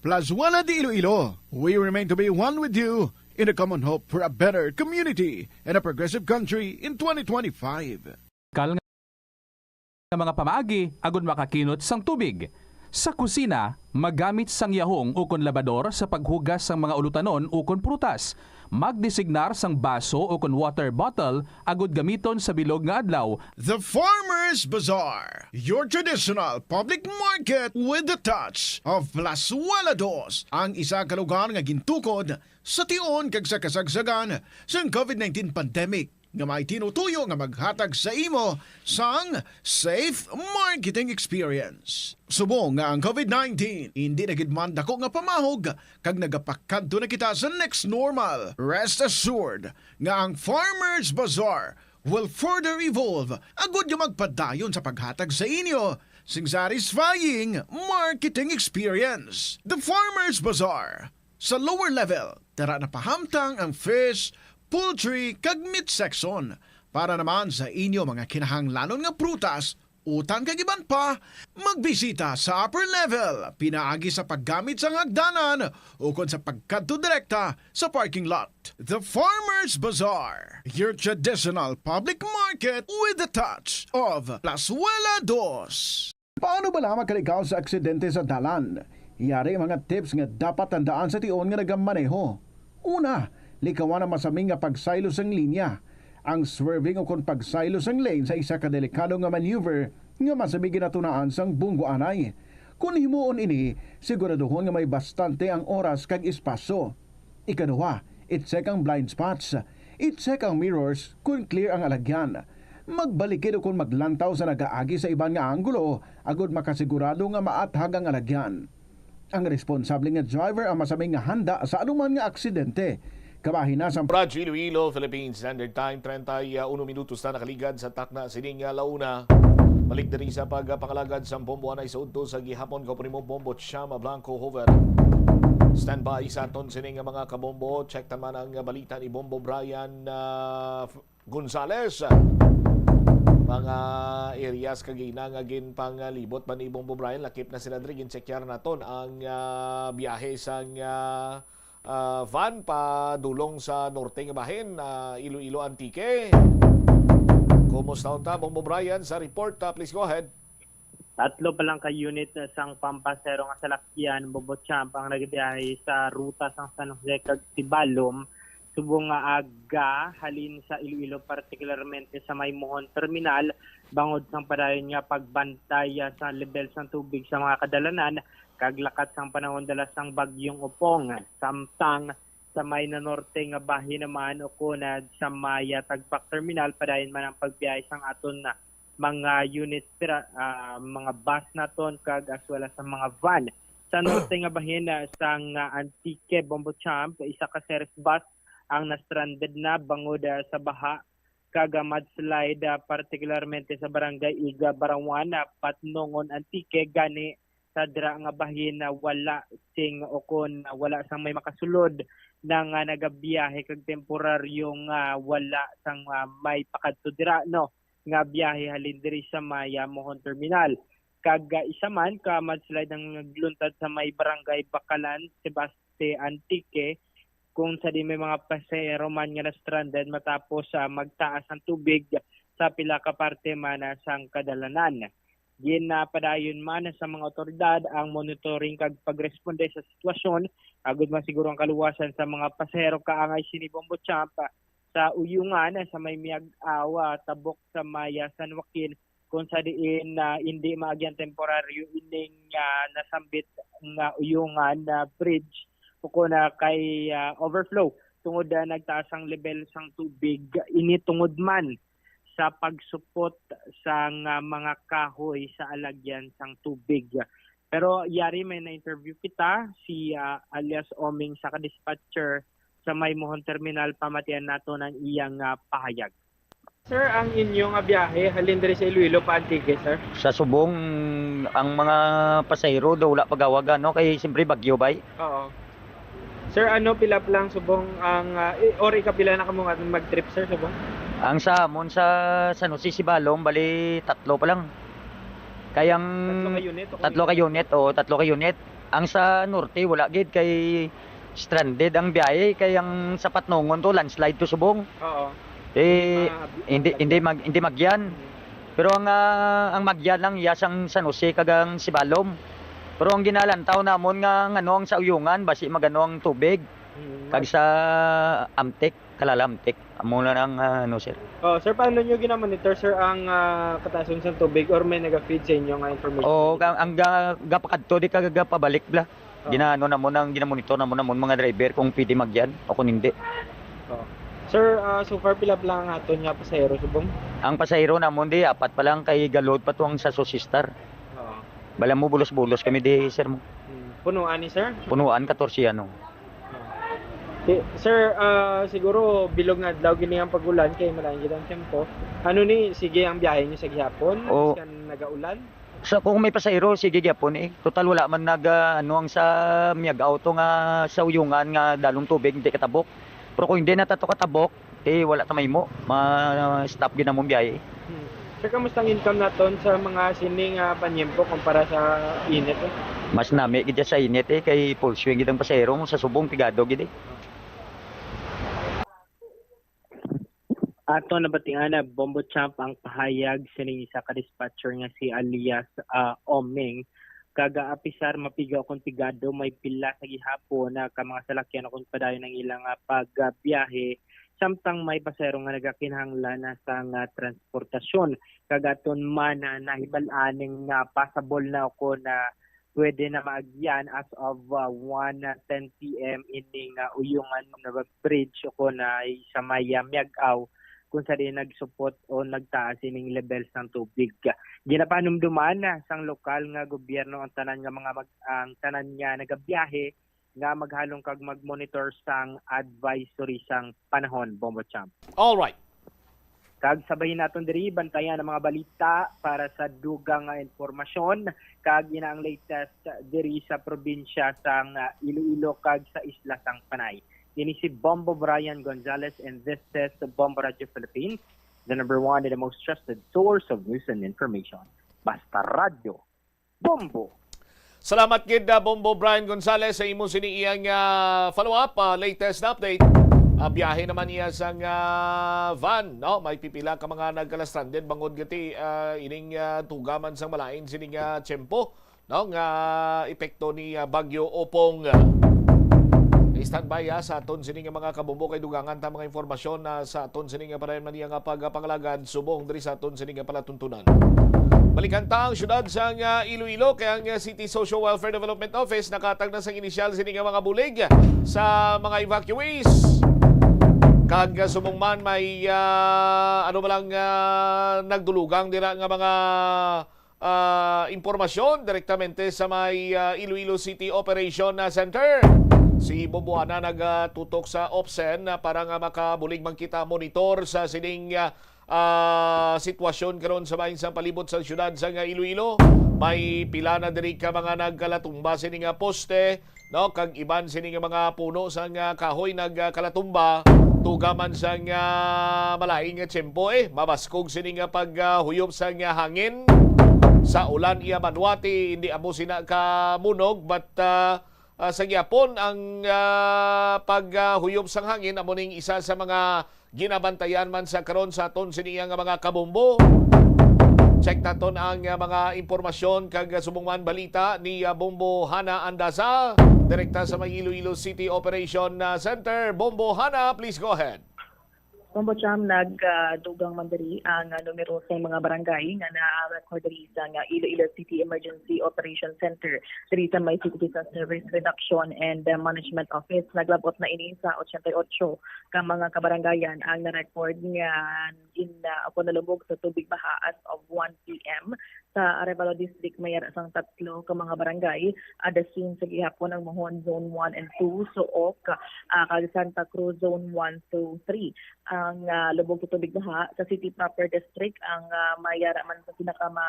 Plazuela de Iloilo, we remain to be one with you in a common hope for a better community and a progressive country in twenty twenty-five. Kal nga mga pamaagi agud makakinot sang tubig. Sa kusina, magamit sang yahong ukon labador sa paghugas sang mga ulutanon ukon prutas. Magdesignar sang baso ukon water bottle agud gamiton sa bilog nga adlaw. The Farmers Bazaar, your traditional public market with the touch of Plazuela Dos, ang isa ka lugar nga gintukod sa tion kag sa kasagsagan sang COVID nineteen pandemic nga may tinutuyo nga maghatag sa imo sang safe marketing experience. Subong nga ang COVID nineteen indi na gid man dako nga pamahog kag nagapakadto na kita sa next normal, rest assured nga ang Farmers Bazaar will further evolve agud nga magpadayon sa paghatag sa inyo sing satisfying marketing experience. The Farmers Bazaar, sa lower level, dara na pahamtang ang fish, poultry, kag meat section. Para naman sa inyo mga kinahanglanon nga prutas, utan kag iban pa, magbisita sa upper level pinaagi sa paggamit sang hagdanan ukon sa pagkadto direkta sa parking lot. The Farmers Bazaar, your traditional public market with the touch of Plazuela Dos. Paano bala makalikaw sa aksidente sa dalan? Yari ang mga tips nga dapat tandaan sa tion nga nagamaneho. Una, likawan ang masami nga pagsaylo sang linya. Ang swerving ukon pagsaylo sang lane sa isa ka delikado nga maneuver nga masami ginatunaan sang bunggo anay. Kon himuon ini, siguraduhon nga may bastante ang oras kag espasyo. Ikaduha, i-check ang blind spots. I-check ang mirrors kon clear ang alagyan. Magbalikid ukon maglantaw sa nagaagi sa iban nga anggulo agud makasigurado nga maathag ang alagyan. Ang responsable nga driver ang masami nga handa sa anuman nga aksidente. Kabahin na sa Radyo Iloilo, Philippine Standard Time, treinta y uno minutos na nakaligad sa takna sining, ah, la una. Balik diri sa pagpangalagad sa bombo anay sa udto sa gihapon, kaupo nimo Bombo Chama Blanco Hover. Standby sa aton sining nga mga kabombo. Check ta man ang balita ni Bombo Brian, ah, F-, Gonzales. Mga areas kagina nga ginpangalibot man ni Bombo Brian, lakip na sila diri. Gincheckar naton ang, ah, biyahe sang, ah, ah, van padulong sa norte nga bahin, ah, Iloilo, Antique. Kumusta unta, Bombo Brian, sa report? Ah, please go ahead. Tatlo pa lang ka unit sang pampasero nga salakyan, Bombo Champ, ang nagabiyahe sa ruta sang San Jose kag Sibalom, subong nga aga, halin sa Iloilo, partikularmente sa may Mohon Terminal, bangod sang padayon nga pagbantay, ah, sa lebel sang tubig sa mga kadalanan, kag lakat sang panahon dala sang Bagyong Opong. Samtang sa may nanorte nga bahin naman, ukon sa may, ah, Tagpak Terminal, padayon man ang pagbiyahe sang aton, ah, mga unit, pira, ah, mga bus naton, kag as well as ang mga van. Sa norte nga bahin, ah, sang, ah, Antique, Bombo Champ, isa ka Ceres bus ang na-stranded na bangod, ah, sa baha kag, ah, mudslide, ah, partikularmente sa Barangay Iga, Barawan, ah, Patnongon, Antique. Gani, sa dira nga bahin, ah, wala sing, ukon, ah, wala sang may makasulod na nga nagabiyahe kag temporaryo nga wala sang, ah, may pakadto dira, no, nga biyahe halin diri sa may, ah, Mohon Terminal. Kag, ah, isa man ka mudslide ang nagluntad sa may Barangay Bacalan, Sebaste, Antique, kung sa di may mga pasahero man nga na-stranded matapos, ah, magtaas ang tubig sa pila ka parte man, ah, sang kadalanan. Ginapadayon man sa mga awtoridad ang monitoring kag pagresponde sa sitwasyon, agud masiguro ang kaluwasan sa mga pasahero. Kaangay sini, Bombo Champ, sa Uyungan, sa may Miag-aw, ah, tabok sa may, ah, San Joaquin, kung sa diin, ah, indi maagi ang temporaryo ining, ah, nasambit nga Uyungan, ah, bridge ko na kay, ah, overflow tungod, ah, nagtaas ang level sang tubig. Ini tungod man sa pagsupot sang, ah, mga kahoy sa alagyan sang tubig. Pero yari may na-interview kita, si, ah, alias Oming sa ka-dispatcher sa may Mohon Terminal, pamatian nato ng iyang, ah, pahayag. Sir, ang inyo nga biyahe halin diri sa Iloilo pa Antique, sir? Sa Subong, ang mga pasahero daw wala pagawagan, no? Kay siyempre bagyo, bay. Oo. Sir, ano, pila pa lang Subong ang, ah, i-, or ikapila na kamo nga mag-trip, sir, Subong? Ang sa amon sa San Jose, Sibalom, bali tatlo pa lang. Kay ang Tatlo ka unit o tatlo ka unit, o tatlo ka unit. Ang sa norte, wala gid kay stranded ang biyahe, kay ang sa Patnongon to, landslide to Subong. Oo. Eh, Hindi ma-, hindi, hindi mag-, hindi magyan. Mm. Pero ang, ah, ang magyan lang, iya sang San Jose kag ang Sibalom. Pero ang ginalantaw namon nga, ang ano, ang sa Uyungan, basi magano ang tubig. Mm. Kag sa Amtek, Kalala Amtek. Amo na lang, ah, ano, sir. Oh, sir, paano nyo ginamonitor, sir, ang, ah, katason sa tubig or may nag-feed sa inyo nga information? Oo, ka-, ang ga-, gapakadto di ka gapabalik bla. Oh. Ginaano namon ang ginamonitor namon, namon mga driver kung pwede magyan o kung hindi. Oh. Sir, ah, so far pila pa lang ang aton nga pasahero subong? Ang pasahero namon di apat pa lang kay ga-load pa to ang sa Susistar. Oo. Bala mo bulos-bulos kami di, sir mo. Hmm. Punuan ni sir? Punuan, katorse ano. Oh. Di, sir, ah, siguro bilog nga adlaw gini ang pag-ulan kay malain gid ang tempo. Ano ni, sige ang biyahe niyo sa gihapon? O. Bisan nagaulan? So, kung may pasahero, sige gyapon eh. Total, wala man nag, ah, ano, ang sa Miag-Ao to nga sa Uyungan nga dalong tubig, hindi katabok. Pero kung hindi na tato katabok, eh, wala ta mahimo. Ma-stop gid namong biyahe. Hmm. Sir, kamusta ang income naton sa mga sini nga panyempo kumpara sa init, eh? Mas nami gid sa init, eh, kay full swing gid ang pasahero. Sa Subong, pigado gid, eh. Ato nabatian na Bombo Champ ang pahayag sining isa ka dispatcher nga si alias, ah, Oming. Kag, ah, apisar mapigaw kon pigado, may pila sa gihapon na ka mga salakyan kon padayon ang ilang, ah, pagbiyahe, samtang may pasahero nga nagakinahanglan na sang, ah, transportasyon. Kag aton man, ah, nahibal-an nga possible na kon, ah, pwede na maagyan as of, ah, one ten P M ining, ah, Uyungan Bridge o kon, ah, sa may, ah, Miag-Ao, kung sa diin nagsupot o nagtaas ining level sang tubig. Ginapanumduman, ah, sang lokal nga gobyerno ang tanan nga mga mag-, ang tanan nga nagabiyahe nga maghalong kag mag-monitor sang advisory sang panahon, Bombo Champ. All right. Kag sabayin naton diri, bantayan ang mga balita para sa dugang nga impormasyon kag ina ang latest diri sa probinsya sang, ah, Iloilo kag sa isla sang Panay. Ini si Bombo Brian Gonzalez and this is Bombo Radio Philippines, the number one and the most trusted source of news and information. Basta Radyo, Bombo. Salamat gid, ah, Bombo Brian Gonzalez, sa imo sini iyang, ah, follow-up, ah, latest na update. Ah, biyahe naman iya sang, ah, van, no? May pipila ka mga nagkala-stranded bangod gati, ah, ining, ah, tugaman sang malain sining, ah, tiyempo, no? Nga epekto ni, ah, Bagyo Opong. Standby, ah, sa aton sini nga mga kabombo kay dugangan ta mga impormasyon na sa aton sini nga padayon man iya nga pagpangalagad subong diri sa aton sini nga palatuntunan. Balikan ta ang siyudad sang, ah, Iloilo, kay ang, ah, City Social Welfare Development Office nakatag na sang inisyal sini nga mga bulig sa mga evacuees. Kag, ah, subong man may, ah, ano ba lang, ah, nagdulugang dira nga mga, ah, impormasyon direktamente sa may, ah, Iloilo City Operation, ah, Center. Si Boboana nagatutok sa OPSEN, ah, para nga makabulig man kita monitor sa sining, ah, ah, sitwasyon karon sa bahin sa palibot sa siyudad sang Iloilo. May pila na diri ka mga nagkalatumba sini nga poste, no, kag iban sini nga mga puno sang, ah, kahoy nagkalatumba, tuga man sang, ah, malain nga tiyempo, eh, mabaskog sini nga pag, ah, huyop sang, ah, hangin. Sa ulan iya banwati, hindi amo sina ka munog, but, ah, ah, sa gihapon ang, ah, pag, ah, huyop sang hangin amo ning isa sa mga ginabantayan man sa karon sa aton sini nga mga kabombo. Check naton ang, ah, mga impormasyon kag, ah, subong man balita ni, ah, Bombo Hana Andaza, direkta sa may Iloilo City Operation, ah, Center. Bombo Hana, please go ahead. Kumbaga, nagdugang man diri ang, ah, numero sa mga barangay nga na-record diri sa nga Iloilo City Emergency Operation Center diri sa may City Disaster Risk Reduction and, ah, Management Office. Naglabot na ini sa eighty-eight ka mga kabarangayan ang na-record nga gin-, ah, ako nalubog sa tubig baha as of one p.m. Sa Arevalo District, may ara sang tatlo ka mga barangay. Adasin sa gihapon ang Mohon Zone one and two, Suok, ah, kag Santa Cruz Zone one to three. Ang, ah, lubog sa tubig baha sa City Proper District ang, ah, may ara man sa pinakama,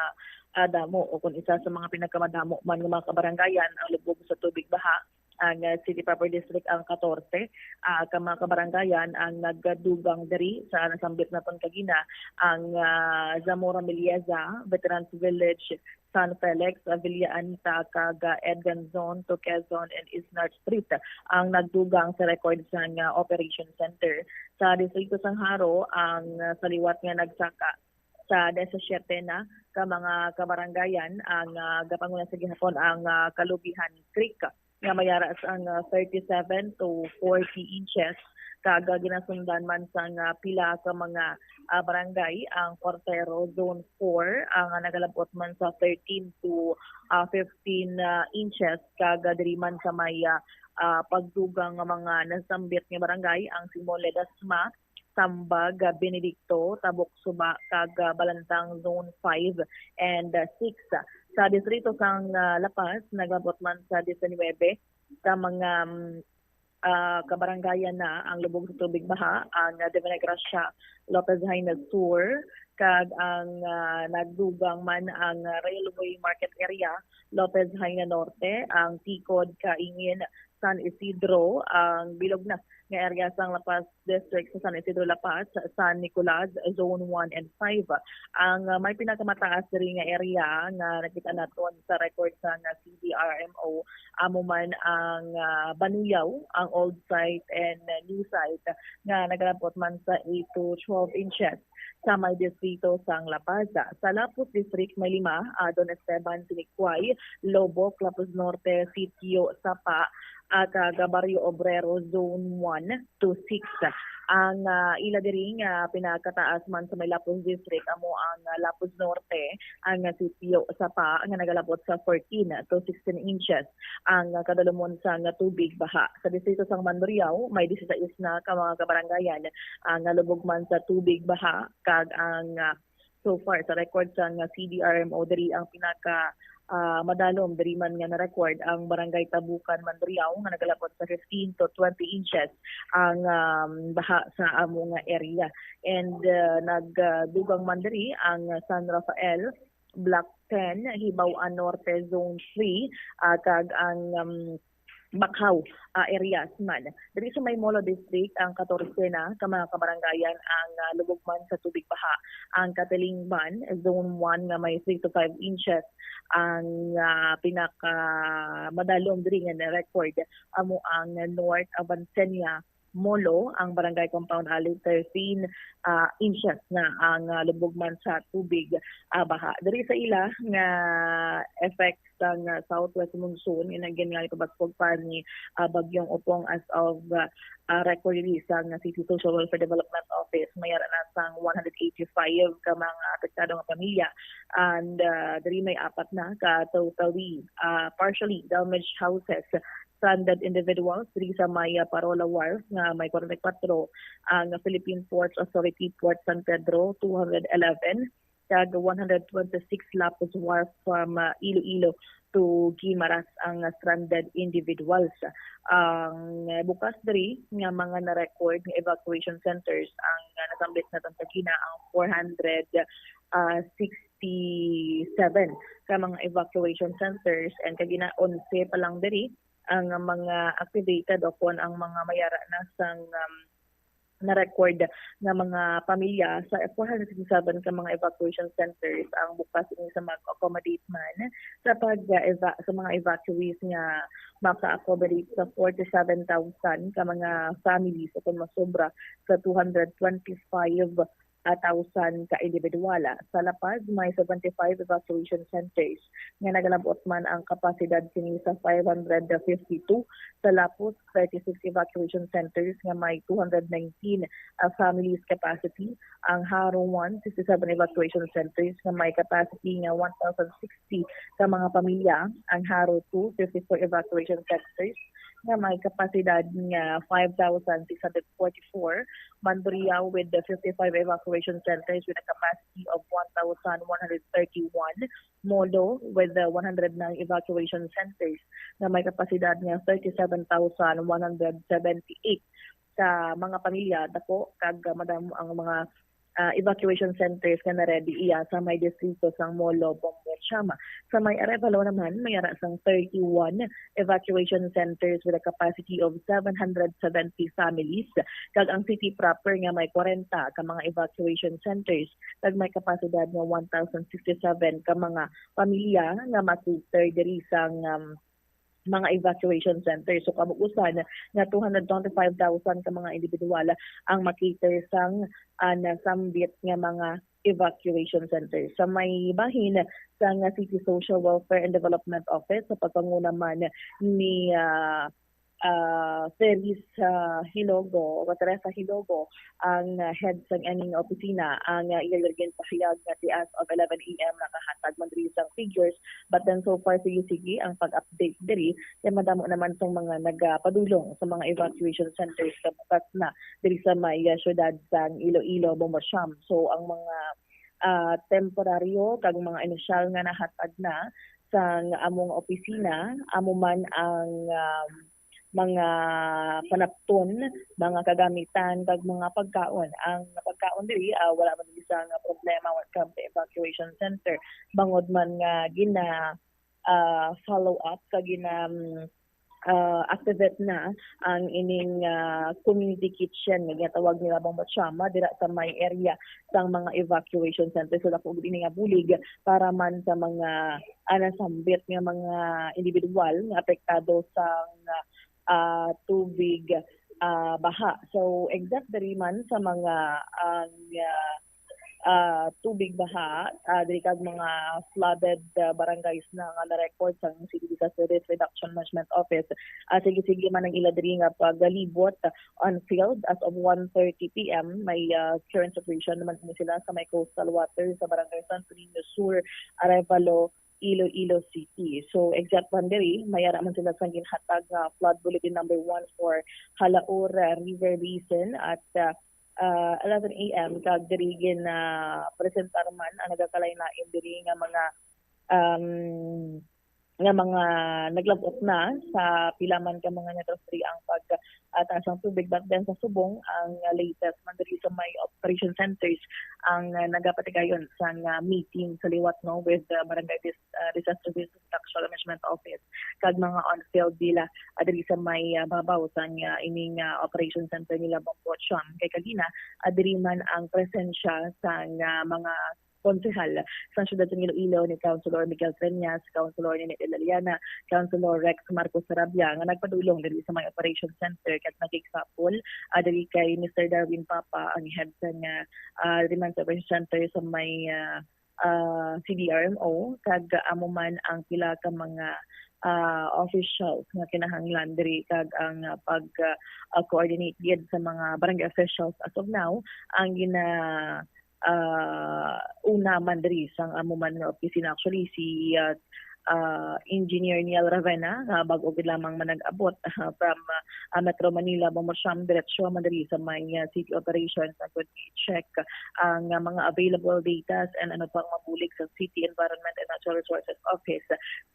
ah, damo o kung isa sa mga pinakamadamo man nga mga kabarangayan ang lubog sa tubig baha. Ang, ah, City Proper District ang katorse, ah, ka mga kabarangayan ang nagdugang diri sa nasambit naton kagina, ang, ah, Zamora Melieza, Veterans Village, San Felix, ah, Villa Anita, kag, ah, Edgan Zone to Quezon and East North Street ang nagdugang sa record sang, ah, Operation Center. Sa distrito sang Jaro, ang, ah, sa liwat nga nagsaka sa disisiete na ka mga kabarangayan ang, ah, gapanguna sa gihapon ang, ah, Kalubihan Creek nga may ara sang, ah, thirty-seven to forty inches, kag, ah, ginasundan man sang, ah, pila ka mga, ah, barangay ang Portero Zone four, ang, ah, nagalabot man sa thirteen to, ah, fifteen, ah, inches, kag, ah, diri man sa may, ah, ah, pagdugang nga mga nasambit nga barangay ang Simon Ledesma, Sambag, ah, Benedicto, Tabok Suba, kag, ah, Balantang Zone five and, ah, six. Sa distrito sang, ah, La Paz, naglabot man sa diecinuebe ka mga, mm, ah, kabarangayan na ang lubog sa tubig baha, ang, ah, Divina Gracia Lopez Jaena Sur, kag ang, ah, nagdugang man ang, ah, Railway Market Area, Lopez Jaena Norte, ang Tikod, Kaingin, San Isidro, ang bilog na nga area sang La Paz District sa San Isidro La Paz, San Nicolas, Zone one and five. Ang, ah, may pinakamataas diri nga area nga nakita naton sa record sang, ah, C D R M O, amo man ang, ah, Banuyaw, ang old site and, ah, new site nga nagalabot man sa eight to twelve inches sa may distrito sang La Paz. Sa Lapuz District may lima, ah, Don Esteban, Sinicuay, Loboc, Lapuz Norte, Sitio Sapa, ah, kag Barrio Obrero, Zone one to six. Ang, ah, ila diri nga pinakataas man sa may Lapuz District amo ang, ah, Lapuz Norte, ang, ah, Sitio Sapa nga nagalabot sa fourteen to sixteen inches ang, ah, kadalumon sang tubig baha. Sa distrito sang Mandurriao, may dieciséis na ka mga kabarangayan ang nalubog man sa tubig baha, kag ang, ah, so far sa record sang, ah, C D R M O diri ang pinaka, ah, madalom diri man nga na-record ang Barangay Tabukan, Mandurriao, nga nagalabot sa fifteen to twenty inches ang, um, baha sa amo nga area. And, ah, nagdugang man diri ang San Rafael, Block ten, Hibaw-an Norte, Zone three, ah, kag ang, um, Bakhaw, ah, areas man. Diri sa may Molo District, ang katorse na ka mga kabarangayan ang, ah, lubog man sa tubig baha. Ang Katilingban, Zone one nga may three to five inches ang, ah, pinakamadalom diri nga na-record. Amo ang North Avancenia, Molo, ang Barangay Compound Alley, thirteen, ah, inches na ang, ah, lubog man sa tubig, ah, baha. Diri sa ila nga effect sang, ah, southwest monsoon, nga nagin nga ipabaskog pa ni, ah, Bagyong Opong as of, ah, ah, record release sang City Social Welfare Development Office, may ara na sang one hundred eighty-five ka mga apektado nga pamilya. And, ah, diri may apat na ka totally, ah, partially damaged houses, stranded individuals diri sa may, ah, Parola Wharf nga may forty-four ang Philippine Ports Authority, Port San Pedro, two hundred eleven, kag one hundred twenty-six Lapuz Wharf from, ah, Iloilo to Guimaras ang, ah, stranded individuals. Ang, ah, bukas diri nga mga na-record nga evacuation centers ang, ah, nasambit naton kagina ang four hundred, ah, sixty-seven ka mga evacuation centers, and kagina onse pa lang diri ang mga activated o kon ang mga may ara na sang, um, na-record nga mga pamilya. Sa four hundred sixty-seven ka mga evacuation centers ang bukas ini sa mag-accommodate man sa pag-eva-, sa mga evacuees nga maka-accommodate sa forty-seven thousand ka mga families o kon masobra sa two hundred twenty-five ah, thousand ka individual. Sa La Paz, may seventy-five evacuation centers nga nagalabot man ang kapasidad sini sa five hundred fifty-two. Sa Lapuz, thirty-six evacuation centers nga may two hundred nineteen, ah, families capacity. Ang Jaro one, sixty-seven evacuation centers nga may capacity nga one thousand sixty ka mga pamilya. Ang Jaro two, fifty-four evacuation centers nga may kapasidad nga five thousand six hundred forty-four. Mandurriao with the fifty-five evacuation centers with a capacity of one thousand one hundred thirty-one. Molo with the one hundred nine evacuation centers nga may kapasidad nga thirty-seven thousand one hundred seventy-eight ka mga pamilya. Dako kag madamo ang mga, ah, evacuation centers nga na-ready iya sa may distrito sang Molo, Bombo, Siama. Sa may Arevalo naman, may ara sang thirty-one evacuation centers with a capacity of seven hundred seventy families, kag ang city proper nga may kwarenta ka mga evacuation centers, kag may kapasidad nga one thousand sixty-seven ka mga pamilya nga ma-cater diri sang, um, mga evacuation centers. So, kabuusan nga two hundred twenty-five thousand ka mga individual ang ma-cater sang, ah, nasambit nga mga evacuation centers. Sa may bahin sang City Social Welfare and Development Office, sa pagpanguna man ni, ah, ah, Feris, ah, Hilogo o Teresa Hilogo, ang, ah, head sang ining opisina, ang, ah, iya ginpahayag nga as of eleven A M nakahatag man diri sang figures, but then so far, sige-sige ang pag-update diri kay madamo naman sang mga nagapadulong sa mga evacuation centers nga bukas na diri sa may, ah, siyudad sang Iloilo, Bombo, Siam. So, ang mga, ah, temporaryo kag mga inisyal nga nahatag na sang among opisina, amo man ang, um, mga panapton, mga kagamitan, kag mga pagkaon. Ang pagkaon diri, ah, wala man diri sang problema when it comes to evacuation center. Bangod man nga gina, ah, follow up kag gina, mm, ah, activate na ang ining, ah, community kitchen nga ginatawag nila Bombo, Siama, dira sa may area sang mga evacuation center. So, dako gid ini nga bulig para man sa mga, ah, nasambit nga mga individual nga apektado sang, ah, tubig, ah, baha. So, exact diri man sa mga, ang, ah, ah, tubig baha, ah, diri kag mga flooded, ah, barangays na nga na-record sang City Disaster Risk Reduction Management Office. Ah, sige-sige man ang ila diri nga paglibot on field. As of one thirty P M, may, ah, current situation naman kini sila sa may coastal water sa Barangay Santo Niño Sur, Arevalo, Iloilo City. So, exact man diri, may ara man sila sang ginhatag nga flood bulletin number one for Jalaur, ah, River Basin at, ah, ah, eleven A M, kag diri gin, ah, presentar man ang nagakalain-lain diri nga mga, um, nga mga naglabot na sa pila man ka mga metros diri ang pag, ah, taas ang tubig. But then sa subong, ang latest man diri sa may operation centers ang, ah, nagapatigayon sang, ah, meeting sa liwat, no, with the barangay dis-, ah, disaster risk reduction management office kag mga on-field nila, ah, diri sa may, ah, babaw sang, ah, ining, ah, operation center nila, Bombo, Siam. Kay kagina, ah, diri man ang presensya sang, ah, mga konsehal sa siyudad sa Iloilo ni Councilor Miguel Treñas, Councilor Nene de la Liana, Councilor Rex Marcos Sarabia nga nagpadulong diri sa may operation center kag nag-example, ah, diri kay Mister Darwin Papa ang head sa nga, ah, diri man sa operation center sa may, ah, ah, C D R M O, kag amo man ang pila ka mga, ah, officials nga kinahanglan diri kag ang, ah, pag, ah, coordinate gid sa mga barangay officials as of now ang gina- ah, una man diri sang amo man nga opisina. Actually, si, ah, ah, Engineer Neil Ravena, nga bag-o gid lamang man nag-abot, ah, from, ah, Metro Manila, Bombo, Siam, diretso man diri sa may, ah, city operations, agud i-check ang, ah, mga available datas and ano pang mabulig sa City Environment and Natural Resources Office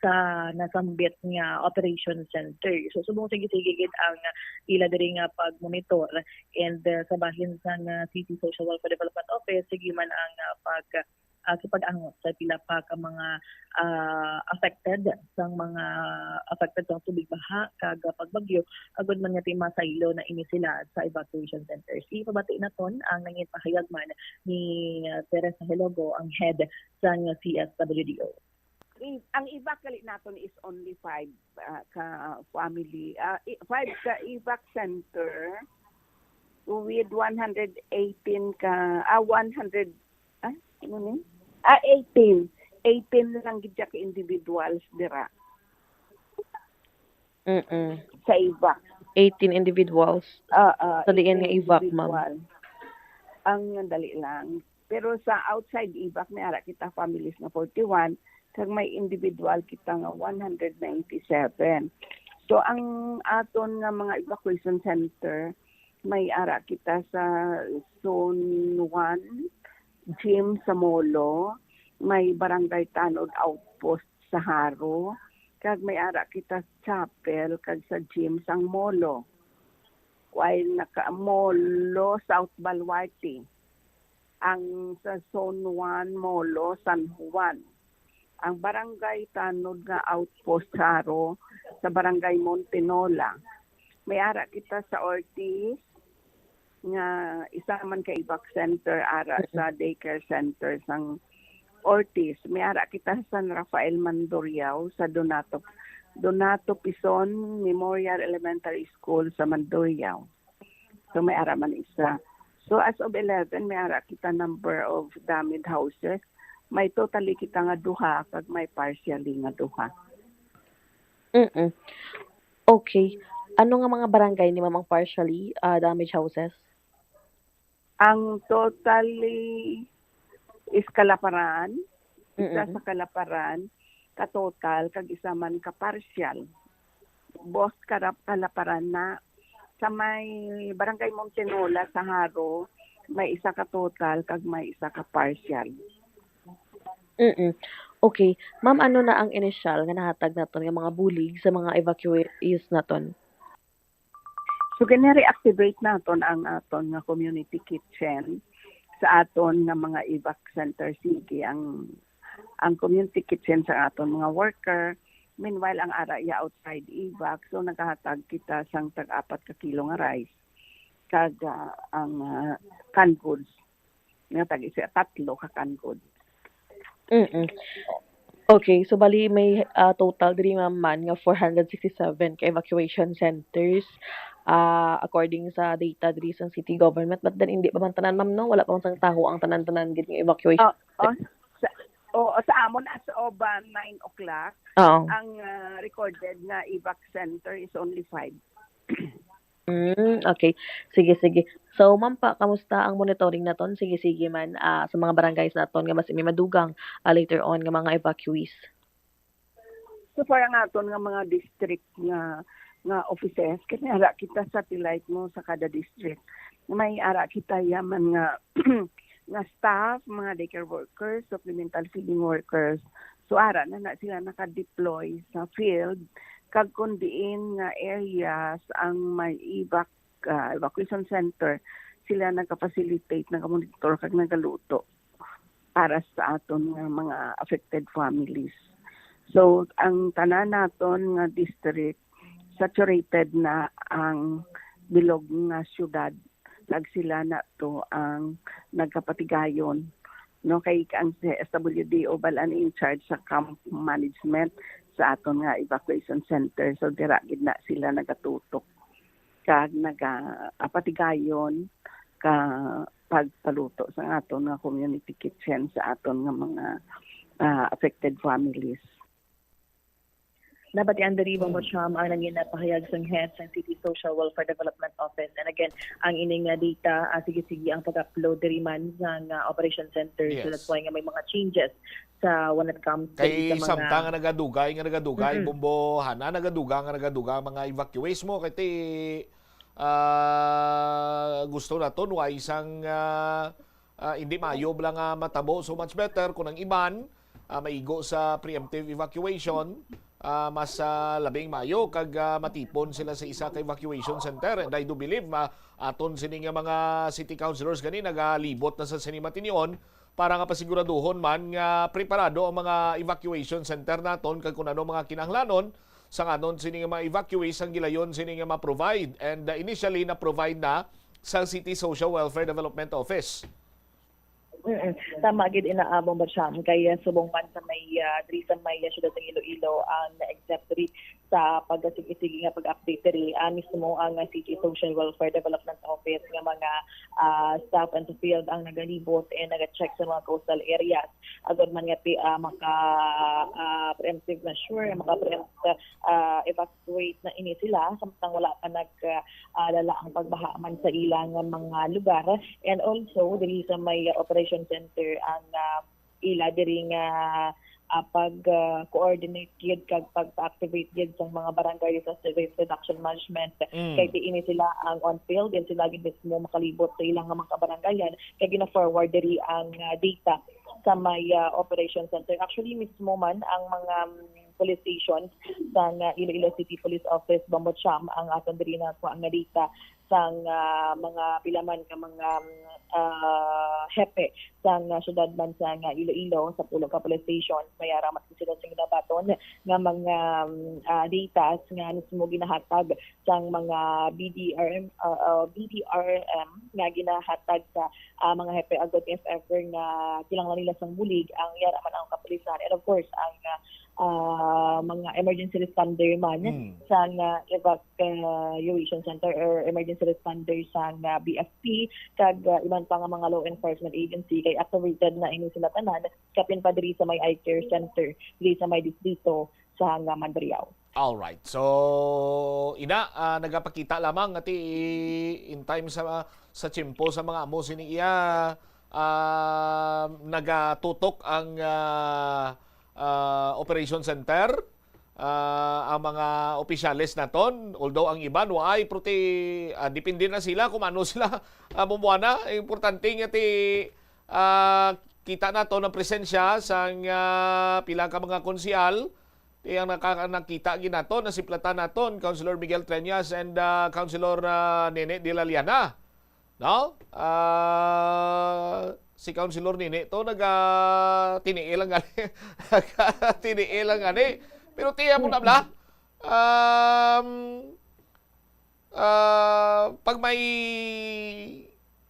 sa nasambit nga operation center. So, subong sige-sige gid ang ila diri nga pag-monitor. And, uh, sa bahin sang, uh, City Social Welfare Development Office, sige man ang, uh, pag, uh, kipag-angot sa pila pa ka mga, uh, affected sang mga affected sang tubig baha kag, uh, pagbagyo, agud man nga ti masaylo na ini sila sa evacuation centers. Ipabati naton ang nangin pahayag man ni, uh, Teresa Hilogo, ang head sang C S W D O. I-, ang evac gali naton is only five, ah, ka family, ah, i-, five ka evac center. tuwid one hundred eighteen ka, ah, one hundred, ah, ano ni? Ah, eighteen. Eighteen lang gid siya ka individuals dira Mm-mm. sa evac. Eighteen individuals. Ah, ah, Sa diin nga eighteen evac, ma'am? individual. Ang dali lang. Pero sa outside evac, may ara kita families nga forty-one, kag may individual kita nga one hundred ninety-seven. So, ang aton nga mga evacuation center, may ara kita sa Zone one, gym sa Molo, may Barangay Tanod Outpost sa Jaro, kag may ara kita chapel kag sa gym sang Molo. While naka Molo, South Baluarte, ang sa Zone one Molo, San Juan. Ang Barangay Tanod nga outpost Jaro sa Barangay Montenola. May ara kita sa Ortiz nga isa man ka evac center ara Mm. sa daycare center sang Ortiz. May ara kita sa San Rafael Mandurriao sa Donato Donato Pison Memorial Elementary School sa Mandurriao. So may ara man isa. So as of eleven, may ara kita number of damaged houses. May totally kita nga duha kag may partially nga duha. Mm. Okay. Ano nga mga barangay ni, ma'am, ang partially, ah, damaged houses? Ang totally is Calaparan, isa Mm-mm. sa Calaparan, ka total, kag isa man ka partial. Both Carap Calaparan na sa may Barangay Montenola sa Jaro, may isa ka total kag may isa ka partial. Mm. Okay. Ma'am, ano na ang initial nga nahatag naton nga mga bulig sa mga evacuees naton? So, gini-reactivate naton ang aton nga community kitchen sa aton nga mga evac center. Sige, ang, ang community kitchen sa aton mga worker. Meanwhile, ang ara iya outside evac, so nagahatag kita sang tag-apat ka kilo nga rice kag, ah, ang, ah, canned goods nga tag isa, tatlo ka canned goods. Mm-mm. Okay, so bali may, ah, total diri, ma'am, man nga four hundred sixty-seven ka evacuation centers, ah, according sa data diri sa city government. But then, hindi pa man tanan, ma'am, no? Wala pa man sang taho ang tanan-tanan gid nga evacuation Oh, oh, center. sa, oh, sa amon as of, ah, nine o'clock, Oo. ang, ah, recorded nga evac center is only five. Mm, okay. Sige, sige. So, ma'am, pa, kamusta ang monitoring naton? Sige, sige man, ah, sa mga barangays naton nga mas may madugang, ah, later on nga mga evacuees. So far, ang aton nga mga district nga, nga offices, kay may ara kita satellite mo sa kada district. May ara kita yaman nga, nga staff, mga daycare workers, supplemental feeding workers. So, ara na na sila naka-deploy sa field, kag kung diin nga areas ang may evac-, ah, evacuation center, sila nagka-facilitate, nagka-monitor, kag nagaluto para sa aton nga mga affected families. So, ang tanan naton nga district, saturated na ang bilog nga syudad, kag sila na to ang nagkapatigayon, no? Kay ang C S W D O bal-an in charge sa camp management sa aton nga evacuation center. So, dira gid na sila nagatutok kag naga-, apatigayon ka pagpaluto sa aton nga community kitchen sa aton nga mga, ah, affected families. Nabatian diri, Ma'am Rocham, ang nangin na pahayag sang head sang City Social Welfare Development Office. And again, ang ining nga data, ah, sige-sige ang pag-upload diri man sa nga operation center. So Yes. that's why nga may mga changes sa when it comes diri Kay sa mga samtang nga nagadugay, nga nagadugay, Mm-mm. Bombo, hana, nagaduga, nga nagaduga, mga evacuees mo, kay ti, ah, gusto naton, wa isang, ah, ah, hindi maayo bala nga matabo. So much better kung ang iban, ah, maigo sa preemptive evacuation, ah, mas, ah, labing maayo kag, ah, matipon sila sa isa ka evacuation center. And I do believe, ma-, aton sini nga mga city councilors gani nagalibot na sa sini matinyon para nga pasiguraduhon man nga preparado ang mga evacuation center naton kag kung ano mga kinahanglanon sang aton sini nga mga evacuees ang gilayon sini nga ma-provide. And, uh, initially, na-provide na sa City Social Welfare Development Office. Mm-mm. Tama gid ina, ah, Bombo Cham, kay, ah, subong man sa may, ah, diri sa may, ah, siyudad ng Iloilo ang na-exempt diri sa pagasigi-sige nga pag-update diri, ah, mismo ang, ah, City Social Welfare Development Office nga mga, ah, staff and field ang nagalibot and naga-check sa mga coastal areas. Agod man nga ti, ah, maka, ah, preemptive measure, maka-preempt, ah, evacuate na ini sila samtang wala pa nag, ah, ah, lala ang pagbaha man sa ilang mga lugar. And also, diri sa may, ah, operation center ang, ah, ila diri nga, ah, pag, ah, coordinate gyud kag pag-activate gyud sa mga barangay disaster risk reduction management. Mm. Kay diin sila ang on field, diin sila gyud mismo makalibot sa ilang mga kabarangayan, kay gina-forward diri ang, ah, data sa may, ah, operation center. Actually, mismo man ang mga, mm, police stations sa nga Iloilo City Police Office, Bombo Cham, ang aton diri na kuha nga data sang, ah, mga pila man ka mga, mm, ah, hepe sang, ah, syudad man sa nga Iloilo, sa pulo ka police station, may ara man sila sing nabaton nga mga, mm, ah, datas nga mismo ginahatag sang mga B D R M, ah, ah, B D R M nga ginahatag sa, ah, mga hepe agod if ever nga kinahanglan nila sang bulig ang yara man ang kapulisan. And of course, ang, ah, ah, mga emergency responder man Mm. sang, ah, evacuation center or emergency responder sang, ah, B F P kag, ah, iban pa nga mga law enforcement agency kay activated na ini sila tanan, kapin pa diri sa may eye care center diri sa may distrito sa nga Mandurriao. Alright. So, ina, ah, nagapakita lamang nga ti in time sa, sa tiyempo sa mga amo sini iya, ah, nagatutok ang, ah, ah, operation center, ah, ang mga opisyales naton, although ang iban waay, pero ti, ah, depende na sila kung ano sila, ah, bumuana. Importante nga ti, ah, kita nato ang presensya sang, ah, pila ka mga konsehal. Ti ang naka-, nakita gid nato, nasiplatan naton, Councilor Miguel Treñas and, ah, Councilor, ah, Nene de la Liana. No? Ah, si Councilor Nene to, naga-, tiniil lang gani. Naga-, tiniil lang gani. Pero tiya mo na, bla. Um, ah, pag may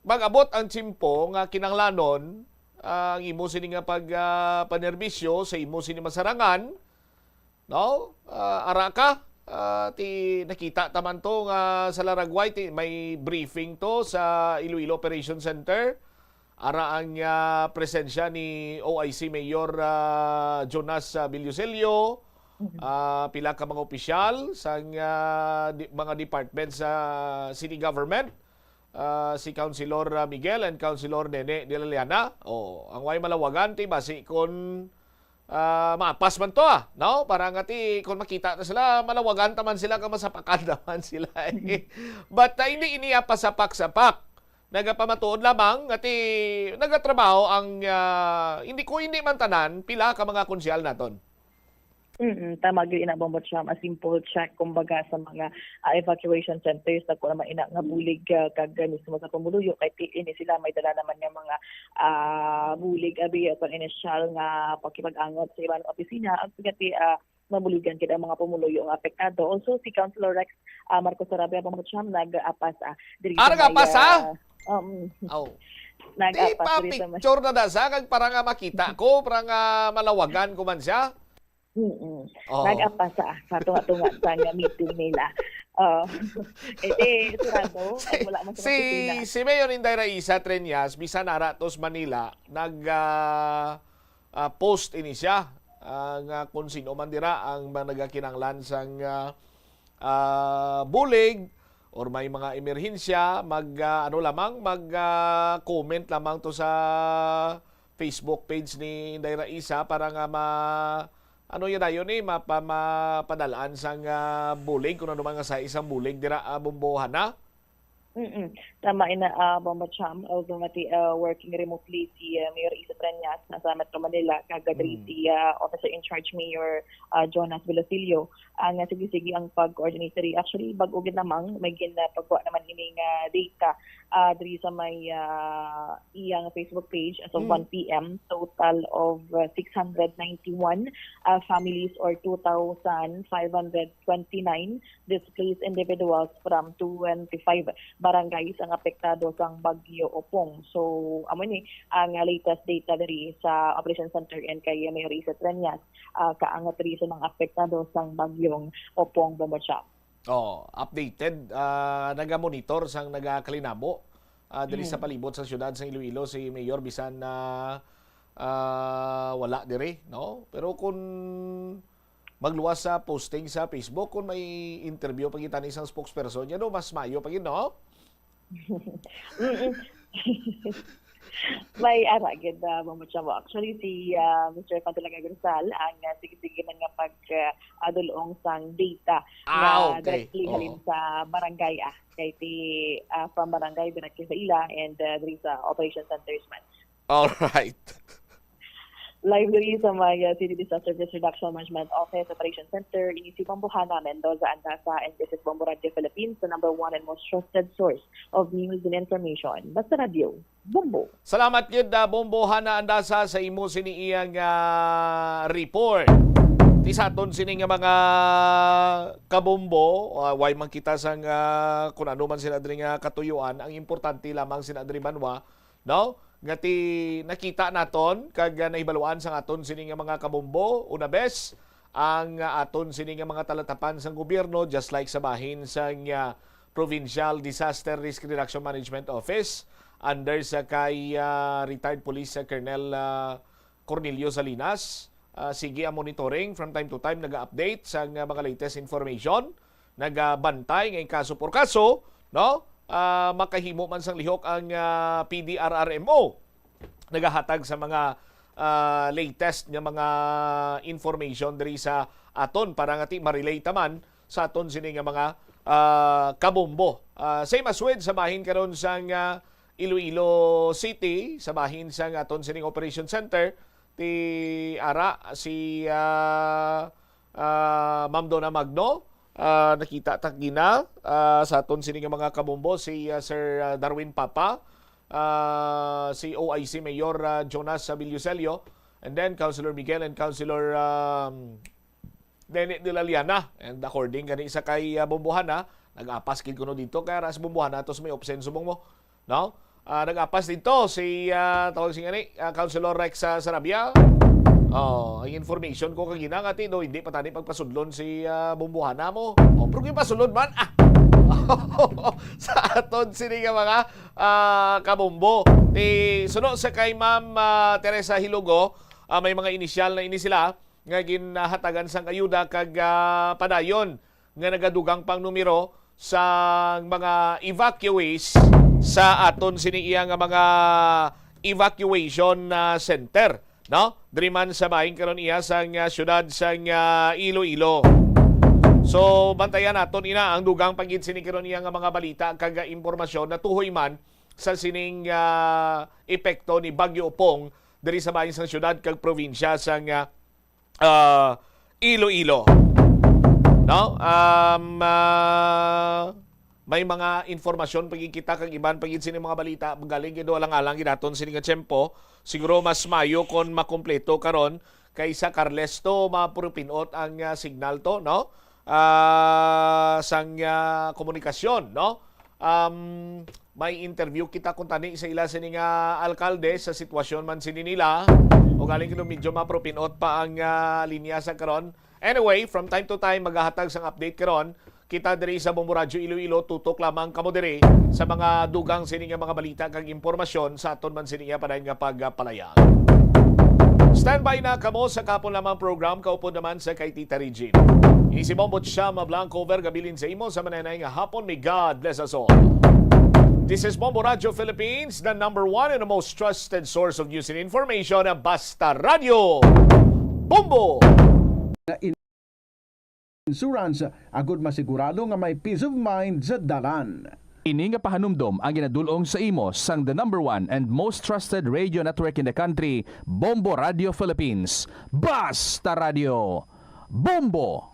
mag-abot ang tiyempo nga kinahanglanon, ah, ang imo sini nga pag, ah, panerbisyo sa imo sini masarangan, no? Ah, ara ka, ah, ti nakita ta man to nga sa Laragway, ti may briefing to sa Iloilo Operation Center. Ara ang, ah, presensya ni O I C Mayor, ah, Jonas, ah, Villosillo, Mhm. ah, pila ka mga opisyal sang, ah, di-, mga department sa city government, ah, si Councilor, ah, Miguel and Councilor Nene de la Liana. Oh, ang way malawagan ti basi kon, ah, maapas man to, ah, no? Para nga ti kon makita na sila, malawagan ta man sila, kag masapakan naman sila, eh. Mhm. But, ah, hindi ini pasapak-sapak. Nagapamatuod lamang nga ti nagatrabaho ang, ah, hindi ko, hindi man tanan, pila ka mga konsehal naton. Mm, tama gyud ina, Bombo Cham. A simple check, kumbaga, sa mga, ah, evacuation centers, nagkuha naman ina nga bulig, ah, kag, ah, mismo sa pumuluyo, kay ti-, ini sila may dala naman nga mga, ah, bulig, abi, sa initial nga pakipag-angot sa iban nga opisina, ang pagati, ah, mabuligan gid ang mga pumuluyo nga apektado. Also, si Councilor Rex, ah, Marcos Sarabia, Bombo Cham, nag-apas, ah, diri Ah, sa may, nag-apas, ah? ah, um, Aw. Di nag-apas pa diri sa may picture na da sa, kag para nga makita ko, para nga malawagan ko man siya. Mm-mm. Oh. Nag-apas sa, sa tunga-tunga sa nga meeting nila. Oh. Eh, di, sigurado, Si, pag wala man sa si, opisina. si Mayor Inday Raisa Treñas, bisan ara to sa Manila, nag, ah, ah, post ini siya, ah, nga kung sino man dira ang mga nagakinanglan sang, ah, ah, bulig or may mga emerhensya, mag, ah, ano lamang, mag, ah, comment lamang to sa Facebook page ni Inday Raisa para nga ma-, ano yun na yun eh, mapa-, mapadalaan sang, ah, bulig, kung ano man nga sa isang bulig dira, ah, Bombo, Hana? Mm. Tama ina, ah, Bombo Cham, although nga ti, ah, working remotely si, ah, Mayor Isa Treñas, nasa Metro Manila, kag diri Mm. si, ah, Officer in Charge Mayor, ah, Jonas Velosilio. Ang, ah, sige-sige ang pag-coordinate diri. Actually, bag-o gid lamang, may gin-, ah, pagkuha naman ini nga data ah, diri sa may, ah, iyang Facebook page, as of Mm. one P M, total of, ah, six hundred ninety-one, ah, families or two thousand five hundred twenty-nine displaced individuals from twenty-five barangays ang apektado sang Bagyo Opong. So, amo ni ang, ah, latest data diri sa Operation Center N kay Mayor Iset Reñas, ah, kaangat diri sa mga apektado sang Bagyong Opong, Bombo Cham. Oh, updated, ah, naga-monitor sang nagakalinabo, ah, diri sa Mm. palibot sa siyudad sa Iloilo si Mayor, bisan na, ah, wala diri, no? Pero kung magluwas sa posting sa Facebook, kung may interview pa kita ni isang spokesperson, yan, no, mas mayo pa gid, no? Mm-mm. May ara gid, ah, Ma'am Chamo. Actually, si, ah, Mister Fadelaga Grisal ang, ah, sige-sige man nga pag, ah, ah, dul-ong sang data Ah, nga okay. directly Oo. halin sa barangay, ah. Kay ti, ah, from barangay directly sa ila and, ah, diri sa operation centers man. All right. Live diri sa may, ah, City Disaster Risk Reduction Management Office Operation Center, ini si Bombo Hana Mendoza Andasa, and this is Bombo Radio Philippines, the number one and most trusted source of news and information. Basta Radio, Bombo. Salamat gid, ah, Bombo Hana Andasa, sa imo sini iyang, ah, report. Ti sa aton sini nga mga kabombo, ah, way man kita sang, ah, kung ano man sila diri nga katuyuan, ang importante lamang sila diri banwa, no? Nga ti nakita naton kag, ah, nahibaluan sang aton sini nga mga kabombo, una bes, ang, ah, aton sini nga mga talatapan sang gobyerno, just like sa bahin sang, ah, Provincial Disaster Risk Reduction Management Office, under sa kay, ah, retired Police, ah, Colonel, ah, Cornelio Salinas. Ah, sige ang monitoring, from time to time naga-update sang, ah, mga latest information, nagabantay nga in kaso por kaso, no? Ah, makahimo man sang lihok ang, ah, P D R R M O. Nagahatag sa mga, ah, latest nga mga information diri sa aton para nga ti ma-relay ta man sa aton sini nga mga, ah, kabombo. Ah, same as with sa bahin karon sang, ah, Iloilo City, sa bahin sang aton sining operation center, ti ara si, ah, ah, Ma'am Donna Magno, ah, nakita ta gina, ah, sa aton sini nga mga kabombo, si, ah, Sir, ah, Darwin Papa, ah, si O I C Mayor, ah, Jonas Villucelio, and then Councilor Miguel and Councilor, um, Nene de la Liana. And according gani sa kay, ah, Bombo Hana, nag-apas gid kuno dito kay aras Bombo Hana tos may option subong mo, no? Ah, nag-apas dito si, ah, tawag si gani, ah, Councilor Rex, ah, Sarabia. Oh, ang information ko kagina nga ti, no, hindi pa tani pagpasudlon si, ah, Bombo Hana mo. Oh, pero yung pasulod man, ah. Sa aton sini nga mga, ah, kabombo. Ti, suno sa kay Ma'am, ah, Teresa Hilugo, ah, may mga inisyal na ini sila nga ginhatagan sang ayuda kag, ah, padayon nga nagadugang pang numero sang mga evacuees sa aton sini iya nga mga evacuation, ah, center, no? Diri man sa bahin karon iya sang, ah, siyudad sang, ah, Iloilo. So, bantayan naton ina ang dugang pa gid sini karon iya nga mga balita kag, ah, impormasyon natuhoy man sa sining, ah, epekto ni Bagyo Opong diri sa bahin sang siyudad kag probinsya sang, ah, ah, Iloilo. No? Um, ah, may mga informasyon pa gid kita kag iban pa gid sini mga balita. Galing gid alang-alang gid naton sini nga tiyempo. Siguro mas mayo kon makumpleto karon kaysa Carles to, mapurupinot ang, ah, signal to, no? Ah, sang, ah, komunikasyon, no? Um, may interview kita kuntani sa ila sini nga alkalde sa sitwasyon man sini nila. O galing kuno medyo mapurupinot pa ang, ah, linya sa karon. Anyway, from time to time magahatag sang update karon. Kita diri sa Bombo Radyo Iloilo, tutok lamang kamo diri sa mga dugang sini nga mga balita kag impormasyon sa aton man sini nga padayon nga pagpalayag. Standby na kamo sa kahapon lamang program, kaupod naman sa kay Tita Regine. Ini si Bombo Chama Blanco, overgabilin sa imo sa mananay nga hapon. May God bless us all. This is Bombo Radyo Philippines, the number one and the most trusted source of news and information. Basta Radyo. Bombo! Insurance, agud masigurado nga may peace of mind sa dalan. Ini nga pahanumdom ang ginadul-ong sa imo sang the number one and most trusted radio network in the country, Bombo Radio Philippines. Basta Radio! Bombo!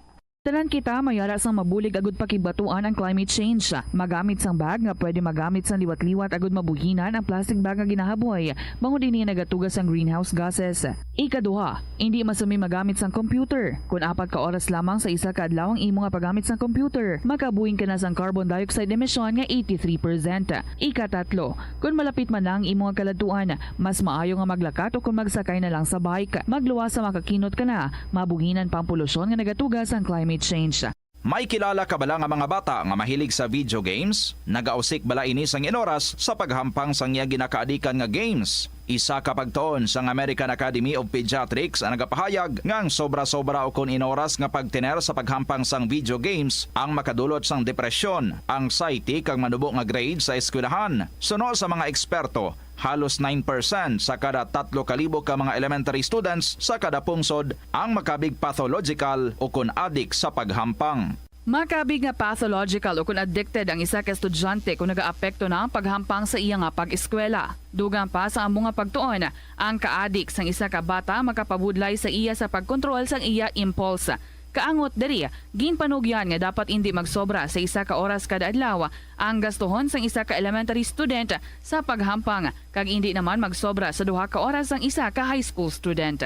Tanan kita may yara sang mabulig agud pakibatuan ang climate change. Magamit sang bag nga pwede magamit sang liwat-liwat agud mabuhinan ang plastic bag nga ginahaboy, bangod ini nagatuga sang greenhouse gases. Ikaduha, indi masami magamit sang computer. Kon apat ka oras lamang sa isa ka adlaw ang imo nga paggamit sang computer, makabuhing ka na sang carbon dioxide emission nga eighty-three percent. Ikatatlo, kon malapit man na ang imo nga kaladtuan, mas maayo nga maglakat o kon magsakay na lang sa bike. Magluwas sa makakinot ka na, mabuhinan pa ang polusyon nga nagatuga sang climate change. May kilala ka bala nga mga bata nga mahilig sa video games? Nagausik bala ini sang inoras sa paghampang sang iya ginakaadikan nga games? Isa ka pagtuon sang American Academy of Pediatrics ang nagapahayag nga ang sobra-sobra ukon inoras nga pagtener sa paghampang sang video games ang makadulot sang depresyon, anxiety, kag manubo nga grade sa eskwelahan. Suno sa mga eksperto, halos nine percent sa kada tatlo ka libo ka mga elementary students sa kada pungsod ang makabig pathological ukon adik sa paghampang. Makabig nga pathological ukon addicted ang isa ka estudyante kon nagaapekto na ang paghampang sa iya nga pag-eskwela. Dugang pa sa amo nga pagtuon, ang kaadik sang isa ka bata makapabudlay sa iya sa pagkontrol sang iya impulse. Kaangot diri, ginpanugyan nga dapat indi magsobra sa isa ka oras kada adlaw ang gastuhon sang isa ka elementary student sa paghampang, kag indi naman magsobra sa duha ka oras ang isa ka high school student.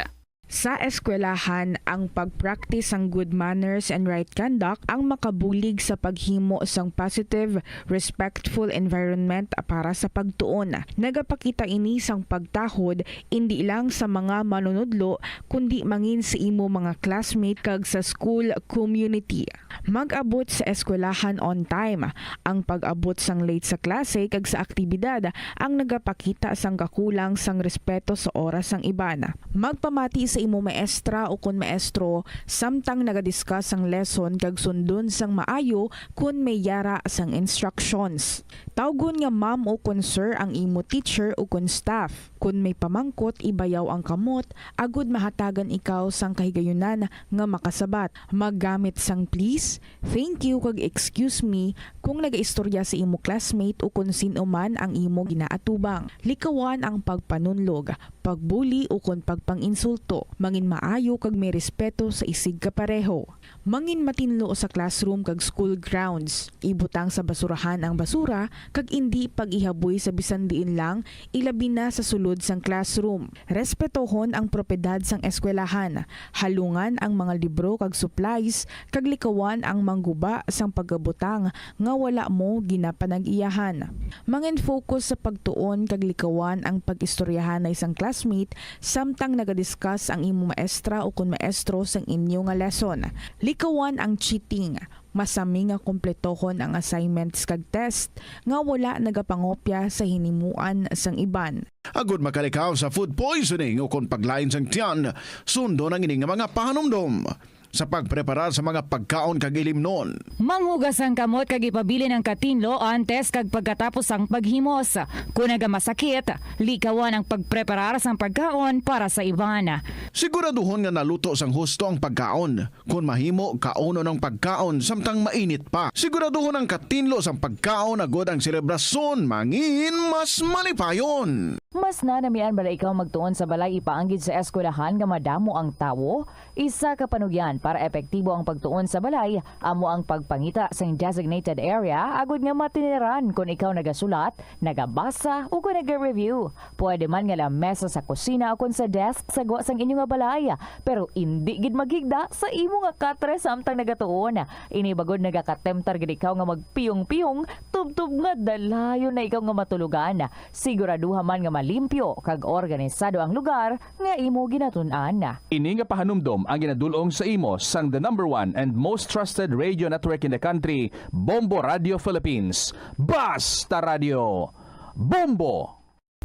Sa eskwelahan, ang pag-practice sang good manners and right conduct ang makabulig sa paghimo sang positive, respectful environment para sa pagtuon. Nagapakita ini sang pagtahod indi lang sa mga manunudlo, kundi mangin sa imo mga classmate kag sa school community. Mag-abot sa eskwelahan on time. Ang pag-abot sang late sa klase kag sa aktibidad ang nagapakita sang kakulang sang respeto sa oras sang iban. Magpamati sa imo maestra ukon maestro samtang naga-discuss sang lesson kag sundon sang maayo kon may yara sang instructions. Tawgon nga ma'am ukon sir ang imo teacher ukon staff. Kon may pamangkot, ibayaw ang kamot agud mahatagan ikaw sang kahigayunan nga makasabat. Maggamit sang please, thank you, kag excuse me kung nagaistorya sa imo classmate ukon sin-o man ang imo ginaatubang. Likawan ang pagpanunlog, pagbuli, ukon pagpang-insulto. Mangin maayo kag may respeto sa isig kapareho. Mangin matinlo sa classroom kag school grounds. Ibutang sa basurahan ang basura kag indi pag-ihaboy sa bisan diin lang, ilabi na sa sulod sang classroom. Respetohon ang propiedad sang eskwelahan. Halungan ang mga libro kag supplies, kag likawan ang mangguba sang pagabutang nga wala mo ginapanag-iyahan. Mangin-focus sa pagtuon kag likawan ang pag-istoryahanay sang classmate samtang naga-discuss ang imo maestra ukon maestro sang inyo nga lesson. Likawan ang cheating. Masami nga kompletohon ang assignments kag test nga wala nagapangopya sa hinimuan sang iban. Agud makalikaw sa food poisoning ukon paglain sang tiyan, sundon ang ini nga mga pahanumdom. Sa pagpreparar sa mga pagkaon kag ilimnon. Manghugas ang kamot kag ipabilin ang katinlo antes kag pagkatapos sang paghimos. Kon nagamasakit, likawan ang pagpreparar sang pagkaon para sa iban. Siguraduhon nga naluto sang husto ang pagkaon. Kon mahimo, kaunon ang pagkaon samtang mainit pa. Siguraduhon ang katinlo sang pagkaon agud ang selebrasyon mangin mas malipayon. Mas nanamian bala ikaw magtuon sa balay ipaanggid sa eskwelahan nga madamo ang tawo? Isa ka panugyan para epektibo ang pagtuon sa balay amo ang pagpangita sing designated area agud nga matineran kon ikaw nagasulat, nagabasa, o kon naga-review. Pwede man nga lamesa sa kusina o kon sa desk sa gwa sang inyo nga balay, pero indi gid maghigda sa imo nga katre samtang nagatuon. Ini bangod nagakatemptar gid ikaw nga magpiyong-piyong tubtob nga dalayon na ikaw nga matulogan. Siguraduha man nga malimpyo kag organisado ang lugar nga imo ginatun-an. Ini nga pahanumdom ang ginadul-ong sa imo sang the number one and most trusted radio network in the country, Bombo Radio Philippines. Basta Radio, Bombo!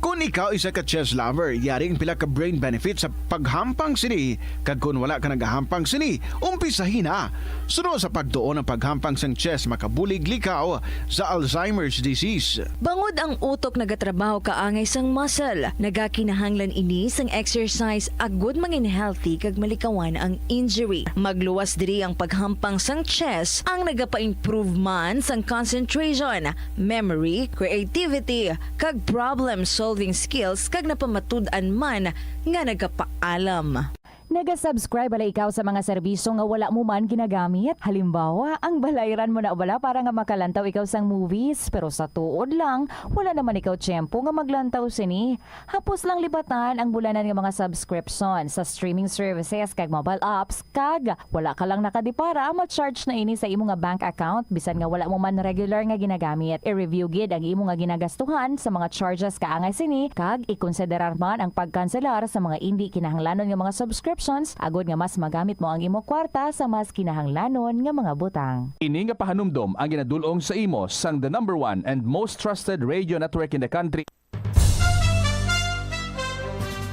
Kon ikaw isa ka chess lover, yari ang pila ka brain benefits sa paghampang sini, kag kon wala ka nagahampang sini, umpisahi na. Suno sa pagtuon, ang paghampang sang chess makabulig likaw sa Alzheimer's disease. Bangod ang utok nagatrabaho kaangay sang muscle, nagakinahanglan ini sang exercise agud mangin healthy kag malikawan ang injury. Magluwas diri ang paghampang sang chess ang nagapa-improve man sang concentration, memory, creativity, kag problem-solving skills kag napamatud-an man nga nagapaalam. Naga-subscribe bala ikaw sa mga serbisyo nga wala mo man ginagamit? Halimbawa, ang balayran mo na bala para nga makalantaw ikaw sang movies, pero sa tuod lang, wala naman ikaw tiyempo nga maglantaw sini. Hapos lang libatan ang bulanan nga mga subscription sa streaming services kag mobile apps, kag wala ka lang nakadipara, ma-charge na ini sa imo nga bank account bisan nga wala mo man regular nga ginagamit. I-review gid ang imo nga ginagastuhan sa mga charges kaangay sini, kag ikonsiderar man ang pagkanselar sa mga indi kinahanglanon nga mga subscriptions, agod nga mas magamit mo ang imo kwarta sa mas kinahanglanon nga mga butang. Ini nga pahanumdom ang ginadul-ong sa imo sang the number one and most trusted radio network in the country.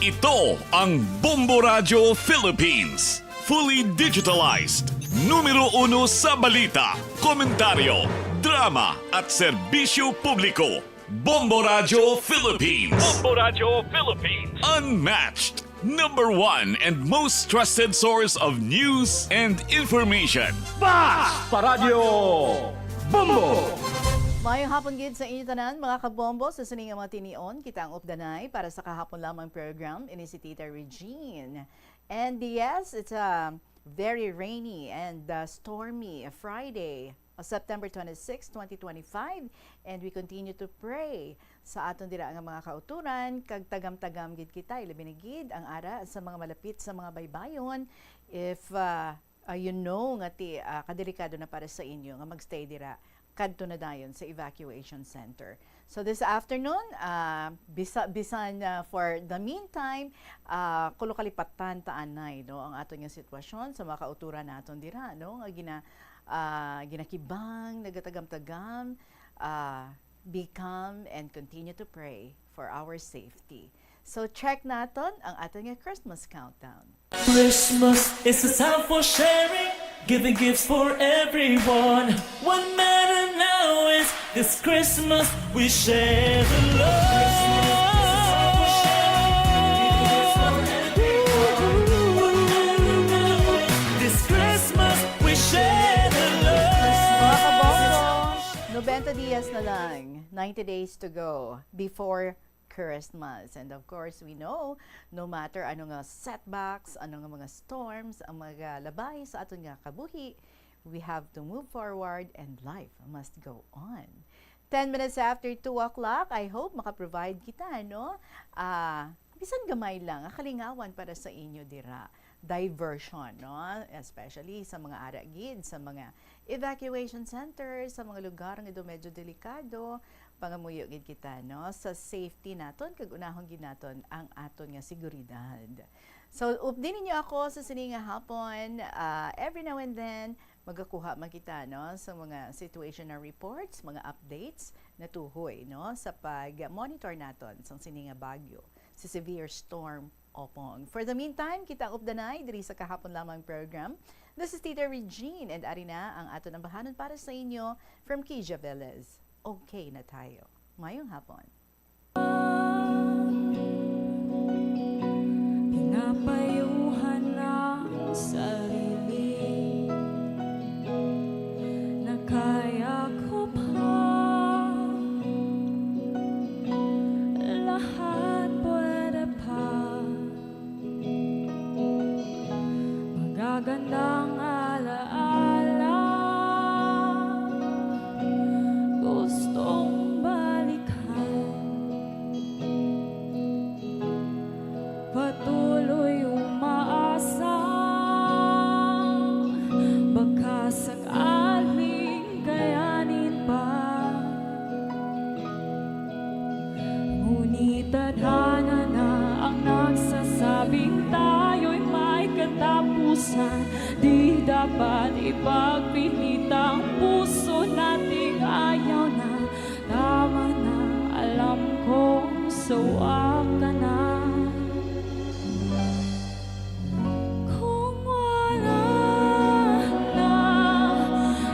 Ito ang Bombo Radyo Philippines. Fully digitalized. Numero uno sa balita, komentaryo, drama, at serbisyo publiko. Bombo Radyo Philippines. Bombo Radyo Philippines. Unmatched. Number one and most trusted source of news and information. Basta Radyo Bombo! Maayong hapon gid sa inyo tanan, mga kabombo, sa sini nga mga tinion. Kita ang updanay para sa kahapon lamang program. Ini si Tita Regine. And yes, it's a very rainy and, uh, stormy Friday, uh, September twenty-six, twenty twenty-five. And we continue to pray sa aton dira nga mga kauturan, kag tagam-tagam gid kita, ilabi na gid ang ara sa mga malapit sa mga baybayon. If, uh, uh, you know nga ti, uh, kadelikado na para sa inyo nga magstay dira, kadto na dayon sa evacuation center. So this afternoon, uh, bisa-, bisan, uh, for the meantime, uh, kulo kalipatan ta anay, no, ang aton nga sitwasyon sa mga kauturan naton dira, no, nga gina-, uh, ginakibang, nagatagam-tagam, uh, be calm and continue to pray for our safety. So check naton ang aton nga Christmas countdown. Christmas is a time for sharing, giving gifts for everyone. What matter now is this Christmas we share the love. This Christmas we share the love. Mga kabombo, nobenta dias na lang, ninety days to go before Christmas. And of course, we know, no matter ano nga setbacks, ano nga mga storms ang mga labay sa aton nga kabuhi, we have to move forward and life must go on. Ten minutes after two o'clock, I hope maka-provide kita, no? Ah, bisan gamay lang, ah, kalingawan para sa inyo dira. Diversion, no? Especially sa mga ara gid, sa mga evacuation centers, sa mga lugar nga daw medyo delikado, pangamuyo gid kita, no, sa safety naton, kag unahon gid naton ang aton nga seguridad. So, update ninyo ako sa sini nga hapon. Ah, every now and then, magakuha man kita, no, sa mga situational reports, mga updates natuhoy, no, sa pag-monitor naton sang sini nga bagyo, si Severe Storm Opong. For the meantime, kita ang updanay diri sa kahapon lamang program. This is Tita Regine, and ari na ang aton ambahanon para sa inyo from Kija Velez. Okay na tayo. Mayong hapon. Pinapayuhan ang sarili na kaya ko pa. Lahat pwede pa. Magagandang alaala, gustong balikan. Patuloy umaasa, baka sakaling kayanin pa. Ngunit tadhana na ang nagsasabing tayo'y may katapusan. Di dapat ipagpilit ang puso nating ayaw na. Tama na, alam kong sawa ka na. Kung wala na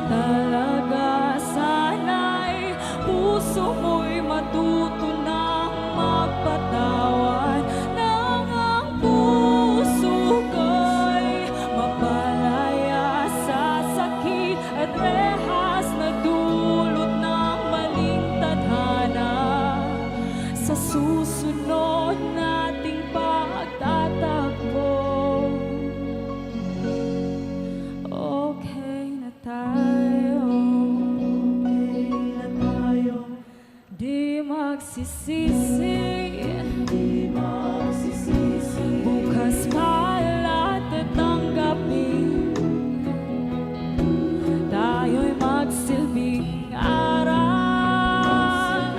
talaga, sana'y puso mo'y matuto nang magpatawad. Nang ang puso ko'y mapalaya sa sakit at rehas na dulot ng maling tadhana. Sa susunod Di magsisisi, di magsisisi. Bukas pala tatanggapin tayo'y magsilbing aral.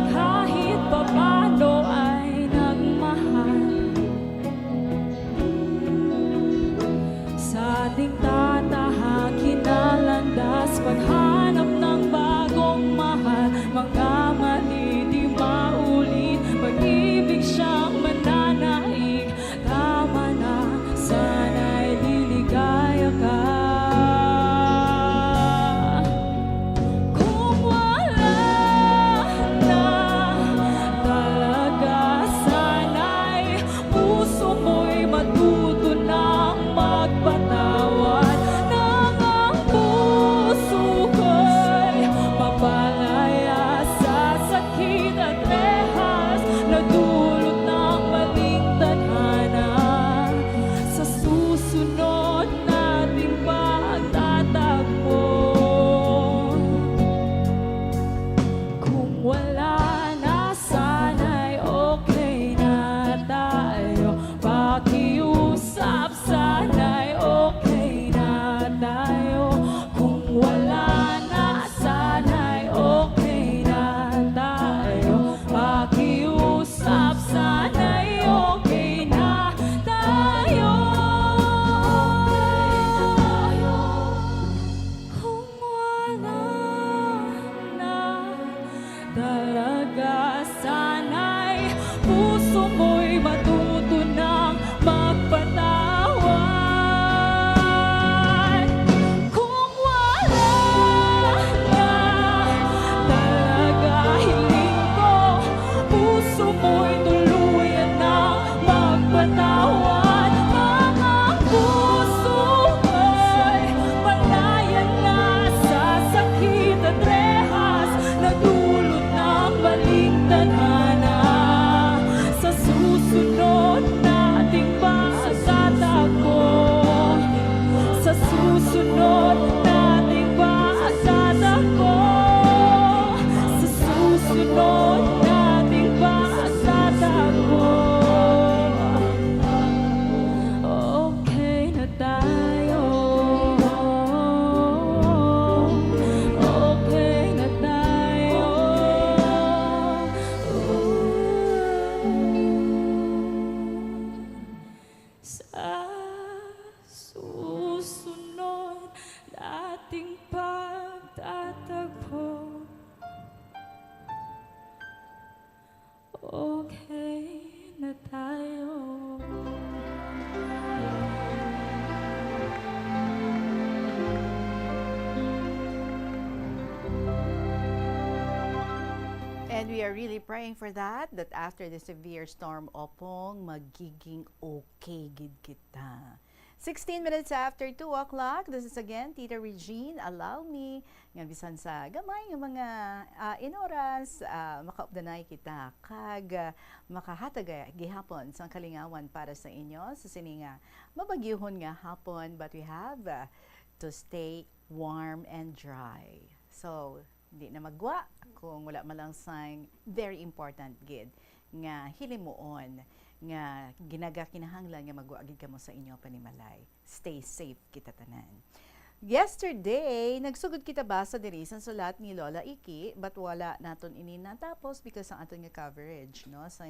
Kahit papano ay nagmahal. Sa ating tatahakin na landas, paghanap ng bagong mahal, mga mali di maulit, pag-ibig siyang mananaig. Tama na, sana'y liligaya ka. Kung wala na talaga, sana'y puso mo'y matuto nang magpatawad. Nang ang puso ko'y mapalaya sa sakit at rehas, nadulot ng maling tadhana. Sa susunod nating pagtatagpo, kung wala na, sana'y okay na tayo. Pakiusap, sana'y okay na tayo. Kung wala na, sana'y okay na tayo. Pakiusap, sana'y okay na tayo. Kung wala na talaga, sana'y puso mo'y matuto nang magpatawad. Kung wala na talaga, hiling ko, puso mo'y tuluyan na magpatawad. Ang puso ko'y malaya na sa sakit at rehas, nadulot ng maling tadhana. Sa susunod nating pagtatagpo, sa susunod nating pagtatagpo, sa susunod nating pagtatagpo, okay na tayo. Okay na tayo. Sa susunod nating pagtatagpo, okay na tayo. And we are really praying for that, that after the severe storm Opong, magiging okay gid kita. Sixteen minutes after two o'clock, this is again Tita Regine. Allow me nga bisan sa gamay nga mga, ah, inoras, ah, makaupdanay kita kag, ah, makahatag, ah, gihapon sang kalingawan para sa inyo sa sini nga mabagyuhon nga hapon, but we have, ah, to stay warm and dry. So, di na magwa kung wala man lang sang very important gid nga hilimuon nga ginaga-, kinahanglan nga magwa gid kamo sa inyo panimalay. Stay safe kita tanan. Yesterday, nagsugod kita basa diri sa sulat ni Lola Iki, but wala naton ini natapos because ang aton nga coverage, no, sa,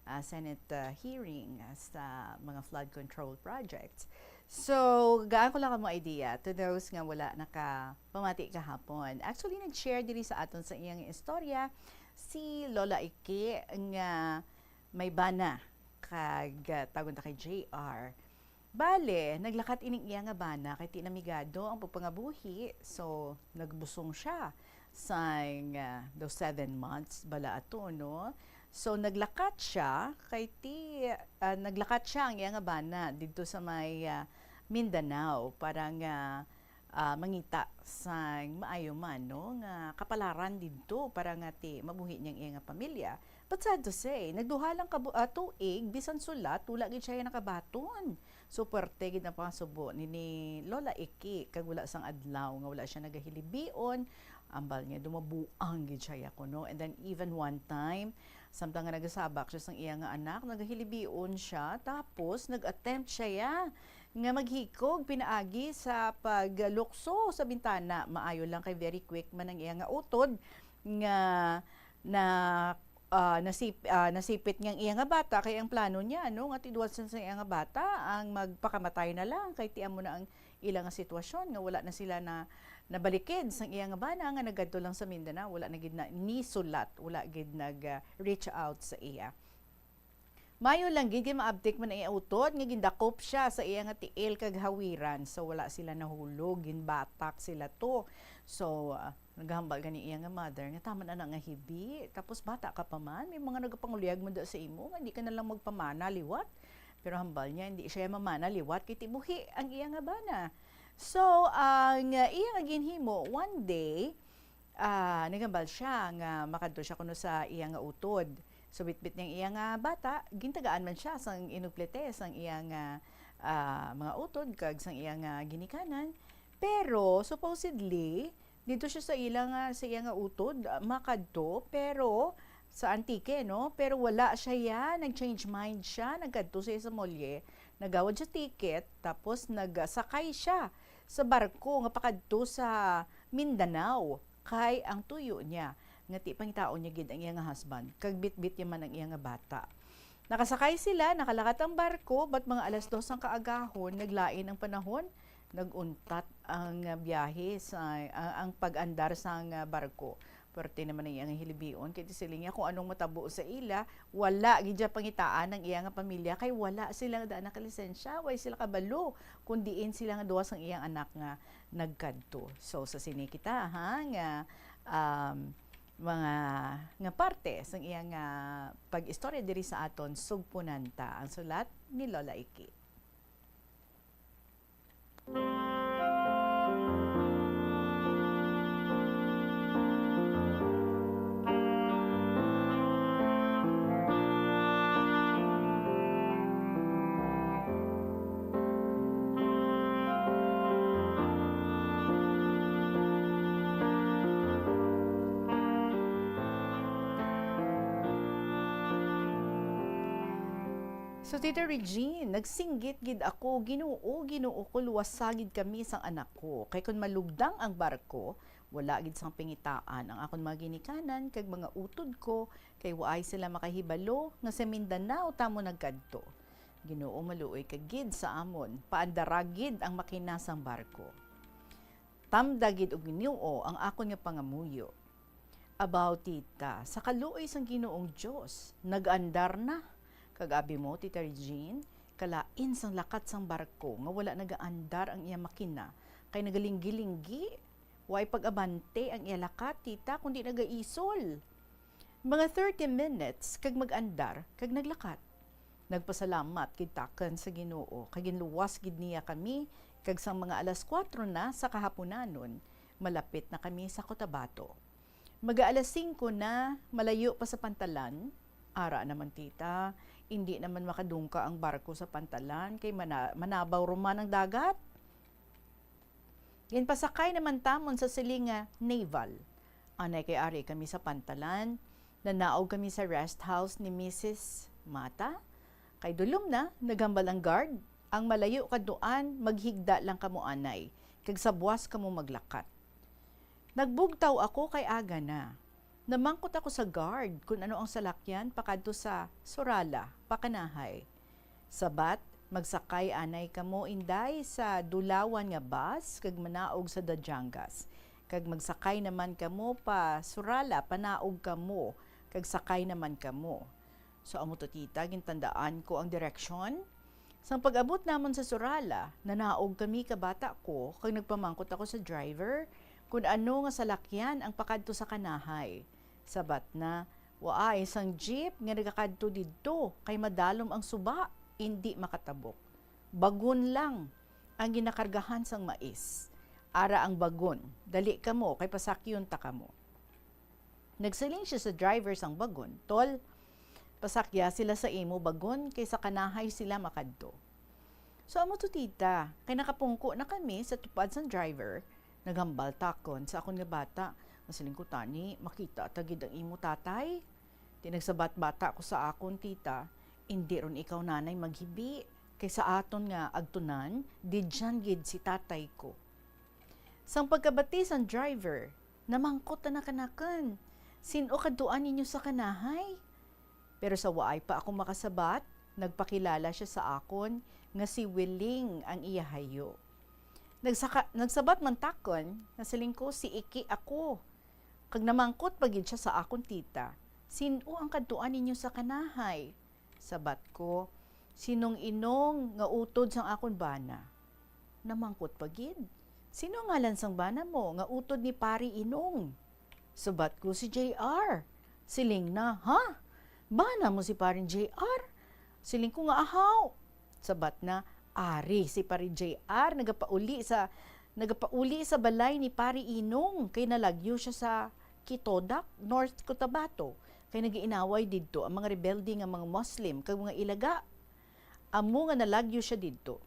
ah, Senate, ah, hearing, ah, sa mga flood control projects. So, gaan ko lang kamo idea to those nga wala nakapamati kahapon. Actually, nag-share diri sa aton sa iyang istorya si Lola Iki nga may bana kag, ah, tawgon ta kay J R. Bale, naglakat ining iya nga bana kay ti namigado ang pagpangabuhi. So, nagbusong siya sang, ah, daw seven months bala ato, no? So, naglakat siya kay ti, ah, naglakat siya ang iya nga bana didto sa may, ah, Mindanao para nga, ah, mangita sang maayo man, no, nga kapalaran didto para nga ti mabuhi niya ang iya nga pamilya. But sad to say, nagduha lang ka bu-, ah, tuig, bisan sulat, wala gid siya nakabaton. So, puwerte gid ang pangasubo ni, ni Lola Iki, kag wala sang adlaw nga wala siya nagahilibion, Ambal niya, dumabuang gid siya ya kuno. And then even one time, samtang nga nagasabak siya sang iya nga anak, nagahilibion siya, tapos nag-attempt siya ya nga maghikog pinaagi sa paglukso sa bintana. Maayo lang kay very quick man ang iya nga utod nga na, ah, nasip-, ah, nasipit nga ang iya nga bata, kay ang plano niya, ano, nga tidwasan sa iya nga bata ang magpakamatay na lang, kay ti amo na ang ila nga sitwasyon, nga wala na sila na nabalikid sang iya nga bana nga nagadto lang sa Mindanao, wala na gid na nisulat, wala gid nag, ah, reach out sa iya. Mayo lang gid kay maabtik man ang iya utod nga gindakop siya sa iya nga tiil kag hawiran. So, wala sila nahulog, ginbatak sila to. So, ah, naghambal gani iya nga mother nga, "Tama na na nga hibi, tapos bata ka pa man, may mga nagapanguliyag man da sa imo nga di ka na lang magpamana liwat." Pero hambal niya, hindi siya mamana liwat kay tibuhi ang iya nga bana. So, ang, ah, iya nga ginhimo, one day, ah, naghambal siya nga makadto siya kuno sa iya nga utod. So, bitbit niyang iya nga bata, gintagaan man siya sang inuplete sang iya nga, ah, mga utod kag sang iya nga ginikanan. Pero, supposedly, dito siya sa ila nga, sa iya nga utod, ah, makadto, pero sa Antique, no? Pero wala siya ya, nag-change mind siya, nagkadto siya sa Molye, nagawad siya ticket, tapos nagsakay siya sa barko nga pakadto sa Mindanao, kay ang tuyo niya nga ti pangitaon niya gid ang iya nga husband, kag bitbit niya man ang iya nga bata. Nakasakay sila, nakalakat ang barko, but mga alas dos ang kaagahon, naglain ang panahon, nag-untat ang, ah, biyahe sa, ang, ang pag-andar sang, ah, barko. Pwerte naman ang iyang hilibion, kay siling niya kung anong matabo sa ila, wala gid siya pangitaan ang iya nga pamilya, kay wala sila daan nakalisensya, way sila kabalo kung diin sila nga duha sang iyang anak nga nagkadto. So, sa sini kita, ha, nga, um, mga, nga parte sang iyang, ah, pag-istorya diri sa aton, Sugpunan Ta. Ang sulat ni Lola Iki. So, Tita Regine, nagsinggit gid ako, "Ginoo, Ginoo ko, luwasa gid kami sang anak ko. Kay kon malugdang ang barko, wala gid sang pangitaan ang akon mga ginikanan kag mga utod ko, kay waay sila makahibalo nga sa Mindanao tamo nagkadto. Ginoo, maluoy ka gid sa amon, paandara gid ang makina sang barko." Tamda gid og Ginoo ang akon nga pangamuyo. Abaw, tita, sa kaluoy sang Ginoong Dios, nag-andar na. Kag abi mo, Tita Regine, kalain sang lakat sang barko nga wala nagaandar ang iya makina, kay nagalinggi-linggi. Way pag-abante ang iya lakat, tita, kundi nagaisol. Mga thirty minutes kag mag-andar kag naglakat. Nagpasalamat gid takon sa Ginoo, kay ginluwas gid niya kami, kag sang mga alas kuwatro na sa kahapunanon, malapit na kami sa Cotabato. Mag-aalas singko na, malayo pa sa pantalan. Ara naman, tita, indi naman makadungka ang barko sa pantalan, kay mana-, manabaw ruman ang dagat. Ginpasakay naman tamon sa siling nga Naval. Anay kay ari kami sa pantalan, nanaog kami sa rest house ni Misis Mata. Kay dulom na, naghambal ang guard, "Ang malayo kadtuan, maghigda lang kamo anay, kag sa buwas kamo maglakat." Nagbugtaw ako kay aga na. Namangkot ako sa guard kun ano ang salakyan pakadto sa Surala, Pakanahay. "Sabat, magsakay anay kamo, inday, sa Dulawan nga bus kag manaog sa Dajangas. Kag magsakay naman kamo pa Surala, panaog kamo, kag sakay naman kamo." So, amo to, tita, gintandaan ko ang direksyon. Sang pag-abot namon sa Surala, nanaog kami ka bata ko kag nagpamangkot ako sa driver kun ano nga salakyan ang pakadto sa Kanahay. Sabat na, "Waay sang jeep nga nagakadto didto, kay madalom ang suba, indi makatabok. Bagon lang ang ginakargahan sang mais. Ara ang bagon, dali kamo kay pasakyon ta kamo." Nagsiling siya sa driver sang bagon, "Tol, pasakya sila sa imo bagon kay sa Kanahay sila makadto." So, amo to, tita, kay nakapungko na kami sa tupad sang driver, naghambal takon sa akon nga bata, Nasiling ko, "Tani, makita ta gid ang imo tatay." Ti nagsabat bata ko sa akon tita, "Indi ron ikaw, nanay, maghibi, kay sa aton nga agtunan, didyan gid si tatay ko." Sang pagkabati sang driver, namangkot na kanakan, "Sin-o kadtuan ninyo sa kanahay?" Pero sa waay pa ako makasabat, nagpakilala sia sa akon nga si Wiling ang iya hayo. Nagsaka-, nagsabat man takon, nasiling ko, "Si Iki ako." Kag namangkot pa gid sia sa akon tita, "Sin-o ang kadtuan ninyo sa kanahay?" Sabat ko, "Sinong Inong nga utod sang akon bana." Namangkot pa gid, "Sino ngalan sang bana mo nga utod ni Pari Inong?" Sabat ko, "Si J R." Siling na, "Ha? Bana mo si Paring J R?" Siling ko nga, "Ahaw." Sabat na, "Ari si Pari J R nagapauli sa, nagapauli sa balay ni Pari Inong kay nalagyo sia sa Kitodak, North Cotabato, kay nagainaway didto ang mga rebelde nga mga Muslim kag mga ilaga. Amo nga nalagyo sia didto."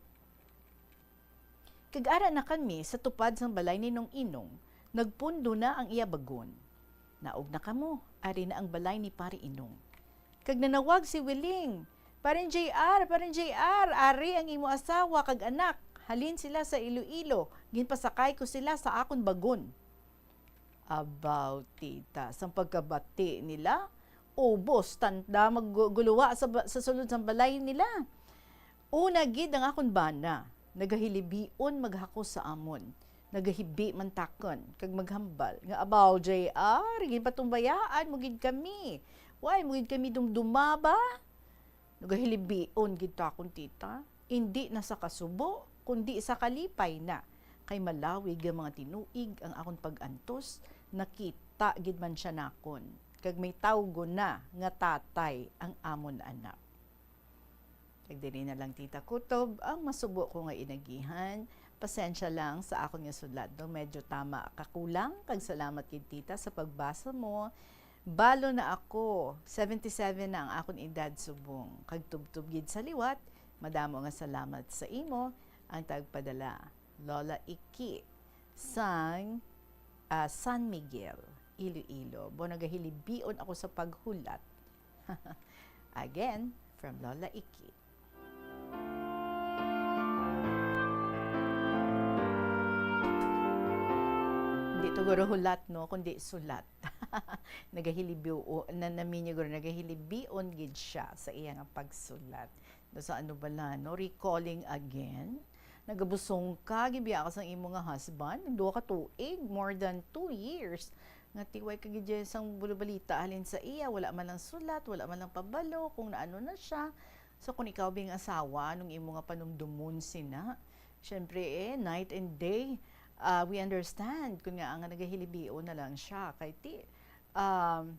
Kag ara na kami sa tupad sang balay ni Nong Inong, nagpundo na ang iya bagon. "Naog na kamo, ari na ang balay ni Pari Inong." Kag nanawag si Wiling, "Paring J R, Paring J R, ari ang imo asawa kag anak. Halin sila sa Iloilo, ginpasakay ko sila sa akon bagon." Abaw, tita, sang pagkabati nila, ubos tanda magguluwa sa ba-, sa sulod sang balay nila. Una gid ang akon bana, nagahilibion maghakos sa amon. Nagahibi man takon kag maghambal nga, "Abaw, J R, ginpatumbayaan mo gid kami. Wala mo gid kami dumduma ba?" Nagahilibion gid takon, tita. Indi na sa kasubo, kundi sa kalipay na, kay malawig nga mga tinuig ang akon pag-antos, nakita gid man sia nakon, kag may tawgon na nga tatay ang amon anak. Kag diri na lang, tita, kutob ang masubo ko nga inagihan. Pasensya lang sa akon nga sulat, no? Medyo tama ka kulang, kag salamat gid, tita, sa pagbasa mo. Balo na ako, seventy-seven na ang akon edad subong, kag tubtob gid sa liwat. Madamo nga salamat sa imo, ang tagpadala, Lola Iki, sang, ah, San Miguel, Iloilo. Bo, nagahilibion ako sa paghulat. Again, from Lola Iki. Hindi to guro hulat, no, kundi sulat. Nagahilibion, na, namin niya guro, nagahilibion gid siya sa iya nga pagsulat. No, sa ano bala, no, recalling again. Nagabusong ka, gibiyaan ka sang imo nga husband, duha ka tuig, more than two years. Nga ti way ka gid sang bulabalita halin sa iya, wala man lang sulat, wala man lang pabalo kung naano na siya. So, kung ikaw bing asawa, anong imo nga panumdumon sina? Siyempre, eh, night and day, ah, we understand kung nga ang nagahilibion na lang siya. Kay ti, um,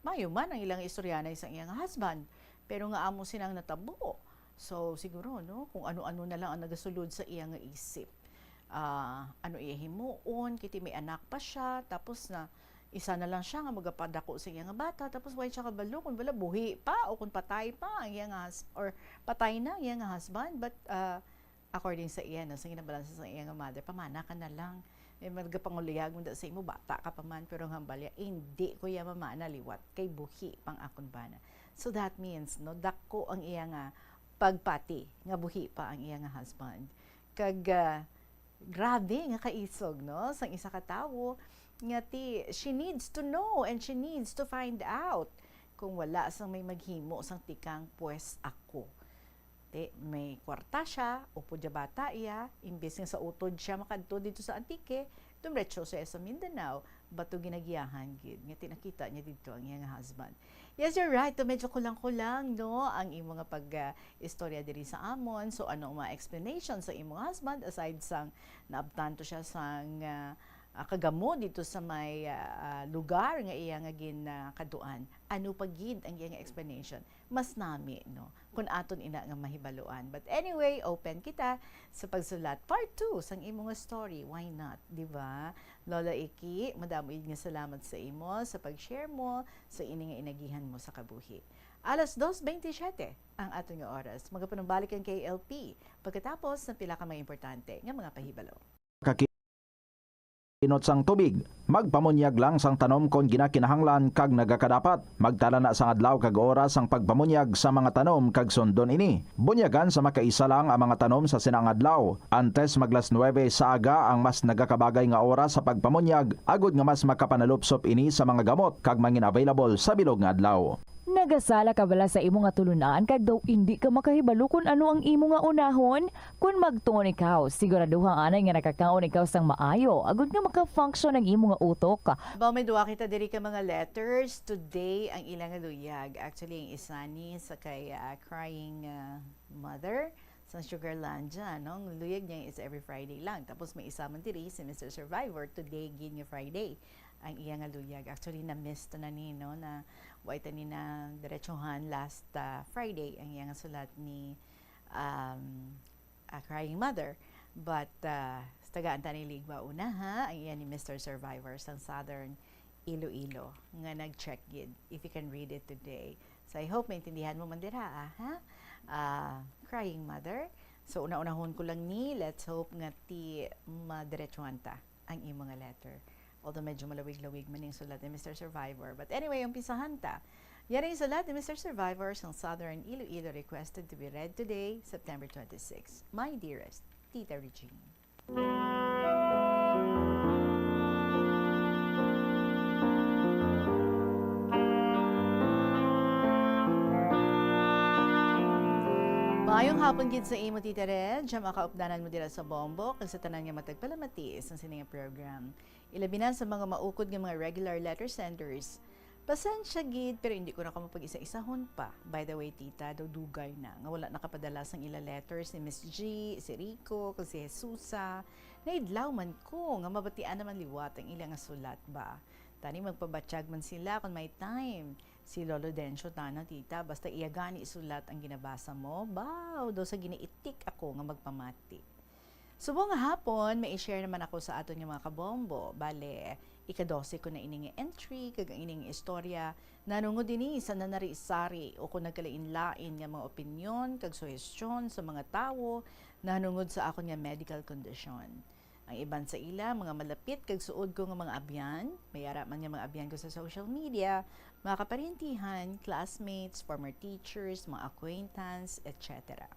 mayo man ang ilang istoryanay sang iyang husband, pero nga amo sinang natabo. So, siguro, no, kung ano-ano na lang ang nagasulod sa iya nga isip. Ah, ano iya himuon, kay ti may anak pa siya, tapos na isa na lang siya nga magapadako sa iya nga bata, tapos way siya kabalo kung bala buhi pa o kung patay pa ang iya nga hus-, or patay na ang iya nga husband, but, ah, according sa iya, no, sa ginabalansa sa iya nga mother, pamana ka na lang. May magapanguliyag mo sa imo, bata ka pa man, pero ang hambal niya, "Hindi ko iya mamana liwat, kay buhi pang akon bana." So that means, no, dako ang iya nga pagpati nga buhi pa ang iya nga husband. Kag, ah, grabe nga kaisog, no, sang isa ka tawo nga ti, she needs to know and she needs to find out. Kung wala sang may maghimo sang tikang, pues ako. Ti, may kwarta siya, upod ya bata iya, imbes nga sa utod siya makadto dito sa Antique, dumiretso siya sa Mindanao, bato ginagiyahan gid, nga ti nakita niya dito ang iyang husband. Yes, you're right, to medyo kulang-kulang, no, ang imo nga pag, ah, istorya diri sa amon. So, ano ang mga explanation sa imong husband aside sang naabtan to siya sang, ah, ah, kagamo dito sa may, ah, ah, lugar nga iya nga ginkaduan? Ano pa gid ang iyang explanation? Mas nami, no, kung aton ina nga mahibaluan. But anyway, open kita sa pagsulat part two sang imo nga story. Why not, di ba? Lola Iki, madamo gid nga salamat sa imo, sa pag-share mo, sa ini nga inagihan mo sa kabuhi. Alas dos veintisiete ang aton nga oras. Magapanumbalik ang K L P pagkatapos ng pila ka mga importante nga mga pahibalo. Kaki- inot sang tubig. Magpamunyag lang sang tanom kon ginakinahanglan kag nagakadapat. Magtala na sang adlaw kag oras sang pagpamunyag sa mga tanom kag sundon ini. Bunyagan sa makaisa lang ang mga tanom sa sina nga adlaw. Antes mag las nuebe sa aga ang mas nagakabagay nga oras sa pagpamunyag, agod nga mas makapanalupsop ini sa mga gamot kag mangin-available sa bilog nga adlaw. Nagasala ka bala sa imo nga tulunan kag daw indi ka makahibalo kon ano ang imo nga unahon? Kon magtuon ikaw, siguraduha anay nga nakakaon ikaw sang maayo agud nga maka-function ang imo nga utok. Baw may duwa kita diri ka mga letters. Today ang ila nga luyag. Actually, ang isa ni sa kay ah, crying ah, mother sa Sugarlandia, no? Ang luyag niya is every Friday lang. Tapos may isa man diri si Mister Survivor, today gid nga Friday ang iya nga luyag. Actually, na-miss ta na ni, no, na wa ta ni na diretsohan last ah, Friday ang iya nga sulat ni um, a crying mother. But uh, tagaan ta ni ligwa una, ha, ang iya ni Mister Survivor sang Southern Iloilo nga nag-check gid, if you can read it today. So I hope maintindihan mo man dira, ah, ha? Ah, crying mother. So una-unahon ko lang ni, let's hope nga ti madiretsuhan ta ang imo nga letter. Although medyo malawig-lawig man ning sulat ni Mister Survivor. But anyway, umpisahan ta. Yari ang sulat ni Mister Survivor sang Southern Iloilo, requested to be read today, September twenty-six. My dearest Tita Regine. Maayong hapon gid sa imo, Tita Reg, ang makaupdanan mo dira sa Bombo, kag sa tanan nga matagpalamati sa sini nga program. Ilabi na sa mga maukod nga mga regular letter senders. Pasensya gid, pero hindi ko na kamo pag-isa-isahon pa. By the way, tita, daw dugay na nga wala nakapadala sang ila letters ni Miss G, si Rico, kag si Jesusa. Naidlaw man ko nga mabatian naman liwat ang ila nga sulat ba. Tani magpabatyag man sila kon may time. Si Lolo Dencio tana, tita, basta iya gani sulat ang ginabasa mo, baw, daw sa ginaitik ako nga magpamati. Subong nga hapon, may i-share naman ako sa aton nga mga kabombo. Bale, ika-dose ko na ini nga entry, kag ang ini nga istorya. Nanungod ini sa nanari-sari o kung nagkalain-lain nga mga opinyon kag suhestyon sa mga tawo nahanungod sa akon nga medical condition. Ang iban sa ila, mga malapit kag suod ko nga mga abyan, may ara man nga mga abyan ko sa social media, mga kaparintihan, classmates, former teachers, mga acquaintance, et cetera.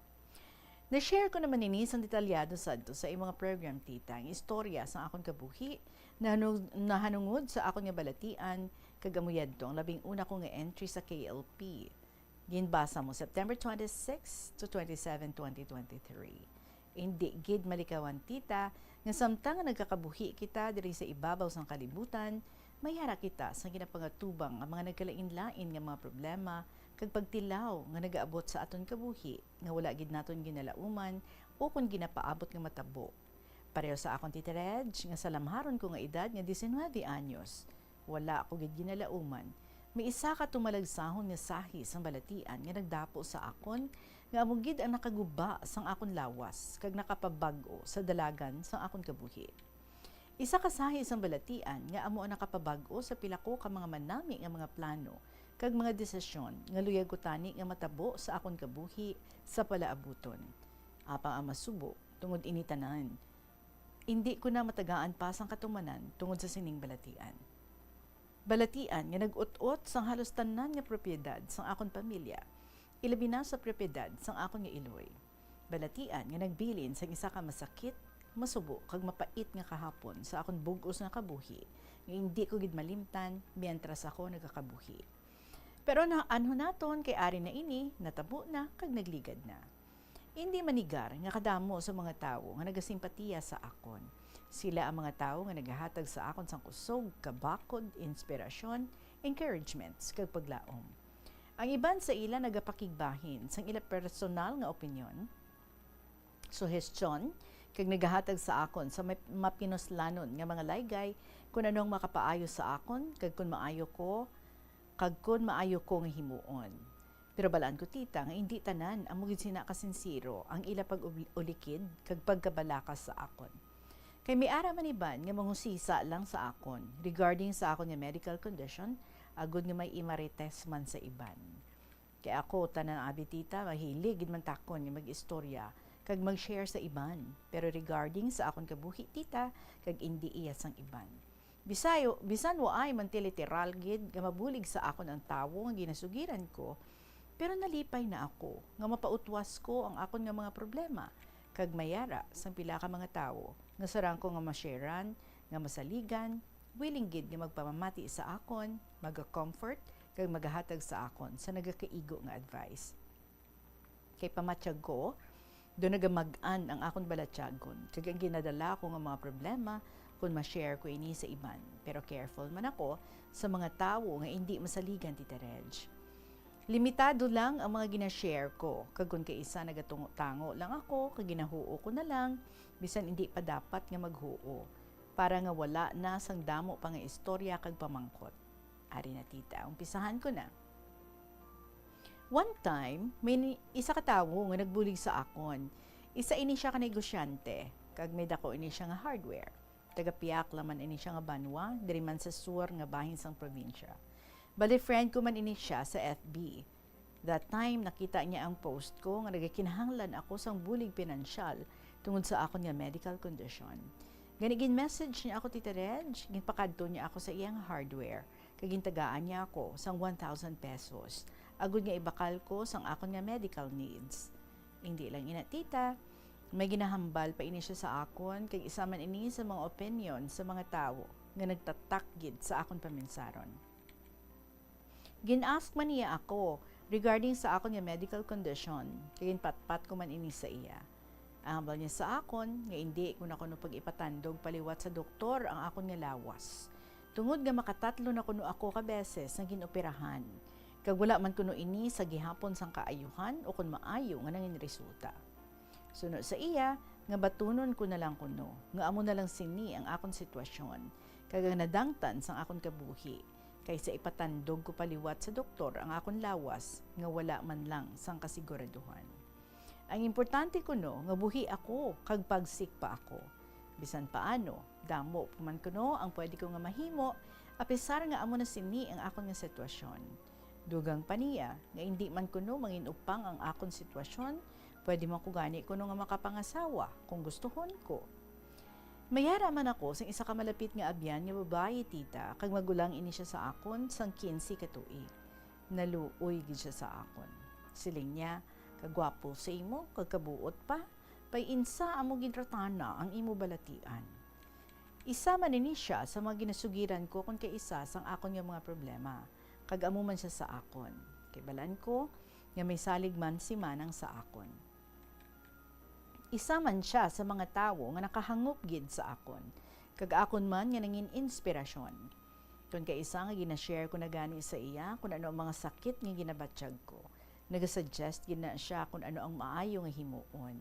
Na-share ko naman ini sang detalyado sadto sa imong program, tita, ang istorya sang akon kabuhi nahanung- nahanungod sa akon nga balatian kag amo yadto ang labing una ko nga entry sa K L P. Ginbasa mo September twenty-six to twenty-seven, twenty twenty-three. Indi gid malikawan, tita, nga samtang nga nagkakabuhi kita diri sa ibabaw sang kalibutan, may hara kita sa ginapangatubang nga mga nagkalain-lain nga mga problema kag pagtilaw nga nagaabot sa aton kabuhi nga wala gid naton ginalauman o kon ginapaabot nga matabo. Pareho sa akon, Tita Reg, nga salamharon ko nga edad nga diecinuebe anyos, wala ako gid ginalauman. May isa ka tumalagsahon nga sahi sang balatian nga nagdapo sa akon, nga amo gid ang nakaguba sang akon lawas kag nakapabag-o sa dalagan sang akon kabuhi. Isa ka sahi sang balatian nga amo ang nakapabag-o sa pila ko ka mga manami nga mga plano kag mga desisyon nga luyag ko tani nga matabo sa akon kabuhi sa palaabuton. Apang ang masubo, tungod ini tanan, indi ko na matagaan pa sang katumanan tungod sa sining balatian. Balatian nga nag-ut-ot sang halos tanan nga propiedad sang akon pamilya, ilabi na sa propiedad sang akon nga iloy. Balatian nga nagbilin sang isa ka masakit, masubo, kag mapait nga kahapon sa akon bug-os nga kabuhi nga indi ko gid malimtan mientras ako nagakabuhi. Pero na anho naton kay ari na ini, natabo na, kag nagligad na. Indi manigar nga kadamo sa mga tawo nga nagasimpatiya sa akon. Sila ang mga tawo nga nagahatag sa akon sang kusog, kabakod, inspirasyon, encouragements, kag paglaom. Ang iban sa ila nagapakigbahin sang ila personal nga opinyon, suhestyon, kag nagahatag sa akon sa may mapinuslanon nga mga laygay kon ano ang makapaayo sa akon kag kon maayo ko kag kon maayo ko nga himuon. Pero balaan ko, tita, nga indi tanan amo gid sina kasinsero ang ila pag-ulikid kag pagkabalaka sa akon. Kay may ara man iban nga mangusisa lang sa akon regarding sa akon nga medical condition, agud nga may imarites man sa iban. Kay ako, tanan abi, tita, mahilig gid man takon nga mag-istorya kag mag-share sa iban. Pero regarding sa akon kabuhi, tita, kag indi iya sang iban. Bisayo, bisan waay man ti literal gid nga mabulig sa akon ang tawo nga ginasugiran ko, pero nalipay na ako nga mapautwas ko ang akon nga mga problema, kag mayara sang pila ka mga tawo nga sarang ko nga masharean, nga masaligan, willing gid nga magpamamati sa akon, maga-comfort, kag magahatag sa akon sa nagakaigo nga advice. Kay pamatyag ko, do nagamag-an ang akon balatyagon, kag ang ginadala ko nga mga problema kung ma-share ko ini sa iban. Pero careful man ako sa mga tawo nga indi masaligan, Tita Reg. Limitado lang ang mga gina-share ko, kag kun kaisa nagatungo-tango lang ako, kag ginahuo ko na lang, bisan indi pa dapat nga maghuo, para nga wala na sang damo pa nga istorya kag pamangkot. Ari na, tita, umpisahan ko na. One time, may ni-, isa ka tawo nga nagbulig sa akon. Isa ini siya ka negosyante, kag may dako ini siya nga hardware. Taga Piakla man ini siya nga banwa, diri man sa sur nga bahin sang probinsya. Bali, friend ko man ini siya sa F B. That time, nakita niya ang post ko nga nagakinahanglan ako sang bulig pinansyal tungod sa akon nga medical condition. Gani, gin-message niya ako, Tita Reg, ginpakadto niya ako sa iyang hardware, kag gintagaan niya ako sang one thousand pesos, agod nga ibakal ko sang akon nga medical needs. Indi lang ina, tita, may ginahambal pa ini siya sa akon, kag isa man ini sa mga opinion sa mga tawo nga nagtatak gid sa akon paminsaron. Gin-ask man niya ako regarding sa akon nga medical condition, kag ginpatpat ko man ini sa iya. Ang hambal niya sa akon nga indi ko na kuno pag-ipatandog paliwat sa doktor ang akon nga lawas, tungod nga makatatlo na kuno ako ka beses nga gin-operahan, kag wala man kuno ini sa gihapon sang kaayuhan o kon maayo nga nangin resulta. Suno sa iya, nga batunon ko na lang kuno nga amo na lang sini ang akon sitwasyon, kag ang nadangtan sang akon kabuhi, kaysa ipatandog ko pa liwat sa doktor ang akon lawas nga wala man lang sang kasiguraduhan. Ang importante kuno nga buhi ako kag pagsik pa ako. Bisan paano, damo pa man kuno ang pwede ko nga mahimo, apisar nga amo na sini ang akon nga sitwasyon. Dugang pa niya nga indi man kuno mangin-upang ang akon sitwasyon, pwede man ko gani kuno nga makapangasawa kung gustuhon ko. Mayara man ako sang isa ka malapit nga abyan nga babayi, tita, kag magulang ini siya sa akon sang quince ka tuig. Naluoy gid siya sa akon. Siling niya, "Kagwapo sa imo, kag kabuot pa, pay-insa amo gintratana ang imo balatian." Isa man ini siya sa mga ginasugiran ko kon kaisa sang akon nga mga problema, kag amo man siya sa akon, kay balaan ko nga may salig man si Manang sa akon. Isa man sia sa mga tawo nga nakahangop gid sa akon, kag akon man nga nangin inspirasyon. Kon kaisa nga gina-share ko na gani sa iya kon ano ang mga sakit nga ginabatyag ko, nagasuggest gid na sia kon ano ang maayo nga himuon.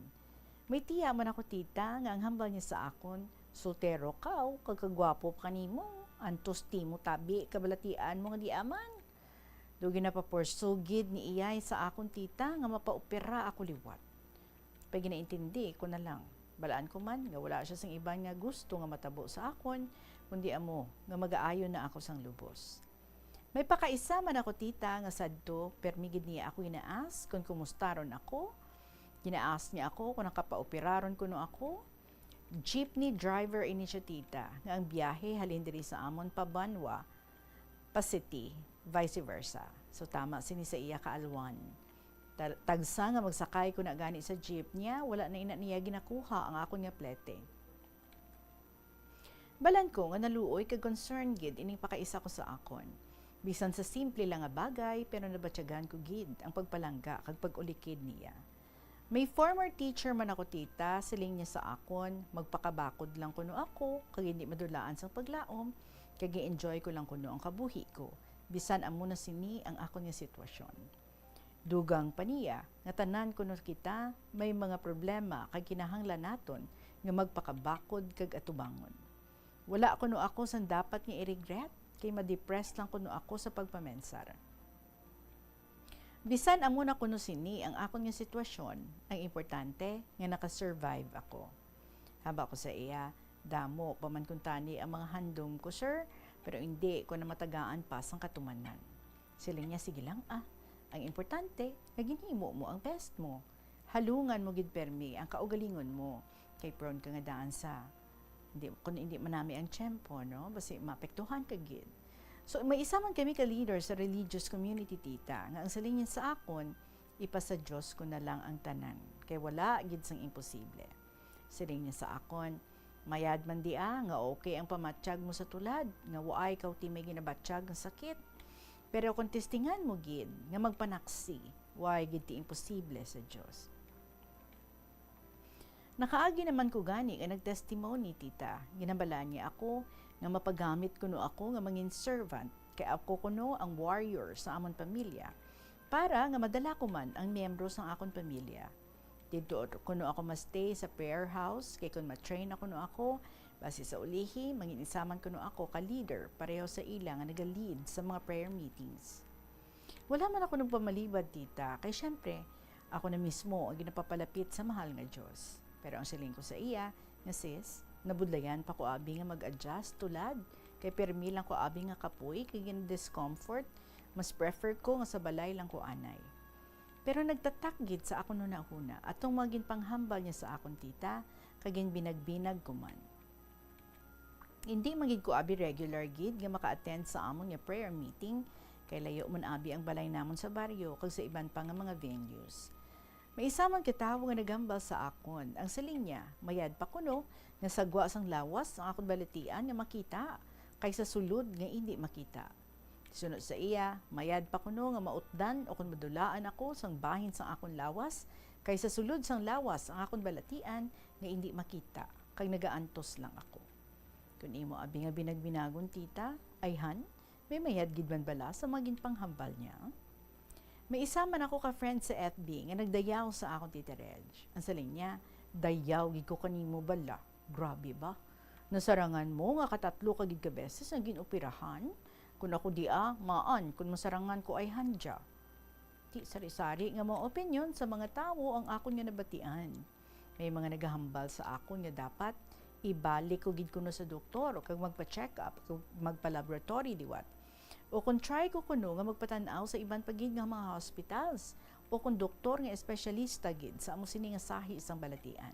May tiya man ako, tita, nga ang hambal niya sa akon, "Soltero ka, o, kag kagwapo pa nimo, antos ti mo tabi kabalatian mo nga di aman." Do ginapapursugid ni iyay sa akon, tita, nga mapaopera ako liwat. Paginaintindi ko na lang. Balaan ko man nga wala siya sing iban nga gusto nga matabo sa akon, kundi amo nga magaayo na ako sang lubos. May pakaisa man ako, tita, nga sadto, permi gid niya ako gina-ask kon kumusta ron ako. Gina-ask niya ako kon nakapaopera ron kuno ako. Jeepney driver ini siya, tita, nga ang biyahe halin diri sa amon pa Banwa, pa city, vice versa. So, tama sini sa iya kaalwan. Ta-, tagsa nga magsakay ko na gani sa jeep niya, wala na ina niya ginakuha ang akon nga plete. Balan ko nga naluoy kag concern gid ining pakaisa ko sa akon. Bisan sa simple lang nga bagay, pero nabatyagan ko gid ang pagpalangga kag pag-ulikid niya. May former teacher man ako, tita, siling niya sa akon, magpakabakod lang kuno ako, kag hindi madulaan sang paglaom, kag i-enjoy ko lang kuno ang kabuhi ko, bisan amo na sini ang akon nga sitwasyon. Dugang pa niya nga tanan kuno kita may mga problema kag kinahanglan naton nga magpakabakod kag atubangon. Wala kuno ako sang dapat nga i-regret, kay ma-depress lang kuno ako sa pagpamensar. Bisan amo na kuno sini ang akon nga sitwasyon, ang importante nga naka-survive ako. Haba ko sa iya, damo pa man kuntani ang mga handom ko, sir, pero indi ko na matagaan pa sang katumanan. Siling niya, "Sige lang, ah. Ang importante, nga ginhimo mo ang best mo. Halungan mo gid permi ang kaugalingon mo, kay prone ka nga daan sa, hindi, kung hindi manami ang tiyempo, no? Basi maapektuhan ka gid. So, may isa man kami ka leader sa religious community, tita, nga ang siling niya sa akon, "Ipasa Dios ko na lang ang tanan, kay wala gid sang imposible." Siling niya sa akon, "Mayad man dia nga okay ang pamatyag mo sa tulad, nga waay kaw ti may ginabatyag nga sakit. Pero kung testingan mo gid nga magpanaksi, waay gid ti imposible sa Dios." Nakaagi naman ko gani nga nagtestimony, tita. Ginhambalan niya ako nga mapagamit kuno ako nga mangin servant, kay ako kuno ang warrior sa amon pamilya, para nga madala ko man ang miyembro sang akon pamilya. Didto kuno ako ma-stay sa prayer house, kay kon ma-train na kuno ako, basi sa ulihi, mangin-isa man kuno ako ka leader, pareho sa ila nga naga-lead sa mga prayer meetings. Wala man ako nagpamalibad, tita, kay syempre, ako na mismo ang ginapapalapit sa mahal nga Dios. Pero ang siling ko sa iya, nga, "Sis, nabudlayan pa ko abi nga mag-adjust tulad, kay pirmi lang ko abi nga kapoy kay gina-discomfort, mas prefer ko nga sa balay lang ko anay." Pero nagtatak gid sa akon hunahuna atong mga ginpanghambal niya sa akon, tita, kag ginbinagbinag ko man. Hindi man gid ko abi regular gid nga maka-attend sa amon nga prayer meeting, kay layo man abi ang balay namon sa baryo kag sa iban pa nga mga venues. May isa man ka tawo nga naghambal sa akon. Ang siling niya, mayad pa kuno nga sagwa sang lawas ang akon balatian nga makita kaysa sulod nga indi makita. Sunod sa iya, mayad pa kuno nga mautdan o kon madulaan ako sang bahin sang akon lawas, kaysa sulod sang lawas ang akon balatian nga indi makita, kag nagaantos lang ako. Kun imo abi nga binagbinagon, tita, ayhan, may mayad gid man bala sa mga ginpanghambal niya? May isa man ako ka friend sa F B nga nagdayaw sa akon, Tita Reg. Ang siling niya, "Dayaw gid ko kanimo bala. Grabe ba? Nasarangan mo nga katatlo ka gid ka beses ang gin-operahan? Kun ako dia, maan kun masarangan ko ayhan dia." Ti sari-sari nga mga opinyon sa mga tawo ang akon nga nabatian. May mga nagahambal sa akon nga dapat ibalik ko gid kuno sa doktor kag magpa-check up, kag magpa-laboratory liwat. O kon try ko kuno nga magpatan-aw sa iban pa gid nga mga hospitals o kon doktor nga espesyalista gid sa amo sini nga sahi sang balatian.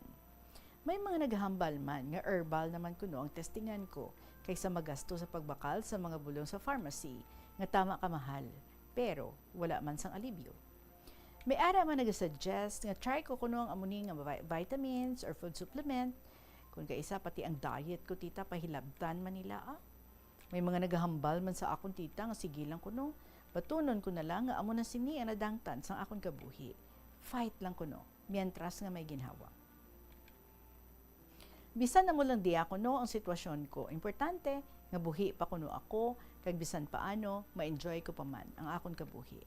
May mga nagahambal man nga herbal naman kuno ang testingan ko kaysa magasto sa pagbakal sa mga bulong sa pharmacy nga tama ka mahal, pero wala man sang alibyo. May ara man nagasuggest nga try ko kuno ang amo ni nga vi-, vitamins or food supplement. Kung kaisa, pati ang diet ko, tita, pahilabtan man nila, ah. May mga nagahambal man sa akon, tita, nga sige lang kuno, batunon ko na lang nga amo na sini ang nadangtan sang akon kabuhi. Fight lang kuno, mientras nga may ginhawa. Bisan amo lang dia kuno ang sitwasyon ko, importante nga buhi pa kuno ako, kag bisan paano, ma-enjoy ko pa man ang akon kabuhi.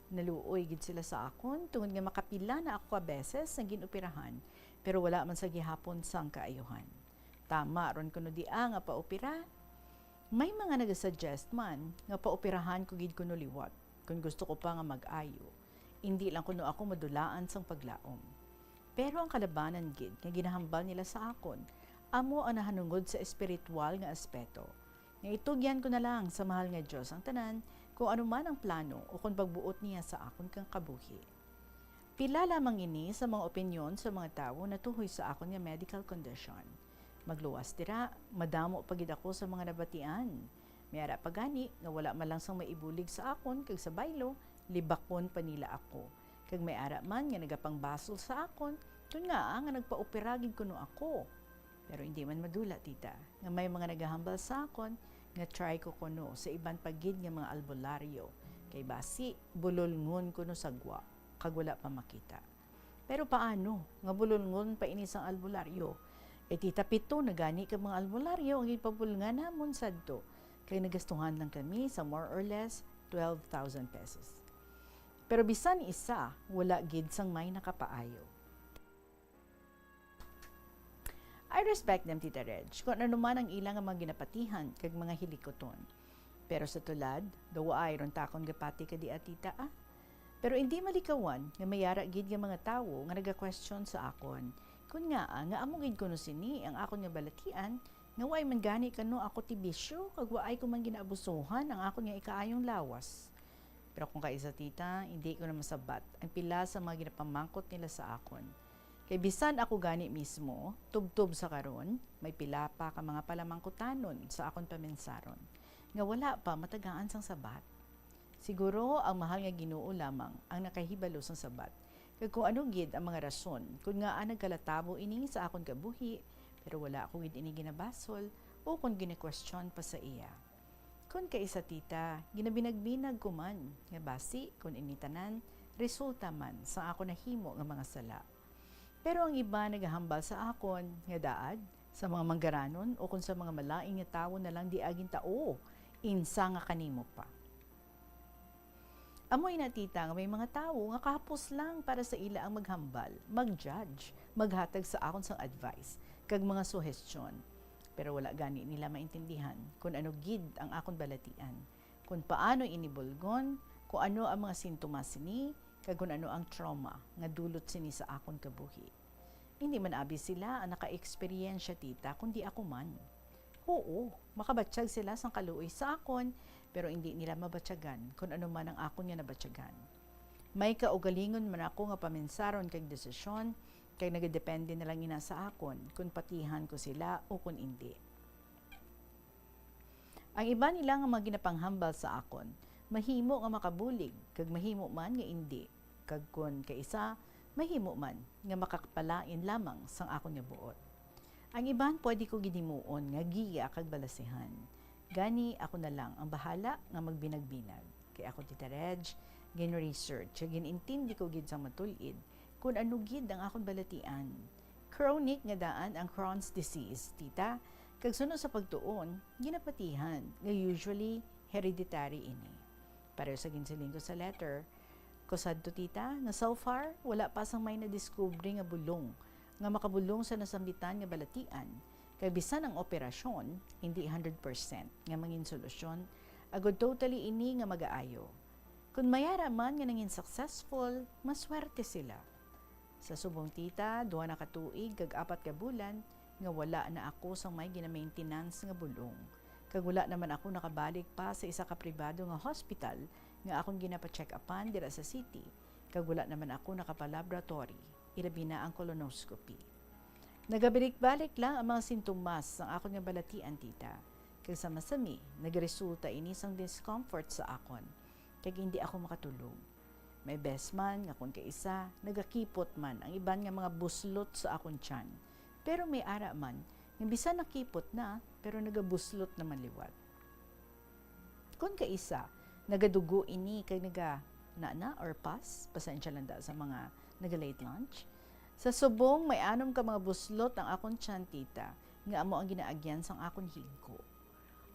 Naluoy gid sila sa akon, tungod nga makapila na ako ka beses nga gin-operahan, pero wala man sa gihapon sang kaayuhan. Tama ron kuno dia nga paopera? May mga nagasuggest man nga paoperahan ko gid kuno liwat, kon gusto ko pa nga mag-ayo. Indi lang kuno ako madulaan sang paglaom. Pero ang kalabanan gid nga ginahambal nila sa akon, amo ang nahanungod sa espiritual nga aspeto, nga itugyan ko na lang sa mahal nga Dios ang tanan, kung ano man ang plano o kon pagbuot niya sa akon kang kabuhi. Pila lamang ini sa mga opinyon sa mga tawo natuhoy sa akon nga medical condition. Magluwas dira, madamo pa gid ako sa mga nabatian. May ara pa gani nga wala man lang sang maibulig sa akon kag sa baylo, libakon pa nila ako. Kag may ara man nga nagapangbasol sa akon, kun ngaa nga nagpaopera gid kuno ako. Pero indi man madula, tita, nga may mga nagahambal sa akon nga try ko kuno sa iban pa gid nga mga albularyo, kay basi bulolngon kuno sa gwa, kag wala pa makita. Pero paano nga bulolngon pa ini sang albularyo? Eh, tita, pito na gani ka mga albularyo ang ginpabulngan namon sadto, kay nagastuhan lang kami sa more or less twelve thousand pesos. Pero bisan isa, wala gid sang may nakapaayo. I respect them, Tita Reg, kung ano man ang ila nga mga ginapatihan kag mga hilikuton. Pero sa tulad, daw ay ron takon gapati ka di, ah, tita, ah. Pero indi malikawan nga may ara gid nga mga tawo nga naga-question sa akon, kun ngaa nga amo gid kuno sini ang akon nga balatian, nga waay man gani kano ako ti bisyo kag waay ko man ginaabusuhan ang akon nga ikaayong lawas. Pero kung kaisa, tita, hindi ko na masabat ang pila sa mga ginapamangkot nila sa akon. Kay bisan ako gani mismo, tubtob sa karon, may pila pa ka mga palamangkutanon sa akon paminsaron nga wala pa matagaan sang sabat. Siguro ang mahal nga Ginoo lamang ang nakahibalo sang sabat, kag kung ano gid ang mga rason kon ngaa nagkalatabo ini sa akon kabuhi, pero wala ako gid ini ginabasol o kon ginakwestiyon pa sa iya. Kon kaisa, tita, ginabinagbinag ko man nga basi kon ini tanan resulta man sa ako nahimo nga mga sala. Pero ang iban nagahambal sa akon nga daad sa mga manggaranon o kon sa mga malain nga tawo na lang di agin tao, insa nga kanimo pa. Amo ina, tita, nga may mga tawo nga kahapos lang para sa ila ang maghambal, mag-judge, maghatag sa akon sang advice, kag mga suhestyon. Pero wala gani nila maintindihan kon ano gid ang akon balatian, kon paano ini bulgon, kon ano ang mga sintomas sini, kag kon ano ang trauma nga dulot sini sa akon kabuhi. Hindi man abi sila ang naka-eksperyensya, tita, kundi ako man. Huo, makabatyag sila sang kaluoy sa akon, pero indi nila mabatyagan kon ano man ang akon nga nabatyagan. May kaugalingon man ako nga paminsaron kag desisyon, kay nagadepende na lang ina sa akon kon patihan ko sila o kon indi. Ang iban nila nga mga ginapanghambal sa akon mahimo nga makabulig, kag mahimo man nga indi, kag kon kaisa, mahimo man nga makapalain lamang sang akon nga buot. Ang iban pwede ko gid himuon nga giya kag balasihan. Gani, ako na lang ang bahala nga magbinagbinag. Kay ako, Tita Reg, gin-research kag gin-intindi ko gid sang matul-id kon ano gid ang akon balatian. Chronic nga daan ang Crohn's disease, tita, kag suno sa pagtuon, ginapatihan nga usually hereditary ini. Pareho sa ginsiling ko sa letter ko sadto, tita, nga so far wala pa sang may nadiskubre nga bulong nga makabulong sa nasambitan nga balatian, kay bisan ang operasyon hindi hundred percent nga mangin solusyon agud totally ini nga magaayo. Kon may ara man nga nangin successful, maswerte sila. Sa subong, tita, duha na ka tuig kag apat ka bulan nga wala na ako sang may ginamaintenance nga bulong, kag wala naman ako nakabalik pa sa isa ka pribado nga hospital nga akon ginapa-check-upan dira sa city, kag wala naman ako nakapalaboratory, ilabi na ang colonoscopy. Nagabalik-balik lang ang mga sintomas sang akon nga balatian, tita, kag sa masami nagaresulta ini sang discomfort sa akon, kag indi ako makatulog. May bes man nga kon kaisa nagakipot man ang iban nga mga buslot sa akon tiyan, pero may ara man nga bisan nakipot na, pero nagabuslot naman liwat. Kon kaisa, nagadugo ini kag naga-, na, na, or pus, pasensya lang da sa mga naga-late lunch. Sa subong, may anom ka mga buslot ang akon tiyan, tita, nga amo ang ginaagyan sang akon higko.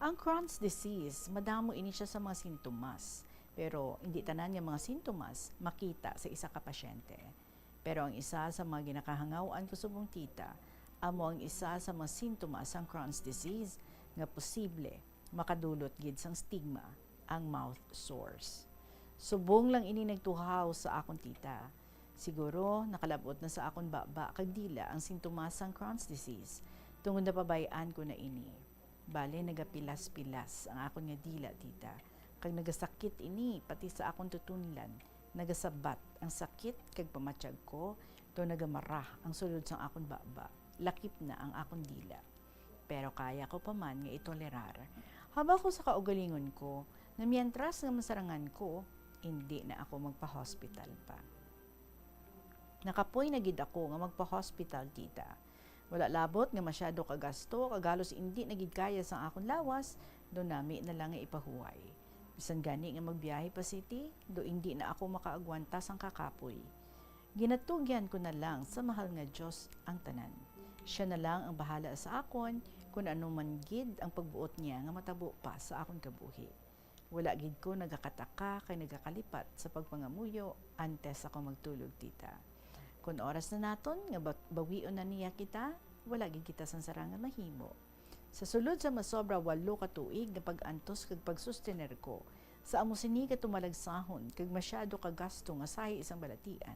Ang Crohn's disease, madamo ini siya sa mga sintomas, pero hindi tanan nga mga sintomas makita sa isa ka pasyente. Pero ang isa sa mga ginakahangaw-an ko subong, tita, amo ang isa sa mga sintomas sang Crohn's disease nga posible makadulot gid sang stigma, ang mouth sores. Subong lang ini nagtuhaw sa akon, tita. Siguro nakalab-ot na sa akon baba kag dila ang sintomas sang Crohn's disease, tungod napabay-an ko na ini. Bale, nagapilas-pilas ang akon nga dila, tita, kag nagasakit ini pati sa akon tutunlan. Nagasabat ang sakit kag pamatyag ko, daw nagamara ang sulod sang akon baba. Lakip na ang akon dila. Pero kaya ko pa man nga itolerar. Haba ko sa kaugalingon ko na mientras nga masarangan ko, indi na ako magpa-hospital pa. Nakapoy na gid ako nga magpa-hospital, tita. Wala labot nga masyado ka gasto, kag halos indi na gid kaya sang akon lawas, daw nami na lang nga ipahuway. Bisan gani nga magbiyahe pa city, daw indi na ako makaagwanta sang kakapoy. Ginatugyan ko na lang sa mahal nga Dios ang tanan. Sia na lang ang bahala sa akon kon ano man gid ang pagbuot niya nga matabo pa sa akon kabuhi. Wala gid ko nagakataka kay nagakalipat sa pagpangamuyo antes ako magtulog, tita. Kon oras na naton nga ba-, bawion na niya kita, wala gid kita sang sarang nga mahimo. Sa sulod sa masobra walo ka tuig nga pag-antos kag pagsustener ko sa amo sini ka tumalagsahon kag masyado ka gasto nga sahi sang balatian,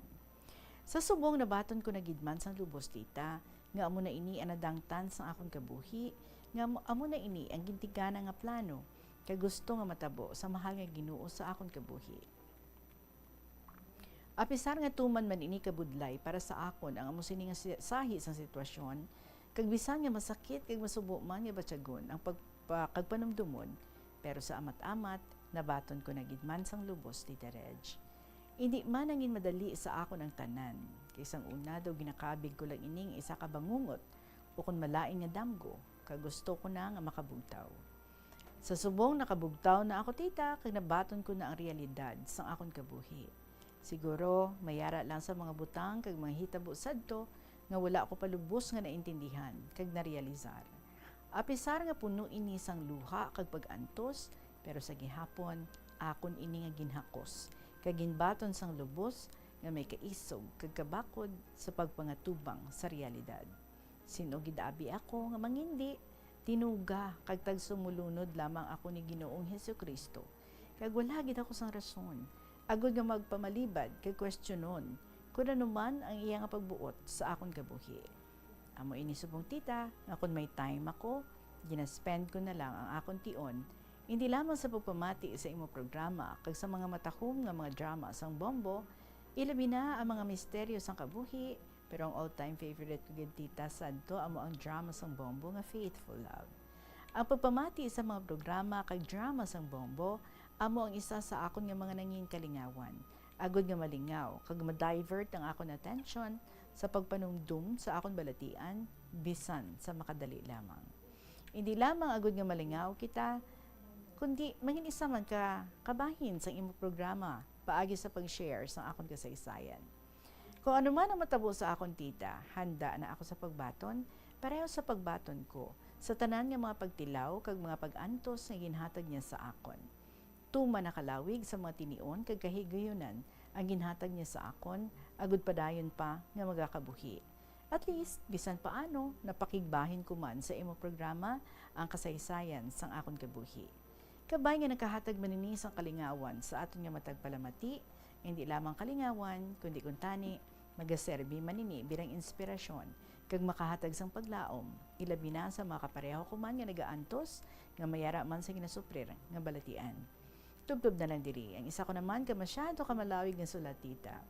sa subong nabaton ko na gid man sang lubos, tita, nga amo na ini ang nadangtan sang akon kabuhi, nga amo, amo na ini ang gintikana nga plano kag gusto nga matabo sa mahal nga Ginoo sa akon kabuhi. Apisar nga tuman man ini kabudlay para sa akon ang amo sini nga si-, sahi sang sitwasyon, kag bisan nga masakit kag masubo man nga batyagon ang pagpa-, kag panumdomon, pero sa amat-amat, nabaton ko na gid man sang lubos, Tita Reg. Indi man nangin madali sa akon ang tanan, kay sang una daw ginakabig ko lang ining isa ka bangungot, o kon malain nga damgo, kag gusto ko na nga makabugtaw. Sa subong nakabugtaw na ako, tita, kag nabaton ko na ang realidad sang akon kabuhi. Siguro, may ara lang sa mga butang kag mga hitabo sadto nga wala ko pa lubos nga naintindihan kag narealisar. Apisar nga puno ini sang luha kag pag-antos, pero sa gihapon, akon ini nga ginhakos kag ginbaton sang lubos nga may kaisog kag kabakod sa pagpangatubang sa realidad. Sin-o gid abi ako nga mangindi, tinuga kag tagsumulunod lamang ako ni Ginoong Jesu-Cristo, kag wala gid ako sang rason agod nga magpamalibad kag kwestiyonon kon ano man ang iya nga pagbuot sa akon kabuhi. Amo ini subong, tita, nga kon may time ako, ginaspend ko na lang ang akon tion, indi lamang sa pagpamati sa imo programa kag sa mga matahom nga mga drama sang Bombo, ilabi na ang mga misteryo sang kabuhi, pero ang all-time favorite ko gid, tita, sadto amo ang drama sang Bombo nga Faithful Love. Ang pagpamati sa mga programa kag drama sang Bombo amo ang isa sa akon nga mga nangin kalingawan, agud nga malingaw kag ma-divert ang akon atensyon sa pagpanumdom sa akon balatian bisan sa makadali lamang. Indi lamang agud nga malingaw kita, kundi mangin isa man ka kabahin sang imo programa paagi sa pag-share sang akon kasaysayan. Kung ano man ang matabo sa akon, tita, handa na ako sa pagbaton, pareho sa pagbaton ko sa tanan nga mga pagtilaw kag mga pag-antos nga ginhatag niya sa akon. Tuman nakalawig sa mga tinion kag kahigayunan ang ginhatag niya sa akon, agud padayon pa nga magakabuhi. At least, bisan paano, napakigbahin ko man sa imo programa ang kasaysayan sang akon kabuhi. Kabay nga nakahatag man ini sang kalingawan sa aton nga matag palamati, indi lamang kalingawan, kundi kuntani, magaserbi man ini bilang inspirasyon kag makahatag sang paglaom, ilabi na sa mga kapareho ko man nga nagaantos nga may ara man sa ginasuprir nga balatian. Tubtob na lang diri ang isa ko naman ka masyado ka malawig nga sulat, tita.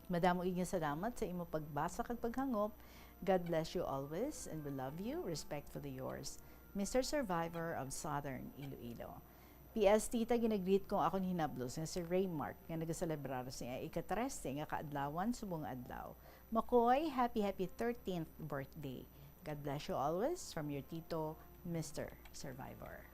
Madamo gid nga salamat sa imo pagbasa kag paghangop. God bless you always, and we love you. Respectfully yours, Mister Survivor of Southern Iloilo. P S, tita, ginagreet ko ang akon hinablos nga si Raymark nga nagaselebrar sa iya ika-trese nga kaadlawan subong adlaw. Makoy, happy, happy thirteenth birthday. God bless you always, from your tito, Mister Survivor.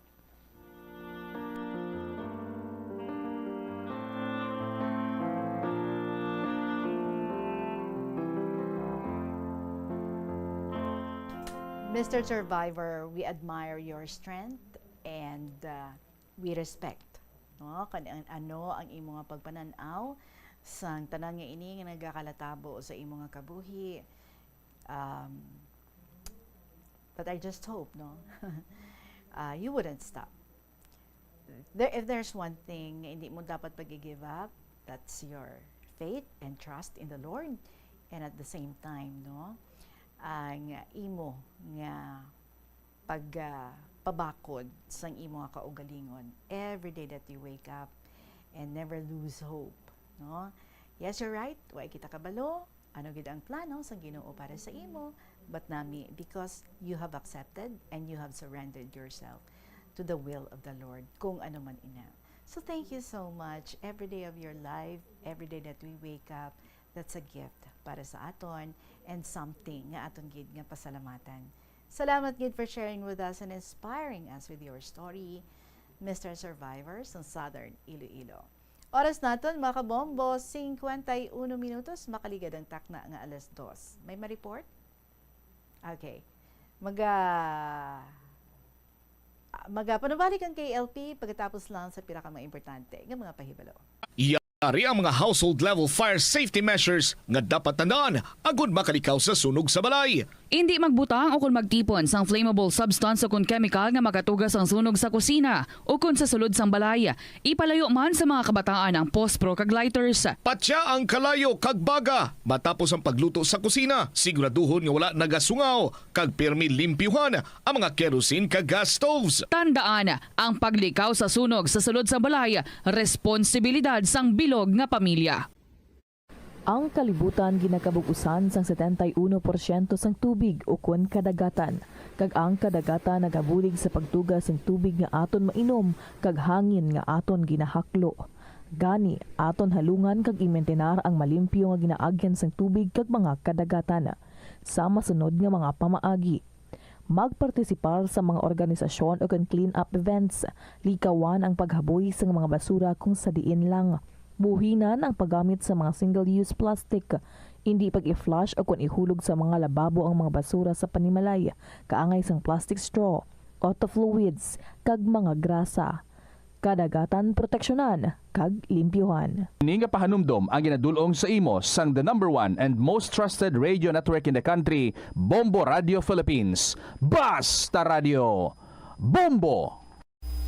Mister Survivor, we admire your strength and, uh, we respect, no? Kan-, an-, ano ang imo nga pagpanan-aw sang tanan nga ini nga nagakalatabo sa imo nga kabuhi. Um, but I just hope, no? Uh, you wouldn't stop. There, if there's one thing nga hindi mo dapat pag-give up, that's your faith and trust in the Lord. And at the same time, no, ang imo nga pag, ah, pabakod sang imo nga kaugalingon every day that you wake up, and never lose hope, no? Yes, you're right. Wa kita kabalo ano gid ang plano sang Ginoo para sa imo, but nami, because you have accepted and you have surrendered yourself to the will of the Lord, kung ano man ina. So thank you so much. Every day of your life, every day that we wake up, that's a gift para sa aton and something nga aton gid nga pasalamatan. Salamat gid for sharing with us and inspiring us with your story, Mister Survivor sang Southern Iloilo. Oras naton, mga kabombo, singkwenta y uno minutos, makaligad ang takna nga alas dos. May ma-report? Okay. Maga-, maga-, panubalik ang K L P pagkatapos lang sa pila ka mga importante nga mga pahibalo. Yari ang mga household level fire safety measures nga dapat tandaan agud makalikaw sa sunog sa balay. Indi magbutang o kon magtipon sang flammable substance o kon chemical nga makatuga sang sunog sa kusina o kon sa sulod sang balay. Ipalayo man sa mga kabataan ang pospro kag lighters. Patya ang kalayo kag baga matapos ang pagluto sa kusina. Siguraduhon nga wala nagasungaw kag pirmi limpyuhan ang mga kerosene kag gas stoves. Tandaan, ang paglikaw sa sunog sa sulod sang balay, responsibilidad sang bilog nga pamilya. Ang kalibutan ginakabug-usan sang setenta y uno porsyento sang tubig ukon kadagatan, kag ang kadagatan nagabulig sa pagtuga sing tubig nga aton mainom kag hangin nga aton ginahaklo. Gani, aton halungan kag imintinar ang malimpyo nga ginaagyan sang tubig kag mga kadagatan. Sa masunod nga mga pamaagi, magpartisipar sa mga organisasyon ukon clean-up events. Likawan ang paghaboy sang mga basura kung sa diin lang. Buhinan ang paggamit sa mga single-use plastic. Indi pag-i-flush ukon ihulog sa mga lababo ang mga basura sa panimalay, kaangay sang plastic straw, auto fluids, kag mga grasa. Kadagatan proteksyonan kag limpyuhan. Ini nga pahanumdom ang ginadul-ong sa imo sang the number one and most trusted radio network in the country, Bombo Radio Philippines. Basta Radio, Bombo!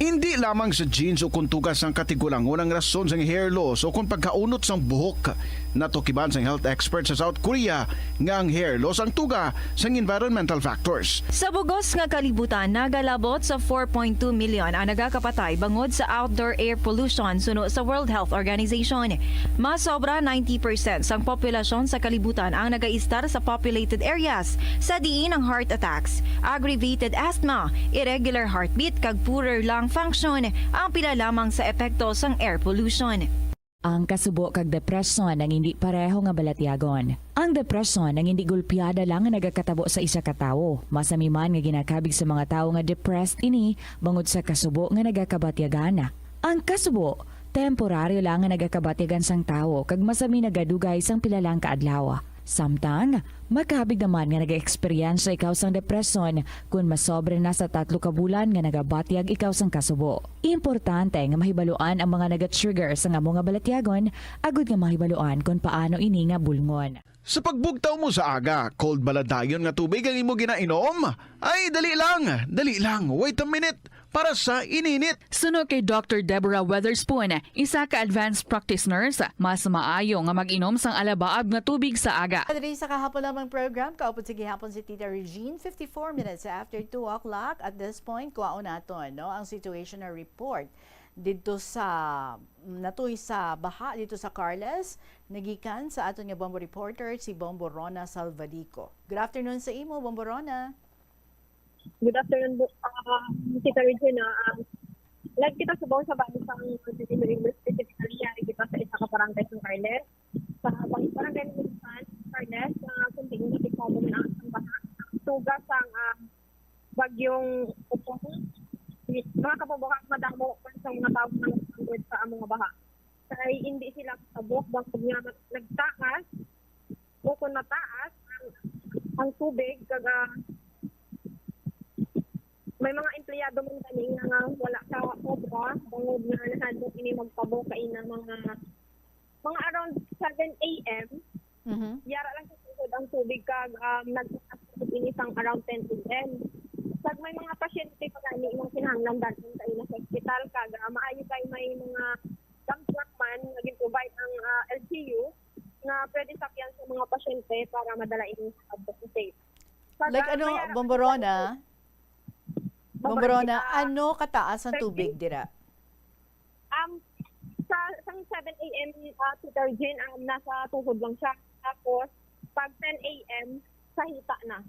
Indi lamang sa genes o kon tuga sang katigulangon ang rason sang hair loss o kon pagkaunot sang buhok. Natukiban sang health expert sa South Korea nga ang hair loss ang tuga sang environmental factors. Sa bugos nga kalibutan, nagalabot sa four point two million ang nagakapatay bangod sa outdoor air pollution, suno sa World Health Organization. Mas sobra ninety percent sang populasyon sa kalibutan ang nagaistar sa populated areas, sa diin ang heart attacks, aggravated asthma, irregular heartbeat, kag poorer lung function ang pila lamang sa epekto sang air pollution. Ang kasubo kag depresyon ang indi pareho nga balatyagon. Ang depresyon ang indi gulpiada lang nga nagakatabo sa isa ka tawo. Masami man nga ginakabig sa mga tawo nga depressed ini bangod sa kasubo nga nagakabatyagan. Ang kasubo, temporaryo lang nga nagakabatyagan sang tawo kag masami nagadugay sang pila lang ka adlaw. Samtang, makabig naman nga nag-eksperyensya ikaw sang depresyon kon masobra na sa tatlo ka bulan nga nagabatyag ikaw sang kasubo. Importante nga mahibaluan ang mga naga-trigger sang amo nga balatyagon agud nga mahibaluan kon paano ini nga bulngon. Sa pagbugtaw mo sa aga, cold bala dayon nga tubig ang imo ginainom? Ay, dali lang, dali lang, wait a minute, para sa ininit. Suno kay Doctor Deborah Weatherspoon, isa ka advanced practice nurse, mas maayo nga mag-inom sang alabaab nga tubig sa aga. Diri sa Kahapon Lamang program, kaupod sa gihapon si Tita Regine, fifty-four minutes after two o'clock. At this point, kuhaon naton, no, ang situational report didto sa, natuy sa baha didto sa Carles, nagikan sa aton nga Bombo reporter, si Bombo Rona Salvadico. Good afternoon sa imo, Bombo Rona. Good afternoon, bu-, ah, Tita Regina. Ah, live kita subong sa bahin sang Iloilo, specifically, yari kita sa isa ka barangay sa Carles. Sa bang-, barangay ng Minsan, Carles, na kunting delikado na ang baha. Tuga sang, ah, bagyong Opong, mga kabubuhan, madamo man sa mga tawo nga nagtambod sa among baha. Kay hindi sila kasabot bangod nga nag-, nagtaas o kung mataas ang, ang tubig, kag, ah, may mga empleyado man kami nga wala sa obra, bangod nga nahadlok ini magpabo kaina mga, mga around seven a m. Mhm. Yara lang sa tuhod ang tubig kag, um, nagtaas gid ini sang around ten a m. Kag may mga pasyente pa gani nga kinahanglan dal-on kaina sa ospital kag, ah, maayo kay may mga dump truck man nga gin-provide ang, ah, L G U nga pwede sakyan sa mga pasyente para madala ini sa advocacy. Kag, Like ah, ano, may ara-, Bomborona? Bomborona, Bomborona, ah, ano kataas ang tubig dira? Um, sa, sang seven a m, ah, Tita Regine, um, nasa tuhod lang siya. Tapos, pag ten a m, sa hita na.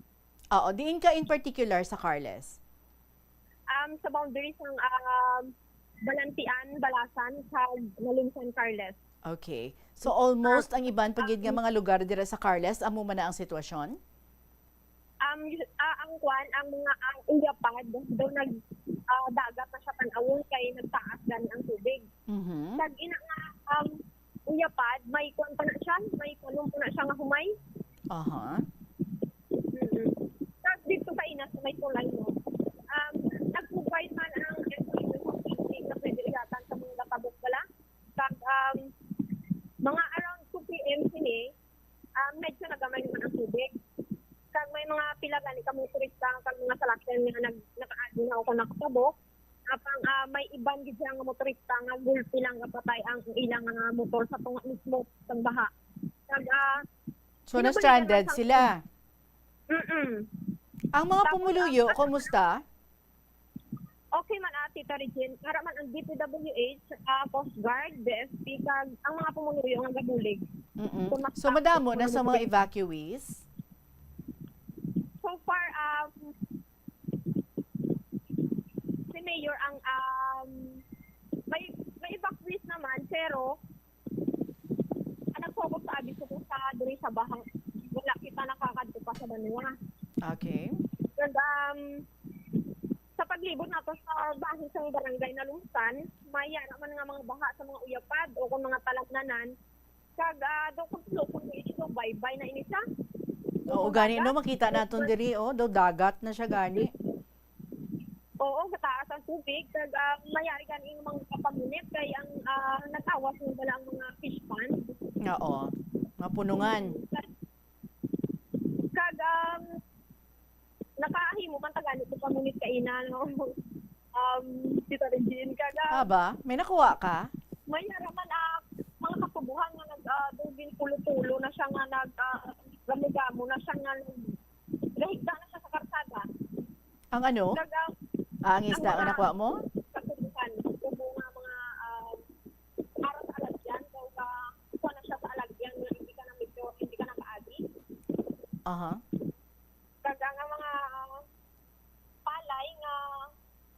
Oo, diin ka in particular sa Carles? Um, sa boundary sang, um, Balantian, Balasan, sa Nalumsan, Carles. Okay. So, almost ang iban pa gid nga mga lugar dira sa Carles, amo man na ang sitwasyon? Um, y-, ah, ang kwan, ang mga, ang Uyapad, daw nag, ah, dagat na siya tan-awon kay nagtaas gani ang tubig. Mhm. Kag ina nga, um, Uyapad, may kwan pa na siya, may tanom pa na siya nga humay. Aha. Mm-mm. Kag dito sa ina, sa may tulay mo, um, nag-provide man ang F C U sa tubig na pwede igatan sa mga tabok bala. Kag, um, mga around two P M sini, ah, medyo nagamay naman ang tubig. Kag may mga pila gani ka motorista kag mga salakyan nga nag-, nakaagi na o kung nakatabok. Apang, ah, may iban gid siya nga motorista nga gulpi lang nga patay ang ilang nga motor sa tunga mismo sang baha. Kag, ah, So, ginabuligan na-stranded lang sa sila? Mm-mm. Ang mga Tapos, pumuluyo, ah, kumusta? Okay man, ah, Tita Regine, para man ang D P W H, ah, Coast Guard, B S P, kag ang mga pumuluyo nga gabulig. Mm-mm. So, So, madamo na sa mga evacuees? So far, um, si Mayor ang, um, may, may evacuees naman, pero ang nag-focus sa abiso ko sa diri sa Bahang, wala kita nakakadto pa sa banwa. Okay. Kag, um, sa paglibot nato sa bahin sang barangay Nalumsan, may yara man nga mga baha sa mga uyapad o kung mga talamnanan, kag, ah, daw kung tulukon mo ini, daw baybay na ini siya. Oo, gani, no, makita naton diri, oh, daw dagat na siya gani. Oo, mataas ang tubig, kag, ah, mayari gani ang mga kapamunit kay ang, ah, natawas na bala ang mga fish pond. Oo, mapunungan. Kag, um, nakahimo man ta gani ko pamunit kaina, no? Um, Tita Regine, kag, ah, Aba, may nakuha ka? May naraman, ah, mga katubuhan nga nag, ah, daw ginpulo-pulo na siya nga nag, ah, gamo-gamo na siya nga nag-, nahigda na siya sa karsada. Ang ano? Kag, ah, Ah, ang isda nga nakuha mo? Katubuhan, tubo nga mga, ah, para sa alagyan, daw ka, kuha na siya sa alagyan nga hindi ka na medyo, hindi ka na kaagi. Aha. Kag ang mga palay nga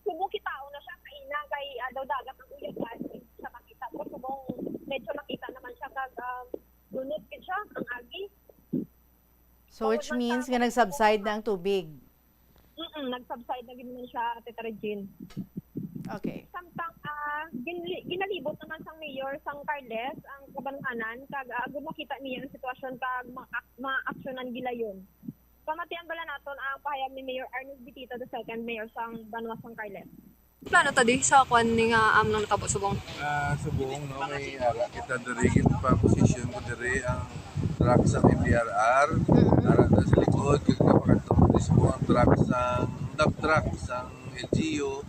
subong kitaon na siya kaina kay, ah, daw dagat ang uyab, ah, hindi siya makita. Pero subong medyo makita naman siya kag, um, dunot gid siya ang agi. So, which means nga nag-subside na ang tubig? Mm, nag-subside na gid man siya, Tita Regine. Okay. Samtang, ah, ginli-, ginalibot naman sang mayor sang Carles ang kabanwanan kag, ah, agud makita niya ang sitwasyon kag ma-, ma-aksyonan gilayon. Pamatian bala naton ang pahayag ni Mayor Arnold Bitita the second, mayor sang banwa sang Carles. Plano ta di sa kwan ni nga, um, nang natabo subong? Ah, subong, no, may ara kita diri, ginpa-position ko diri ang truck sang M D R R, ara ta sa likod, kag napakadto mismo ang truck sang, dump truck sang L G U.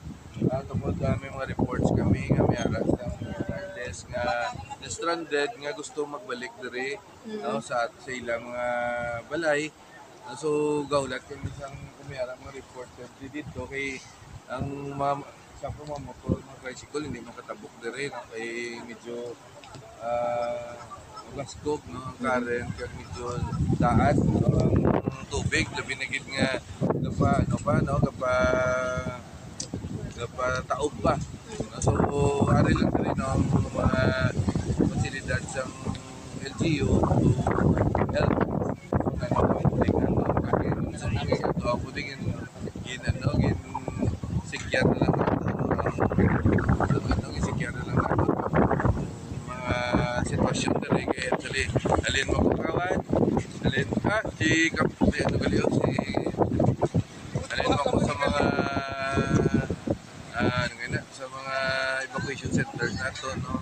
Ah, tungod, ah, may mga reports kami nga may ara sang Carles nga na-stranded nga gusto magbalik diri, no, sa, sa ilang mga balay. Ah, so, gahulat kami sang kung may ara mga reporter di dito kay ang mga, sa mga motor, mga tricycle, hindi makatabok diri, no? Kay medyo, ah, mabaskog, no? Ang current, kag medyo taas, no? Ang tubig, labi na gid nga gapa, ano pa, no? Gapa, gapataob pa. No? So, ari lang diri, no? Ang mga pasilidad sang L G U to help. So, kani mo, ito ang pwede, so, kaya ito ang pwede, gin-, gin-, ano, gin-, sikyan na lang nato, no? So, ito, gin-, sikyan na lang nato. Mga sitwasyon diri kay actually, alin mo, Bukawan, alin, ah, si Kap-, si ano gali, oh, si, alin mo ko sa mga, ah, ano nga na, sa mga evacuation centers nato, no?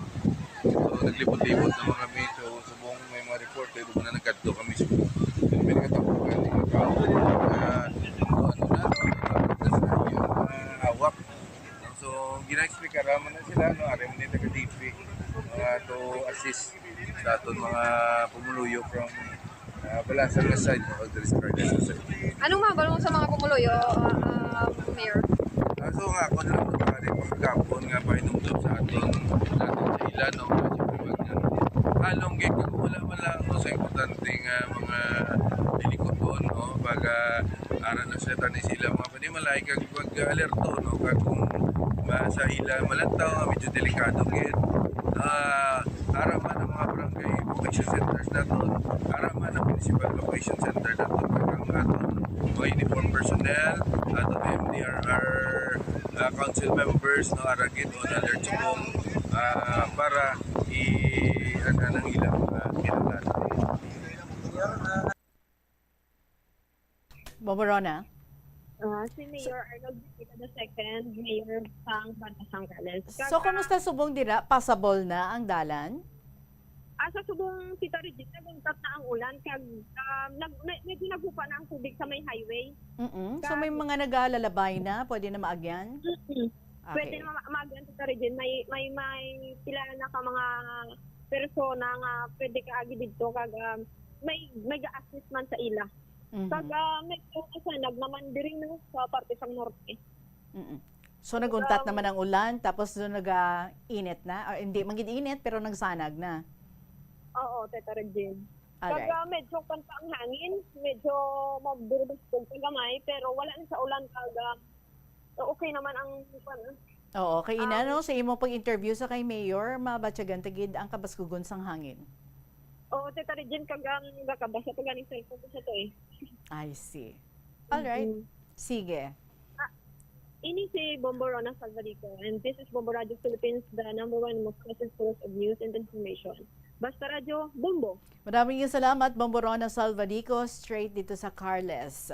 So, naglibot-libot naman kami. So, subong may mga report, eh, doon na nagkadto kami. So, may nagkatapukan yung mga tao. Ah, ano, ano na, no? Tapos na yung mga hawak. So, gina-explicar naman na sila, no? Ari man yung taga D P, mga to assist sa aton mga pumuluyo from, ah, Balasan nga side, no? Diri sa Carles nga side. Anong mahabal mo sa mga pumuluyo, ah, ah, Mayor? Ah, so nga, ako na lang magpapari pagkagapon nga pahinumdom sa aton, sa aton sa ila, no? Nga siyempre, mag-, halong gid, kag wala man lang, no, sa importante nga mga dilikuton, no? Pag, ah, ara na sa tani sila mga panimalay, kag pag-alerto, no? Kag kung ma-, sa ila malantaw, medyo delikado gid. Ah, ara man ang mga barangay evacuation centers naton, ara man ang municipal evacuation center naton, kag ang aton mga uniform personnel, aton M D R R, ah, council members, no, ara gid on alert subong, ah, para i-, ano, ang ilang, ah, kinahanglan. Boborona? Ah, si Mayor Arnold Visita the second, mayor sang Banda Sangkales. So, kag, ah, kumusta subong dira? Passable na ang dalan? Ah, sa subong, Tita Regine, nag-untat na ang ulan, kag, ah, nag-, me-, medyo naghupa na ang tubig sa may highway. Mm-mm. So, may mga nagalalabay na, pwede na maagyan? Mm-mm. Pwede Okay. na ma-, maagyan, Tita Regine. May, may, may pila na ka mga persona nga pwede kaagi didto, kag, ah, may, may ga-assist man sa ila. Mhm. Kag, ah, medyo masanag naman diri, no, sa parte sang norte. Mm-mm. So, naguntat naman ang ulan, tapos doon naga-init na? Or, hindi man gid init, pero nagsanag na. Oo, Tita Regine. Alright. Kaga medyo kanta ang hangin, medyo mabiribas po sa gamay, pero wala na sa ulan kaga okay naman ang kwan. Oo, kay ina, no, sa imong pag-interview sa kay Mayor, mabatyagan ta gid ang kabaskugon sang hangin. Oo, Tita Regine, kaga ang gakabasa pa ganing cellphone ko sa to eh. I see. Alright. Mm. Sige. Ini si Bombo Rona Salvadico, and this is Bombo Radio Philippines, the number one most trusted source of news and information. Basta Radyo, Bombo! Maraming salamat, Bombo Rona Salvadico, straight dito sa Carles.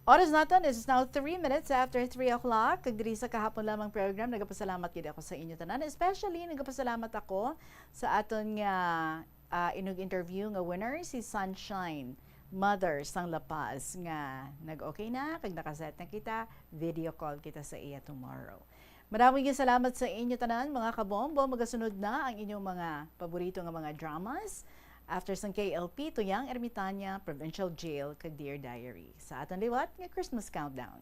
Oras naton is now three minutes after three o'clock. Kag diri sa kahapon lamang program, nagapasalamat gid ako sa inyo tanan. Especially, nagapasalamat ako sa aton nga ah, inog interview nga winner, si Sunshine, mother sang La Paz, nga nag-okay na, kag nakaset na kita, video call kita sa iya tomorrow. Maraming salamat sa inyo tanan, mga kabombo. Magasunod na ang inyong mga paborito nga mga dramas. After sang K L P, Tuyang Ermitana, Provincial Jail, kag Dear Diary. Sa aton liwat nga Christmas Countdown.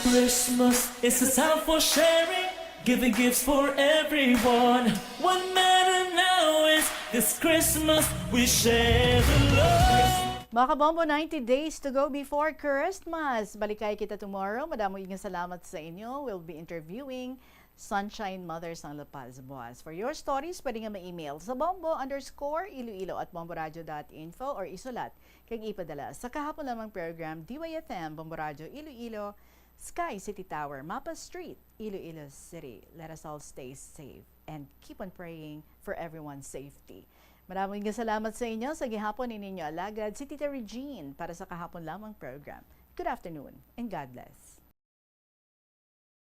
Christmas is a time for sharing, giving gifts for everyone. What matter now is this Christmas we share the love. Mga kabombo, ninety days to go before Christmas. Balikay kita tomorrow. Madamo nga salamat sa inyo. We'll be interviewing Sunshine Mother sang La Paz buwas. For your stories, pwede nga ma-email sa bombo underscore iloilo at bomboradio dot info or isulat kag ipadala sa kahapon lamang program, D Y F M, Bombo Radio Iloilo, Sky City Tower, Mapa Street, Iloilo City. Let us all stay safe and keep on praying for everyone's safety. Maraming nga salamat sa inyo. Sa gihapon, ini inyo alagad, si Tita Regine para sa kahapon lamang program. Good afternoon and God bless.